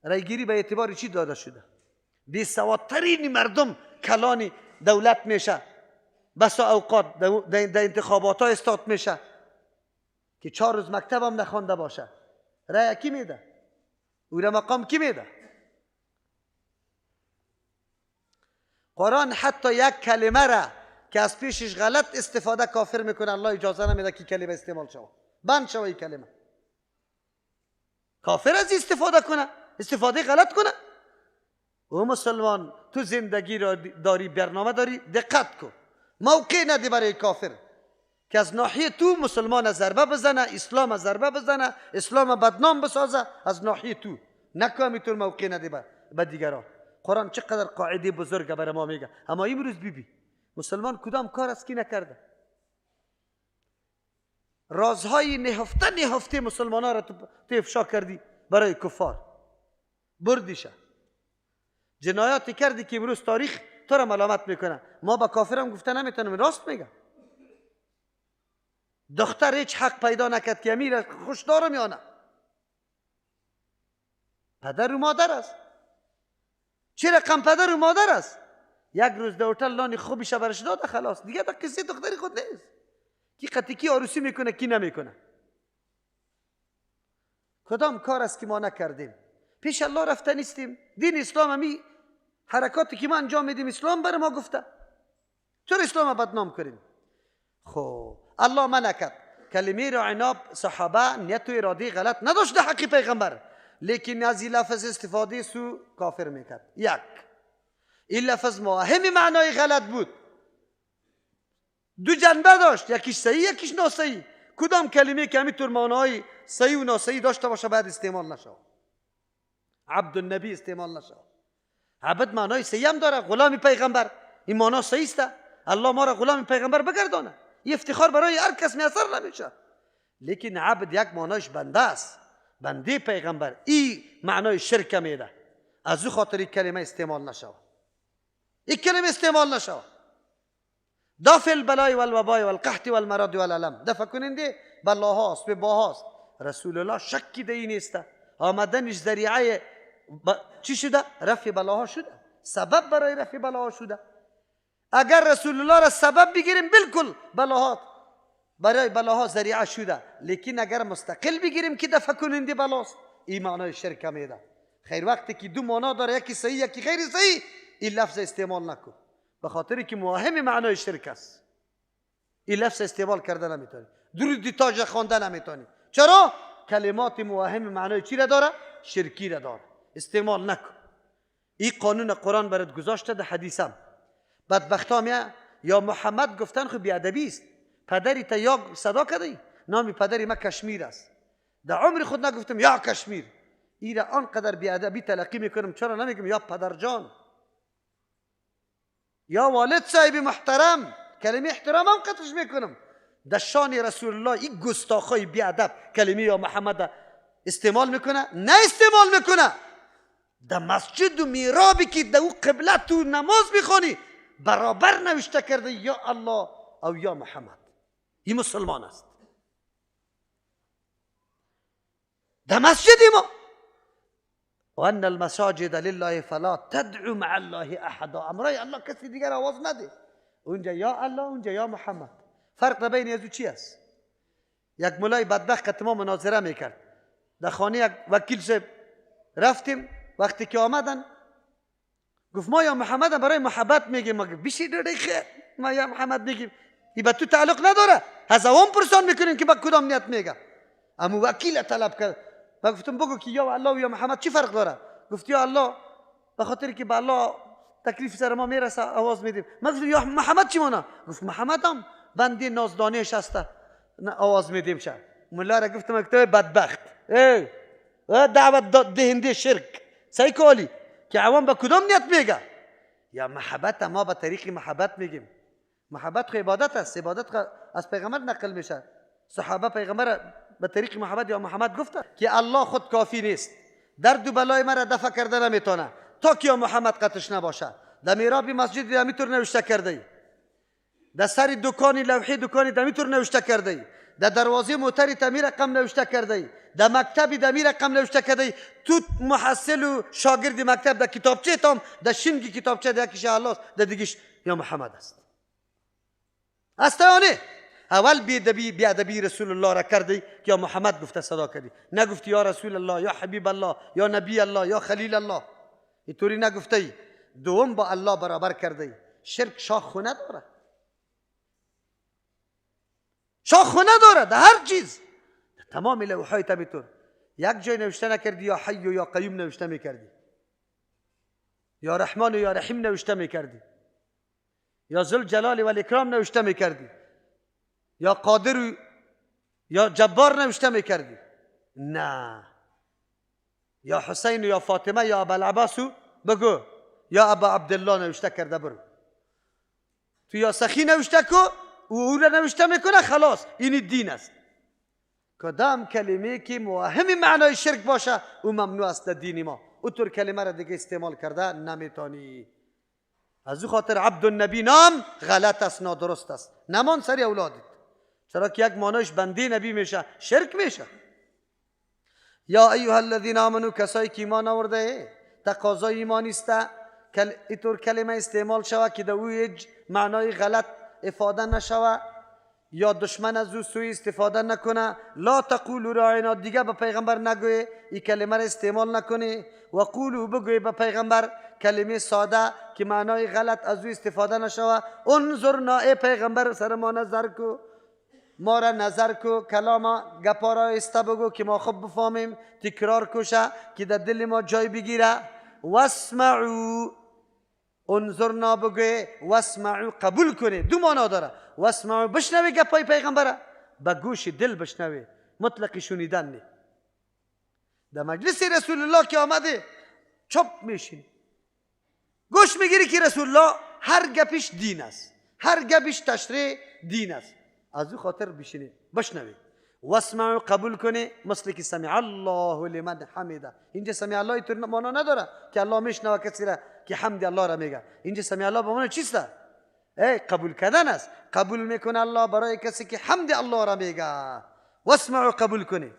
رایگیری به اعتبار چی داده شده؟ بی سوادترین مردم کلان دولت میشه، بسا اوقات در انتخابات ها استاد میشه که 4 روز مکتب هم نخوانده باشه. رای کی میده؟ او را مقام کی میده؟ قرآن حتی یک کلمه را که از پیشش غلط استفاده کافر میکنه، الله اجازه نمیده که کلمه استعمال شود، بند شود این کلمه. کافر از استفاده کنه، استفاده غلط کنه. او مسلمان تو زندگی را داری، برنامه داری، دقت کن، موقع ندی برای کافر که از ناحیه تو مسلمان ضربه بزنه، اسلام ضربه بزنه، اسلام بدنام بسازه از ناحیه تو. نکو همینطور موقع ندی به دیگران. قرآن چقدر قاعده بزرگه برای ما میگه. اما امروز بیبی مسلمان کدام کار است که نکرده؟ رازهای نهفته نهفته مسلمان ها را تو افشا کردی برای کفار، بردیشه. جنایاتی کردی که امروز تاریخ تو را ملامت میکنه. ما با کافرم گفته نمیتونم، راست میگه. دختر هیچ حق پیدا نکرد که امیر خوش دارم یا نه. پدر و مادر است. چه رقم پدر و مادر است؟ یک روز در هتل نان خوبیش برش داده، خلاص دیگه تا قصه دختری خود نیست. کی قطعی کی عروسی میکنه کی نمیکنه. کدام کار است که ما نکردیم؟ پیش الله رفته نیستیم. دین اسلام همی حرکاتی که ما انجام میدیم اسلام بر ما گفته. چرا اسلام بدنام کنیم؟ خب الله منع کرد. کلمه را عناب صحابه نیت و اراده غلط نداشت در حق پیغمبر، لیکن از این لفظ استفاده سو کافر میکرد. یک، این لفظ مهم معنای غلط بود، دو جنبه داشت، یکیش صحیح یکیش ناصحیح. کدام کلمه که همینطور معنای صحیح و ناصحیح داشته باشه بعد استعمال نشود. عبد النبی استعمال نشود. عبد معنای صحیح هم داره، غلام پیغمبر، این معنا صحیح است. الله ما را غلام پیغمبر بگردانه، این افتخار برای هر کس میسر نمیشه. لیکن عبد یک معنایش بنده است، بنده پیغمبر، این معنای شرک میده. از او خاطر این کلمه استعمال نشود، این کلمه استعمال نشود. دافع البلای والوبای والقحط والمرض والالم، دفع کننده بلاهاست و باهاست. رسول الله شکی در این نیست. آمدنش ذریعه چی شده؟ رفع بلاها شده، سبب برای رفع بلاها شده. اگر رسول الله را سبب بگیریم بالکل بلاهات برای بلاها ذریعه شده، لیکن اگر مستقل بگیریم که دفع کننده بلاست، این معنای شرک میده. خیر وقتی که دو معنا داره، یکی صحیح یکی غیر صحیح، این لفظ استعمال نکن، به خاطر که موهم معنای شرک است. این لفظ استعمال کرده نمیتونی، درود تاج خوانده نمیتونی. چرا؟ کلمات موهم معنای چی را داره؟ شرکی را داره. استعمال نکن. این قانون قرآن برات گذاشته در حدیثم. بدبختا میه یا محمد گفتن خب بیادبی است. پدری تا یا صدا کردی، نام پدری ما کشمیر است. در عمر خود نگفتم یا کشمیر. این را آنقدر بیادبی تلقی میکنم، چرا نمیگم یا پدرجان یا والد صاحب محترم؟ کلمه احترام هم قطعش میکنم. در شان رسول الله این گستاخای بیادب کلمه یا محمد استعمال میکنه؟ نه استعمال میکنه. در مسجد و میرابی که در او قبله تو نماز میخوانی برابر نوشته کرده یا الله او یا محمد. این مسلمان است. در مسجد ما وان المساجد لله فلا تدعو مع الله احدا، امرای الله کسی دیگر آواز نده. اونجا یا الله اونجا یا محمد. فرق بین از چی است؟ یک مولای بدبخت که ما مناظره میکرد در خانه یک وکیل صاحب رفتیم، وقتی که آمدن گفت ما یا محمد برای محبت میگیم. ما بیشی خیر ما یا محمد میگیم، این به تو تعلق نداره، از عوام پرسان میکنیم که با کدام نیت میگه. اما وکیل طلب کرد و گفتم بگو که یا الله و یا محمد چی فرق داره؟ گفت یا الله به خاطر که به الله تکلیف سر ما میرسه آواز میدیم. ما گفتم یا محمد چی مانا؟ گفت محمد هم بنده نازدانش هسته آواز میدیم. شه مولا را گفتم تو بدبخت، ای دعوت دهنده شرک سعی کالی که عوام به کدام نیت میگه؟ یا محبت ما به طریق محبت میگیم. محبت خو عبادت است، عبادت از پیغمبر نقل میشه. صحابه پیغمبر به طریق محبت یا محمد گفته که الله خود کافی نیست، درد و بلای مرا دفع کرده نمیتونه تا که یا محمد قطش نباشه. در میراب مسجد دمیتور نوشته کرده ای، در سر دکانی لوحی دکانی دمیتور نوشته کرده ای، در دروازه موتری تعمیر رقم نوشته کرده ای، در مکتب در می رقم نوشته کرده، تو محصل و شاگرد مکتب در کتابچه تام در شنگی کتابچه در یکیش الله است، در دیگیش یا محمد است. است یا نه؟ اول بیادبی رسول الله را کردی که یا محمد گفته صدا کردی، نگفتی یا رسول الله یا حبیب الله یا نبی الله یا خلیل الله، اینطوری نگفتی. دوم با الله برابر کردی. شرک شاخ خونه داره، شاخ خونه داره در هر چیز، در تمام لوحای تمیتور. یک جای نوشته نکردی یا حی و یا قیوم نوشته میکردی، یا رحمان و یا رحیم نوشته میکردی، یا ذل جلال و الاکرام نوشته میکردی، یا قادر و یا جبار نوشته میکردی. نه، یا حسین و یا فاطمه یا ابوالعباس بگو یا ابا عبدالله نوشته کرده برو. تو یا سخی نوشته کو و او را نوشته میکنه، خلاص این دین است. کدام کلمه که موهم معنای شرک باشه او ممنوع است در دین ما، او طور کلمه را دیگه استعمال کرده نمیتونی. از او خاطر عبد النبی نام غلط است، نادرست است. نمان سری اولادت، چرا که یک معنایش بنده نبی میشه، شرک میشه. یا ایها الذین آمنو، کسایی که ایمان آورده، تقاضای ایمانی است اینطور کلمه استعمال شوه که در او معنای غلط افاده نشوه یا دشمن از او سوی استفاده نکنه. لا تقولوا راعنا، دیگه به پیغمبر نگوی این کلمه را استعمال نکنی. و قولوا، بگوی به پیغمبر کلمه ساده که معنای غلط از او استفاده نشوه. انظرنا، ای پیغمبر سر ما نظر کو، ما را نظر کو، کلام گپا را ایسته بگو که ما خوب بفهمیم، تکرار کوشه که در دل ما جای بگیره. واسمعوا، انظرنا بگوی، واسمعوا قبول کنی. دو معنا داره. واسمعوا بشنوی گپای پیغمبره، به گوش دل بشنوی، مطلق شنیدن نی. در مجلس رسول الله که آمده چپ میشین، گوش میگیری که رسول الله هر گپش دین است، هر گپش تشریح دین است. از او خاطر بشینی بشنوی. واسمعوا قبول کنی، مثل که سمع الله لمن حمده. اینجا سمع الله اینطور معنا نداره که الله میشنوه کسی را که حمد الله را میگه. اینجا سمع الله به معنی چیست؟ ای قبول کردن است. قبول میکنه الله برای کسی که حمد الله را میگه. واسمعوا قبول کنی.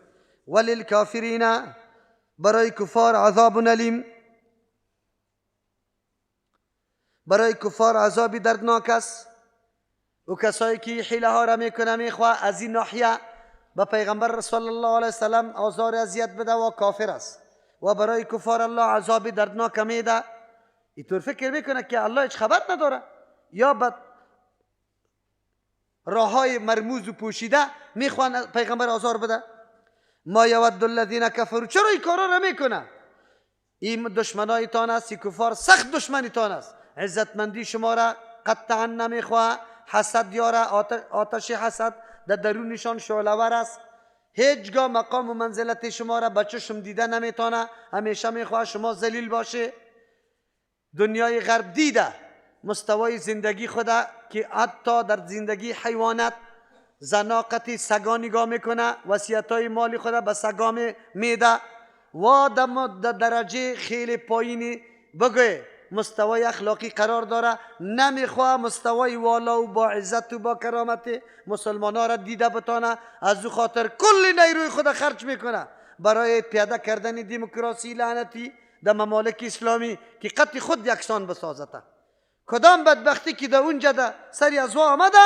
وللکافرین، برای کفار عذاب الیم، برای کفار عذابی دردناک است. و کسایی که حیله ها را میکنه میخواه از این ناحیه به پیغمبر صلی الله علیه وسلم آزار اذیت بده و کافر است، و برای کفار الله عذاب دردناک میده. اینطور فکر میکنه که الله هیچ خبر نداره، یا به راه های مرموز و پوشیده میخوان پیغمبر آزار بده. ما یود الذین کفروا، چرا این کارا را میکنه؟ این دشمنایتان است، این کفار سخت دشمنیتان است، عزتمندی شما را قطعا نمیخواه، حسد یاره، آتش حسد در درونشان شعله‌ور است. هیچگاه مقام و منزلت شما را به چشم دیده نمیتونه، همیشه میخواه شما ذلیل باشه. دنیای غرب دیده مستوای زندگی خدا که حتی در زندگی حیوانات زناقتی سگا نگاه میکنه، وصیت‌های مالی خدا به سگا میده و در درجه خیلی پایینی بگوی مستوای اخلاقی قرار داره. نمیخواه مستوای والا و با عزت و با کرامت مسلمان ها را دیده بتانه. از او خاطر کل نیروی خود خرج میکنه برای پیاده کردن دموکراسی لعنتی در ممالک اسلامی که قطع خود یکسان بسازده. کدام بدبختی که در اونجا ده سری از آمده،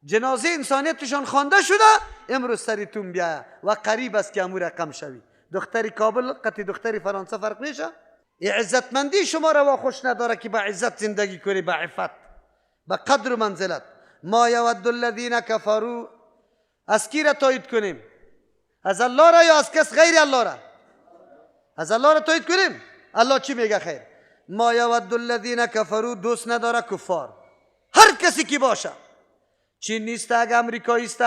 جنازه انسانیتشان خوانده شده، امروز سریتون بیایه و قریب است که امو رقم شوی. دختری کابل قطع دختری فرانسه فرق میشه. عزتمندی شما را خوش نداره که با عزت زندگی کنی، با عفت، با قدر و منزلت. ما یود الذین کفروا، از کی را تایید کنیم؟ از الله را یا از کس غیر الله را؟ از الله را تایید کنیم. الله چی میگه؟ خیر. ما یود الذین کفروا، دوست نداره کفار، هر کسی کی باشه، چین نیست، اگر امریکایی است،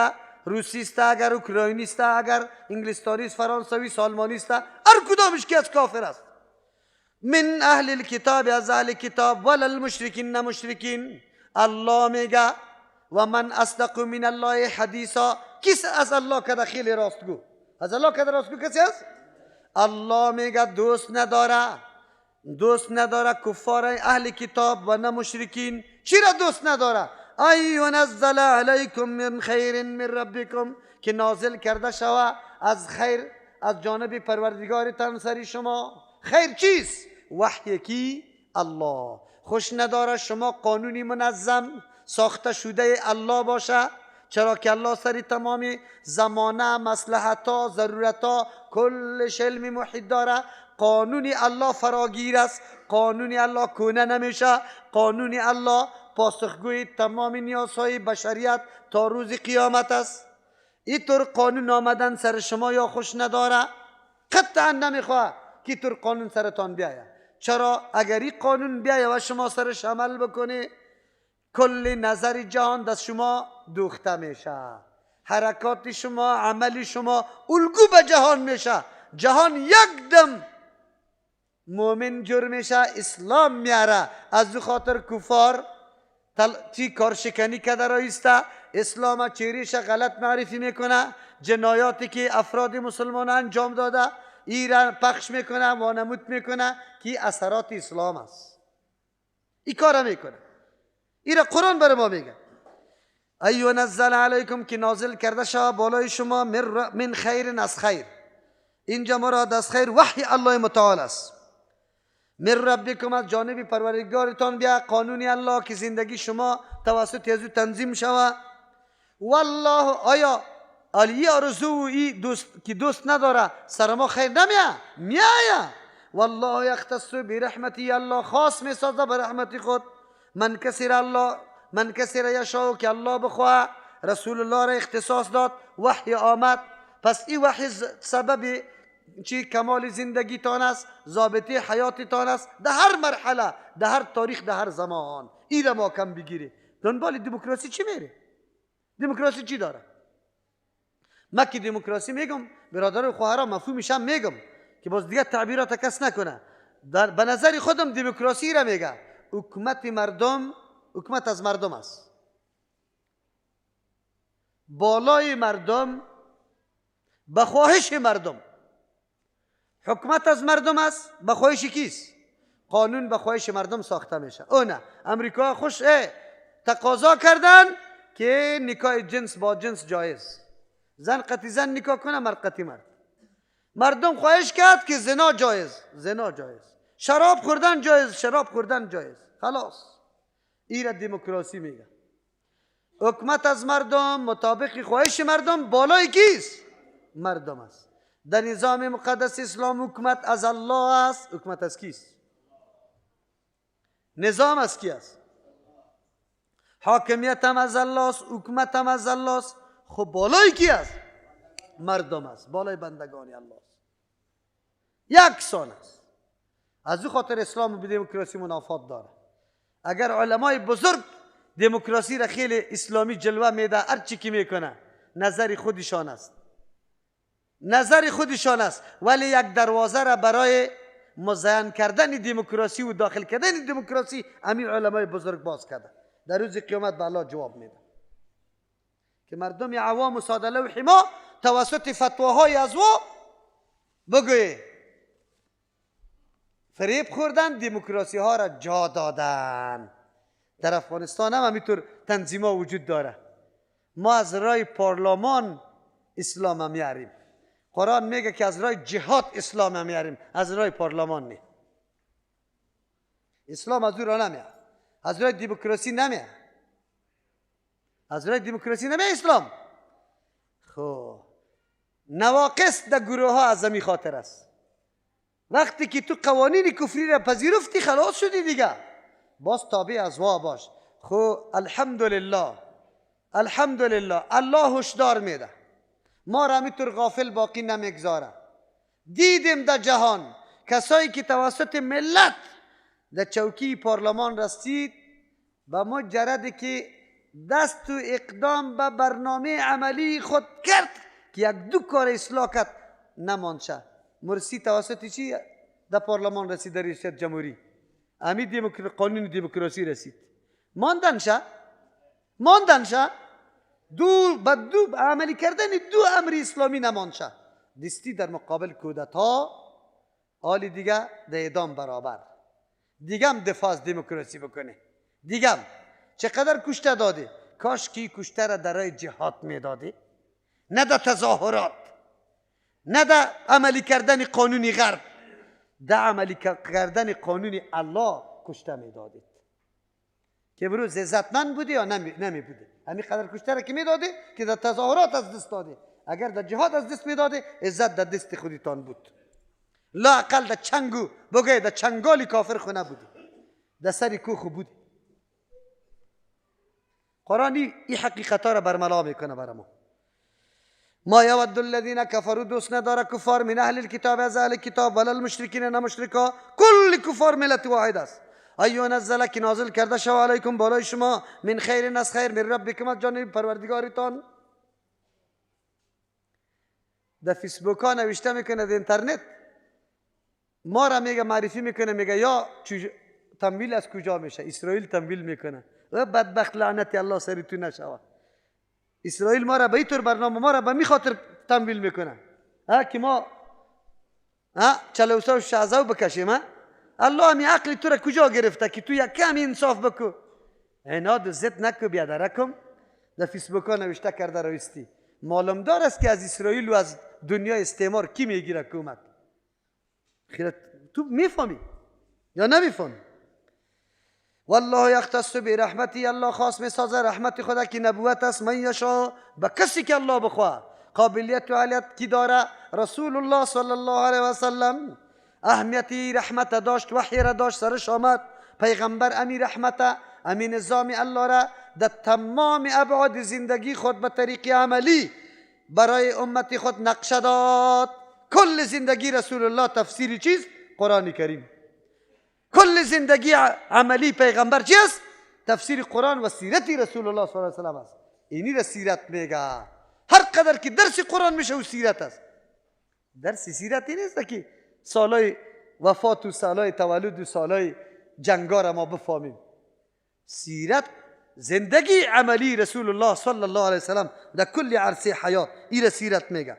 روسی است، اگر اوکراینی است، اگر انگلستانی است، فرانسوی است، آلمانی است، هر کدامش که از کافر است. من اهل الكتاب، از اهل کتاب، ولا المشرکین، نه مشرکین. الله میگه و من اصدق من الله حدیثا، کس از الله کده خیلی راستگو، از الله کده راستگو کسی است؟ الله میگه دوست نداره، دوست نداره کفار اهل کتاب و نه مشرکین. چرا دوست نداره؟ ان ینزل علیکم من خیر من ربکم، که نازل کرده شوه از خیر از جانب پروردگارتان سری شما. خیر چیست؟ وحی کی؟ الله. خوش نداره شما قانونی منظم ساخته شده الله باشه، چرا که الله سری تمام زمانه، مصلحتا، ضرورتا، کلش علم محیط داره. قانون الله فراگیر است، قانون الله کونه نمیشه، قانون الله پاسخگوی تمام نیازهای بشریت تا روز قیامت است. اینطور قانون آمدن سر شما یا خوش نداره، قطعا نمیخواه که طور قانون سرتان بیایه. چرا؟ اگر این قانون بیایه و شما سرش عمل بکنی، کل نظر جهان دست شما دوخته میشه، حرکات شما، عمل شما الگو به جهان میشه. جهان یک دم مؤمن جور میشه، اسلام میاره. از خاطر کفار چی کارشکنی که در آیسته، اسلام چهرهش غلط معرفی میکنه، جنایاتی که افراد مسلمان انجام داده ایران پخش میکنه، وانمود میکنه که اثرات اسلام است. این کار میکنه. ایرا قرآن برای ما میگه ای نزل علیکم، که نازل کرده شوه بالای شما من خیر، از خیر. اینجا مراد از خیر وحی الله متعال است. من ربکم، از جانب پروردگارتان بیا قانون الله که زندگی شما توسط از او تنظیم شوه. والله، آیا علی آرزو ای دوست که دوست نداره سر ما خیر نمیه؟ میایه. والله یختص برحمتی، الله خاص میسازه به رحمت خود من کسی را الله، من کسی را یشاء که الله بخواه. رسول الله را اختصاص داد، وحی آمد. پس این وحی سبب چی؟ کمال زندگی تان است، ضابطه حیات تان است، در هر مرحله، در هر تاریخ، در هر زمان. این را ما کم بگیری. دنبال دموکراسی چی میره؟ دموکراسی چی داره؟ من که دموکراسی میگم برادر و خواهرام مفهومش هم میگم که باز دیگه تعبیرات کس نکنه. در به نظر خودم دموکراسی را میگه حکومت مردم، حکومت از مردم است، بالای مردم، به خواهش مردم. حکومت از مردم است، به خواهش کیست؟ قانون به خواهش مردم ساخته میشه. او نه، امریکا خوش تقاضا کردن که نکاح جنس با جنس جایز، زن قطی زن نکاح کنه، مرد قطی مرد. مردم خواهش کرد که زنا جایز، زنا جایز، شراب خوردن جایز، شراب خوردن جایز. خلاص، این را دموکراسی میگه. حکومت از مردم، مطابق خواهش مردم، بالای کیست؟ مردم است. در نظام مقدس اسلام حکومت از الله است. حکومت از کیست؟ نظام از کی است؟ حاکمیت هم از الله است، حکومت هم از الله است. خب بالای کی است؟ مردم است، بالای بندگان الله است، یکسان است. از او خاطر اسلام به دموکراسی منافات داره. اگر علمای بزرگ دموکراسی را خیلی اسلامی جلوه میده، هر چی که میکنه نظر خودشان است، نظر خودشان است، ولی یک دروازه را برای مزین کردن دموکراسی و داخل کردن دموکراسی امیر علمای بزرگ باز کرده. در روز قیامت به الله جواب میده که مردم عوام و ساده لوح ما توسط فتواهای از او بگوی فریب خوردن، دموکراسی ها را جا دادن. در افغانستان هم همینطور تنظیم ها وجود داره. ما از رای پارلمان اسلام هم میاریم. قرآن میگه که از رای جهاد اسلام هم میاریم، از رای پارلمان نه. اسلام از او را نمیاد، از رای دموکراسی نمیاد، از رای دموکراسی نمیاد اسلام. خب نواقص در گروه ها از همی خاطر است. وقتی که تو قوانین کفری را پذیرفتی خلاص شدی دیگه، باز تابع از وا باش. خب الحمدلله، الحمدلله الله هشدار میده، ما را همینطور غافل باقی نمیگذاره. دیدیم در جهان کسایی که توسط ملت در چوکی پارلمان رسید، به مجرد که دست و اقدام به برنامه عملی خود کرد که یک دو کار اصلاح کرد نماند شه. مرسی توسط چی در پارلمان رسید، در ریاست جمهوری امی قانون دموکراسی رسید. ماندن شه، ماندن شه، دو به دو عملی کردن دو امر اسلامی نماند شه. دستی در مقابل کودتا، آلی دیگه در اعدام برابر، دیگه هم دفاع از دموکراسی بکنه، دیگه هم چقدر کشته دادی؟ کاش کی کشته را در راه جهاد میدادی، نه در تظاهرات، نه در عملی کردن قانون غرب، در عملی کردن قانون الله کشته میدادید که بروز عزتمند بودی یا نمی بودی. همین قدر کشته را که میدادی که در تظاهرات از دست دادی، اگر در جهاد از دست میدادی عزت در دست خودتان بود، لااقل در چنگو بگه در چنگال کافر خو نبودی، در سر کوه خو بودی. قرآن این حقیقت ها را برملا میکنه برای ما. ما یود الذین کفروا، دوست نداره کفار، من اهل الکتاب، از اهل کتاب، ولا المشرکین، نه مشرکا، کل کفار ملت واحد است. ایو نزل، که نازل کرده شو، علیکم، بالای شما، من خیر، از خیر، من ربکم، از جانب پروردگارتان. در فیسبوک ها نوشته میکنه، در اینترنت ما را میگه، معرفی میکنه، میگه یا تمویل از کجا میشه؟ اسرائیل تمویل میکنه. و بدبخت لعنت الله سری تو نشوه. اسرائیل ما را به اینطور برنامه، ما را به می خاطر تمویل میکنه که ما چلوسه و شعزه بکشیم. الله همی عقل تو را کجا گرفته که تو یک کمی انصاف بکو، عناد و ضد نکو بیادرکم. در فیسبوک ها نوشته کرده رویستی معلوم دار است که از اسرائیل و از دنیا استعمار کی میگیره کمک. خیرت تو میفهمی یا نمیفهمی؟ والله یختص برحمتی، الله خاص میسازه رحمت خدا که نبوت است، من یشا، به کسی که الله بخواه. قابلیت و عالیت کی داره؟ رسول الله صلی الله علیه و سلم. اهمیتی رحمت داشت، وحی را داشت، سرش آمد. پیغمبر امی رحمت، امی نظام الله را در تمام ابعاد زندگی خود به طریق عملی برای امت خود نقشه داد. کل زندگی رسول الله تفسیر چیست؟ قرآن کریم. کل زندگی عملی پیغمبر چیست؟ تفسیر قرآن و سیرت رسول الله صلی الله علیه و سلم است. اینی را سیرت میگه. هر قدر که درس قرآن میشه و سیرت است. درس سیرتی نیست که سالای وفات و سالای تولد و سالای جنگا را ما بفهمیم. سیرت زندگی عملی رسول الله صلی الله علیه و سلم در کل عرصه حیات، این را سیرت میگه.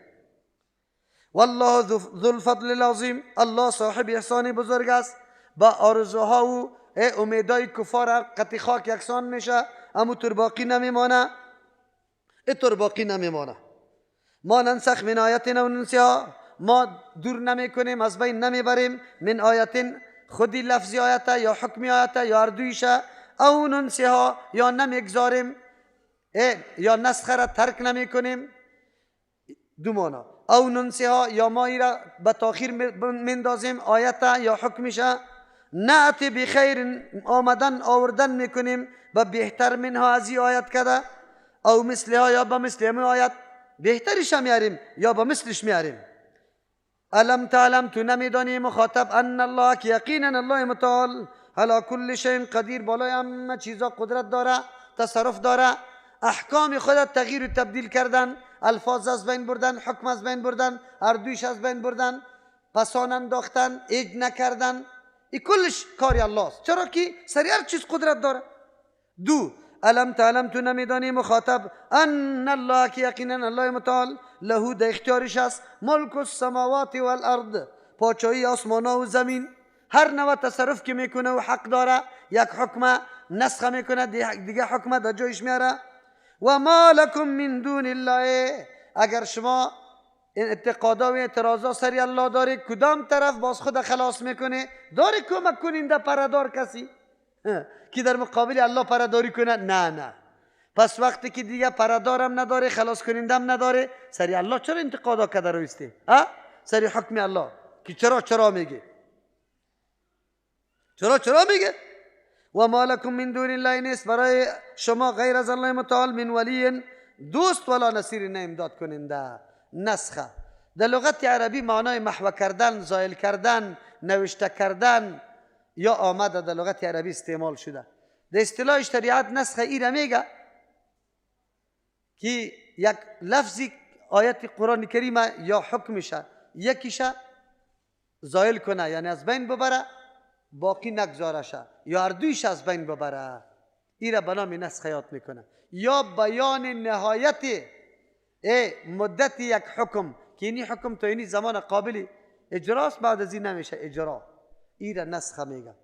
والله ذو الفضل العظیم، الله صاحب احسان بزرگ است. با آرزوها و امیدای کفار قطع خاک یکسان میشه، اما تر باقی نمیمانه، اتر باقی نمیمانه. ما ننسخ من آیت او ننسیها، ما دور نمیکنیم، از بین نمیبریم، من آیت، خودی لفظی آیت یا حکمی آیت یا اردویشه، او ننسیها، یا نمیگذاریم یا نسخه را ترک نمیکنیم. دو مانا، او ننسیها، یا ما را به تاخیر مندازیم آیت یا حکمشه، نأتی بخیر، آمدن آوردن میکنیم و بهتر منها از این آیت کده، او مثلها، یا به مثل همین آیت بهترش هم میاریم یا به مثلش میاریم. الم تعلم، تو نمیدانی مخاطب، ان الله، که یقینا الله متعال، علی کل شیء قدیر، بالای همه چیزا قدرت داره، تصرف داره، احکام خود تغییر و تبدیل کردن، الفاظ از بین بردن، حکم از بین بردن، هر دویش از بین بردن، پسان انداختن، ایج نکردن، این کلش کاری الله است. چرا که سری هر چیز قدرت داره. دو، الم تعلم، تو نمیدانی مخاطب، ان الله، که یقینا الله متعال، له، در اختیارش است، ملک السماوات والارض، پاچایی آسمان و زمین. هر نوع تصرف که میکنه و حق داره، یک حکم نسخ میکنه، دیگه حکم در جایش میاره. و ما لکم من دون الله، اگر شما انتقادا و اعتراضا سری الله داری، کدام طرف باز خود خلاص میکنه؟ داری کمک کنینده پردار کسی که در مقابل الله پرداری کنه؟ نه نه. پس وقتی که دیگه پردارم نداره، خلاص کنندم نداره، سری الله چرا انتقادا کده رویستی؟ سری حکم الله که چرا چرا میگه؟ چرا چرا میگه؟ و ما لکم من دون الله، نیست برای شما غیر از الله متعال، من ولی، دوست، ولا نصیر، نه امداد کننده. نسخه در لغت عربی معنای محو کردن، زایل کردن، نوشته کردن یا آمده در لغت عربی استعمال شده. در اصطلاح شریعت نسخه ای را میگه که یک لفظی آیت قرآن کریم یا حکمشه یکیشه زایل کنه، یعنی از بین ببره، باقی نگذارشه، یا هر دویش از بین ببره، ای را به نام نسخ یاد میکنه. یا بیان نهایت مدت یک حکم که اینی حکم تا اینی زمان قابل اجراست، بعد از این نمیشه اجرا، ای را نسخه میگه.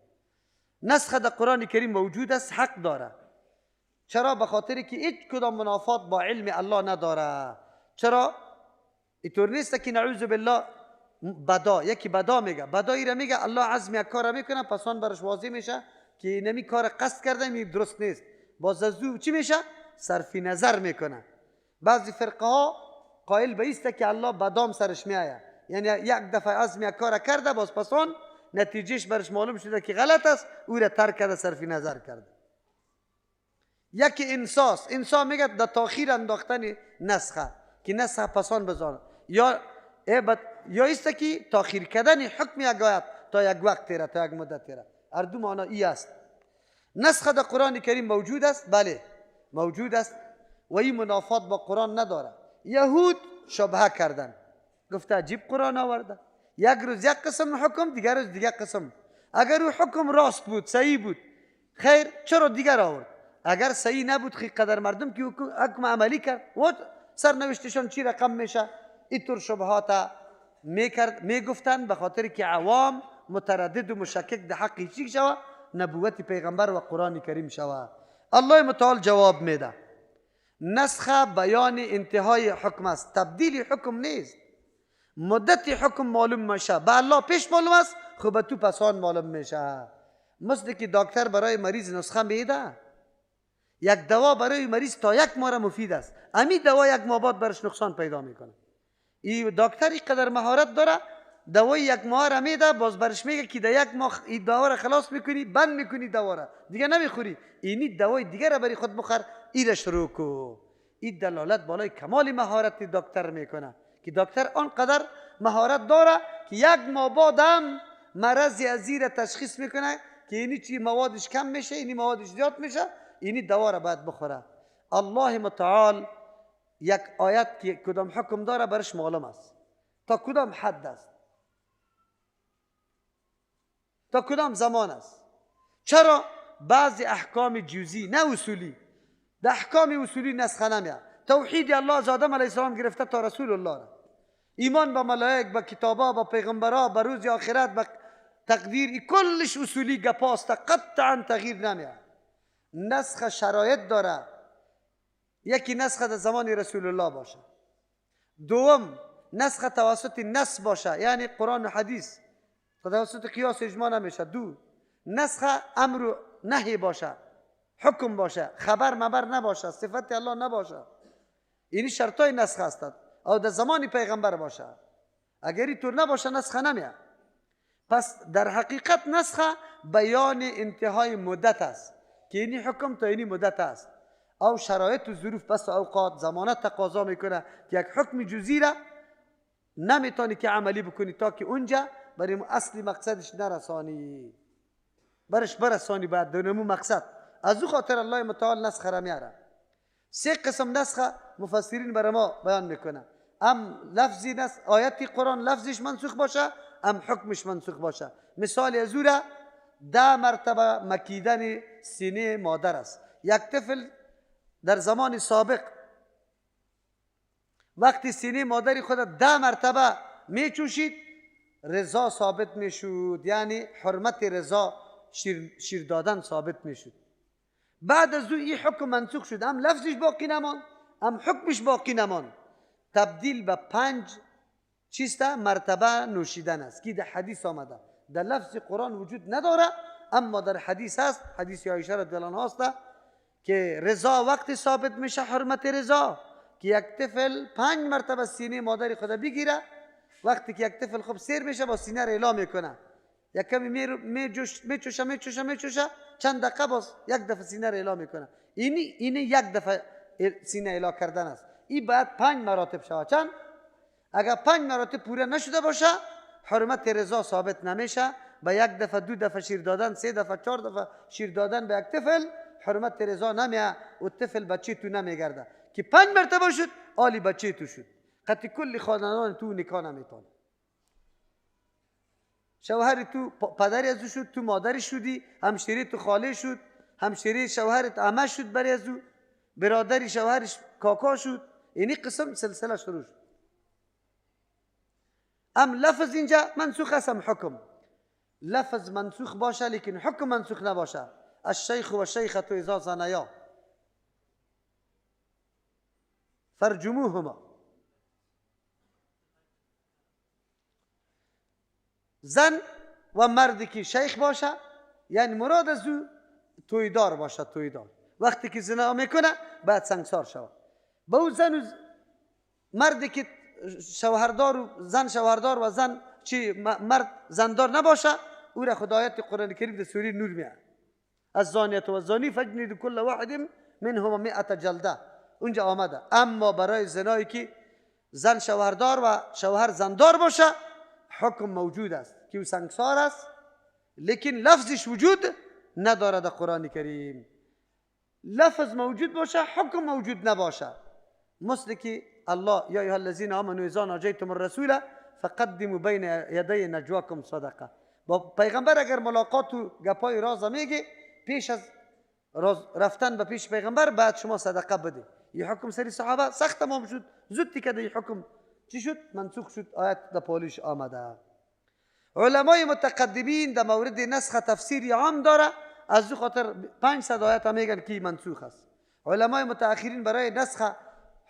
نسخه در قرآن کریم موجود است، حق داره. چرا؟ به خاطر که هیچ کدام منافات با علم الله نداره. چرا؟ اینطور نیست که نعوذ بالله بدا، یکی بدا میگه، بدایی را میگه الله عزم یک کار میکنه، پس آن برش واضح میشه که نمی کار قصد کرده، می درست نیست، باز از او چی میشه؟ صرفی نظر میکنه. بعضی فرقه ها قائل به ایست که الله بدام سرش میآید، یعنی یک دفعه عزم یک کار کرده، باز پس آن نتیجهش برش معلوم شده که غلط است، او را ترک کرده، صرفی نظر کرده. یکی انساس، انسان میگه در تاخیر انداختن نسخه که نسخه پسان بزانه، یا ایست که تاخیر کردن حکم یک آیت تا یک وقت را، تا یک مدت را. هر دو معنا ای است. نسخه در قرآن کریم موجود است؟ بله موجود است و این منافات با قرآن نداره. یهود شبهه کردن، گفته عجیب قرآن آورده، یک روز یک قسم حکم، دیگر روز دیگر قسم. اگر او حکم راست بود، صحیح بود، خیر، چرا دیگر آورد؟ اگر صحیح نبود، خیلی قدر مردم که حکم عملی کرد و سرنوشتشان چی رقم میشه؟ اینطور شبهات میکرد، میگفتن به خاطر که عوام متردد و مشکک در حق چی شوه؟ نبوت پیغمبر و قرآن کریم شوه. الله متعال جواب میده نسخه بیان انتهای حکم است، تبدیل حکم نیست. مدت حکم معلوم میشه، به الله پیش معلوم است، خب به تو پسان معلوم میشه. مثل که دکتر برای مریض نسخه میده، یک دوا برای مریض تا یک ماه مفید است، امی دوا یک ماه بعد برش نقصان پیدا میکنه. این دکتر قدر مهارت داره، دوای یک ماه را میده، باز برش میگه که در یک ماه این دوا را خلاص میکنی، بند میکنی دوا را، دیگه نمیخوری، اینی دوای دیگه را برای خود بخور، این را شروع کو. این دلالت بالای کمال مهارت دکتر میکنه که دکتر آنقدر مهارت داره که یک ماه بعد هم مرض از را تشخیص میکنه که اینی چی موادش کم میشه، اینی موادش زیاد میشه، اینی دوا را باید بخوره. الله متعال یک آیت که کدام حکم داره برش معلوم است، تا کدام حد است، تا کدام زمان است. چرا بعضی احکام جزئی نه اصولی، در احکام اصولی نسخه نمیاد. توحید الله از آدم علیه السلام گرفته تا رسول الله را، ایمان به ملائک، به کتابا، به پیغمبرا، به روز آخرت، به تقدیر، کلش اصولی گپاست، قطعا تغییر نمیاد. نسخ شرایط داره، یکی نسخه در زمان رسول الله باشه، دوم نسخه توسط نص باشه، یعنی قرآن و حدیث، توسط قیاس اجماع نمیشه. دو، نسخه امر و نهی باشه، حکم باشه، خبر مبر نباشه، صفت الله نباشه. اینی شرطای نسخه هستند، او در زمان پیغمبر باشه. اگر اینطور نباشه نسخه نمیاد. پس در حقیقت نسخه بیان انتهای مدت است که اینی حکم تا اینی مدت است، او شرایط و ظروف پس اوقات زمانه تقاضا میکنه که یک حکم جزئی را نمیتونی که عملی بکنی تا که اونجا برای اصلی مقصدش نرسانی، برش برسانی باید دونمو مقصد. از او خاطر الله متعال نسخه را میاره. سه قسم نسخه مفسرین برای ما بیان میکنه، ام لفظی نسخ آیت قرآن لفظش منسوخ باشه، ام حکمش منسوخ باشه. مثال از او را 10 مرتبه مکیدن سینه مادر است. یک طفل در زمان سابق وقتی سینه مادری خود 10 مرتبه میچوشید رضا ثابت میشد، یعنی حرمت رضا شیر دادن ثابت میشد. بعد از او این حکم منسوخ شد، هم لفظش باقی نماند هم حکمش باقی نماند، تبدیل به 5 چیست مرتبه نوشیدن است که در حدیث آمده، در لفظ قرآن وجود نداره اما در حدیث هست. حدیث عایشه رضی الله عنها هست که رضا وقتی ثابت میشه، حرمت رضا، که یک طفل 5 مرتبه سینه مادر خود بگیره. وقتی که یک طفل خوب سیر میشه با سینه را اعلام میکنه، یک کمی میچوشه میچوشه میچوشه چند دقیقه باز یک دفعه سینه را اعلام میکنه. اینی یک دفعه سینه اعلام کردن است. این باید 5 مراتب شود. چند؟ اگر 5 مراتب پوره نشده باشه حرمت رضا ثابت نمیشه. به یک دفعه 2 دفعه شیر دادن، 3 دفعه 4 دفعه شیر دادن به یک طفل حرمت رضا نمیه و طفل بچه تو نمیگرده. که 5 مرتبه شد آلی بچه تو شد، قطعی کل خاندان تو نکاح نمیتونه. شوهر تو پدری از او شد، تو مادری شدی، همشیری تو خاله شد، همشیری شوهرت عمه شد برای از او، برادری شوهرش کاکا شد. اینی قسم سلسله شروع شد. ام لفظ اینجا منسوخ است ام حکم. لفظ منسوخ باشه لیکن حکم منسوخ نباشه. الشیخ و شیخه اذا زنیا، فرجموهما. زن و مردی که شیخ باشه، یعنی مراد از او تویدار باشه، تویدار وقتی که زنا میکنه بعد سنگسار شود. با او زن و مردی که شوهردار و زن شوهردار و زن چی مرد زندار نباشه، او را خدایت قرآن کریم در سوره نور میاد، الزانیة و الزانی فاجلدوا كل واحد منهما 100 جلده، اونجا آمده. اما برای زنایی که زن شوهردار و شوهر زندار باشه حکم موجود است که او سنگسار است، لیکن لفظش وجود نداره در قرآن کریم. لفظ موجود باشه حکم موجود نباشه، مثل که الله یا ایها الذین آمنوا اذا ناجیتم الرسول فقدموا بین یدی نجواکم صدقه. با پیغمبر اگر ملاقات و گپای راز میگه، پیش از راز رفتن به پیش پیغمبر بعد شما صدقه بده. یه حکم سری صحابه سخت تمام شد، زود که این حکم چی شد؟ منسوخ شد، آیت در پالیش آمده. علمای متقدمین در مورد نسخ تفسیری عام داره، از او خاطر 500 آیت هم میگن که منسوخ است. علمای متأخرین برای نسخ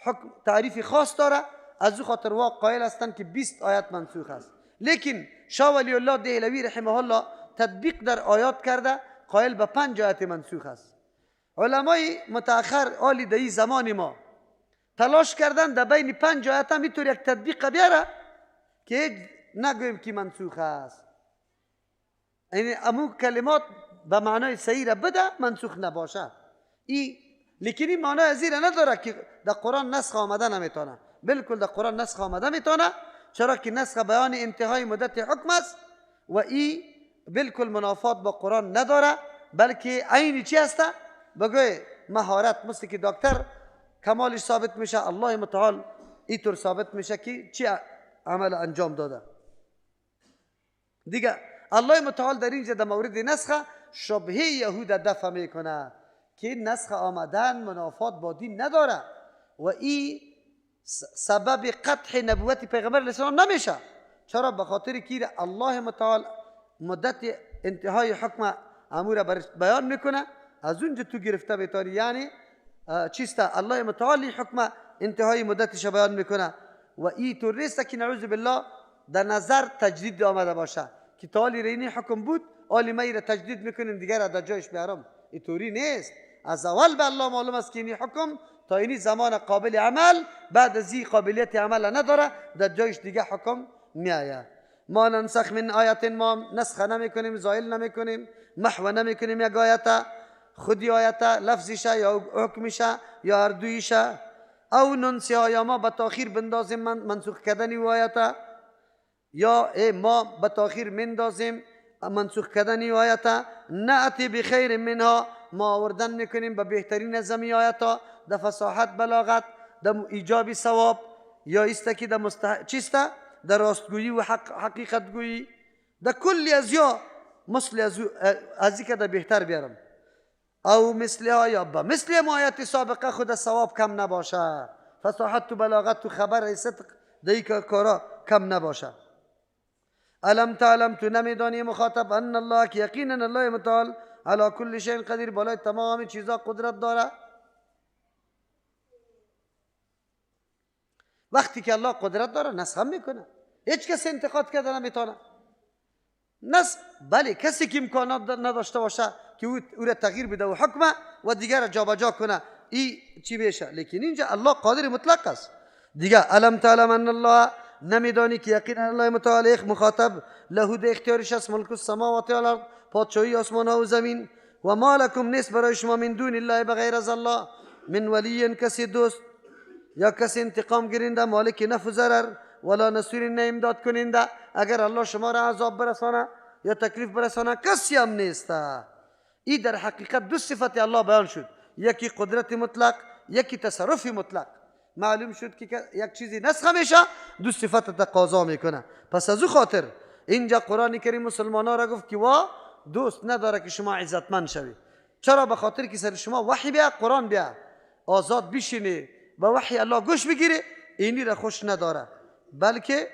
حکم تعریف خاص داره، از او خاطر واقع قائل هستند که 20 آیت منسوخ است. لیکن شاه ولی الله دهلوی رحمه الله تطبیق در آیات کرده، قائل به 5 آیت منسوخ است. علمای متأخر آلی در زمان ما تلاش کردن در بین 5 آیت هم اینطور یک تطبیق بیاره که نگویم که منسوخ است، یعنی امو کلمات به معنای صحیح را بده منسوخ نباشه. ای لیکن این معنای از این نداره که در قرآن نسخ آمده نمیتونه. بالکل در قرآن نسخ آمده میتونه، چرا که نسخ بیان انتهای مدت حکم است و ای بالکل منافات با قرآن نداره، بلکه عین چی هسته؟ بگوی مهارت، مثل که دکتر کمالش ثابت میشه، الله متعال اینطور ثابت میشه که چی عمل انجام داده. دیگه الله متعال در اینجا در مورد نسخ شبهه یهود دفع میکنه که نسخ آمدن منافات با دین نداره و این سبب قطع نبوت پیغمبر علیه السلام نمیشه. چرا؟ به خاطر که الله متعال مدت انتهای حکم امور بیان میکنه، از اونجا تو گرفته بتانی، یعنی چیست؟ الله متعال حکم انتهای مدتش بیان میکنه و این طور نیست که نعوذ بالله در نظر تجدید آمده باشه که تا رینی حکم بود آلی ما را تجدید میکنیم دیگر را در جایش بیارم. اینطوری نیست. از اول به الله معلوم است که این حکم تا اینی زمان قابل عمل، بعد از این قابلیت عمل نداره، در جایش دیگه حکم میآید. ما ننسخ من آیت، ما نسخ نمیکنیم، زائل نمیکنیم، محو نمیکنیم یک آیت، خودی آیت لفظیشه یا حکمشه یا هر دویشه، او ننسیها، یا ما به تاخیر بندازیم منسوخ کردن آیت، یا ما به تاخیر مندازیم منسوخ کردن آیت، نأتی بخیر منها، ما آوردن میکنیم به بهترین از این آیت در فصاحت، بلاغت، در ایجاب ثواب، یا است که در چیست؟ در راستگویی و حقیقت گویی، در کلی از یا مثل از که در بهتر بیارم، او مثلها، یا با مثل آیت سابقه خود ثواب کم نباشه، فصاحت و بلاغت و خبر صدق در این کارا کم نباشه. الم تعلم، تو نمیدانی مخاطب، ان الله، که یقینا الله متعال علی کل شیء قدیر، بالای تمام چیزا قدرت داره. وقتی که الله قدرت داره نسخ هم میکنه، هیچ کس انتقاد کرده نمیتونه. نسخ بله، کسی که امکانات نداشته باشه که او را تغییر بده و حکمه و دیگر را جابجا کنه، ای چی بشه؟ لیکن اینجا الله قادر مطلق است. دیگه الم تعلم ان الله، نمیدانی که یقینا الله متعال مخاطب له ده اختیارش است ملک السماوات والارض، پادشاهی آسمان ها و زمین، و ما لکم، نیست برای شما من دون الله، بغیر از الله، من ولی، کسی دوست یا کسی انتقام گیرنده، مالک نفع و ضرر، ولا نصیر، نه امداد کننده. اگر الله شما را عذاب برسانه یا تکلیف برسانه کسی هم نیست. ای در حقیقت دو صفت الله بیان شد، یکی قدرت مطلق، یکی تصرف مطلق. معلوم شد که یک چیزی نسخ میشه دو صفت تقاضا میکنه. پس از او خاطر اینجا قرآن کریم مسلمان ها را گفت که وا دوست نداره که شما عزتمند شوید. چرا؟ به خاطر که سر شما وحی بیا، قرآن بیا، آزاد بشینی به وحی الله گوش بگیری، اینی را خوش نداره، بلکه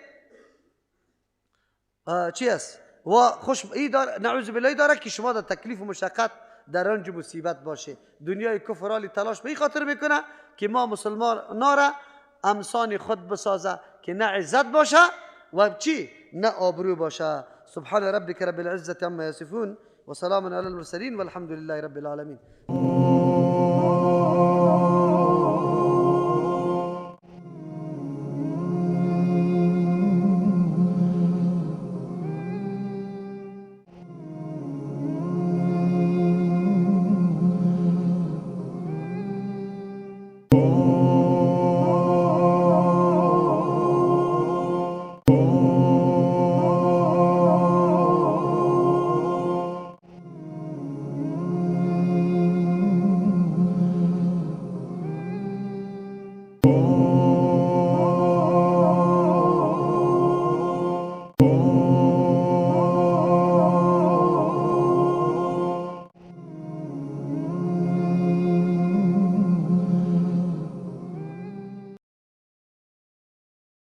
چی است؟ و خوش ای داره، نعوذ بالله، داره که شما در تکلیف و مشقت در رنج مصیبت باشه. دنیای کفر حالی تلاش به این خاطر میکنه که ما مسلمان را امسان خود بسازه که نه عزت باشه و چی؟ نه آبرو باشه. سبحان ربك رب العزة عما يصفون وسلام على المرسلين والحمد لله رب العالمين. Oh.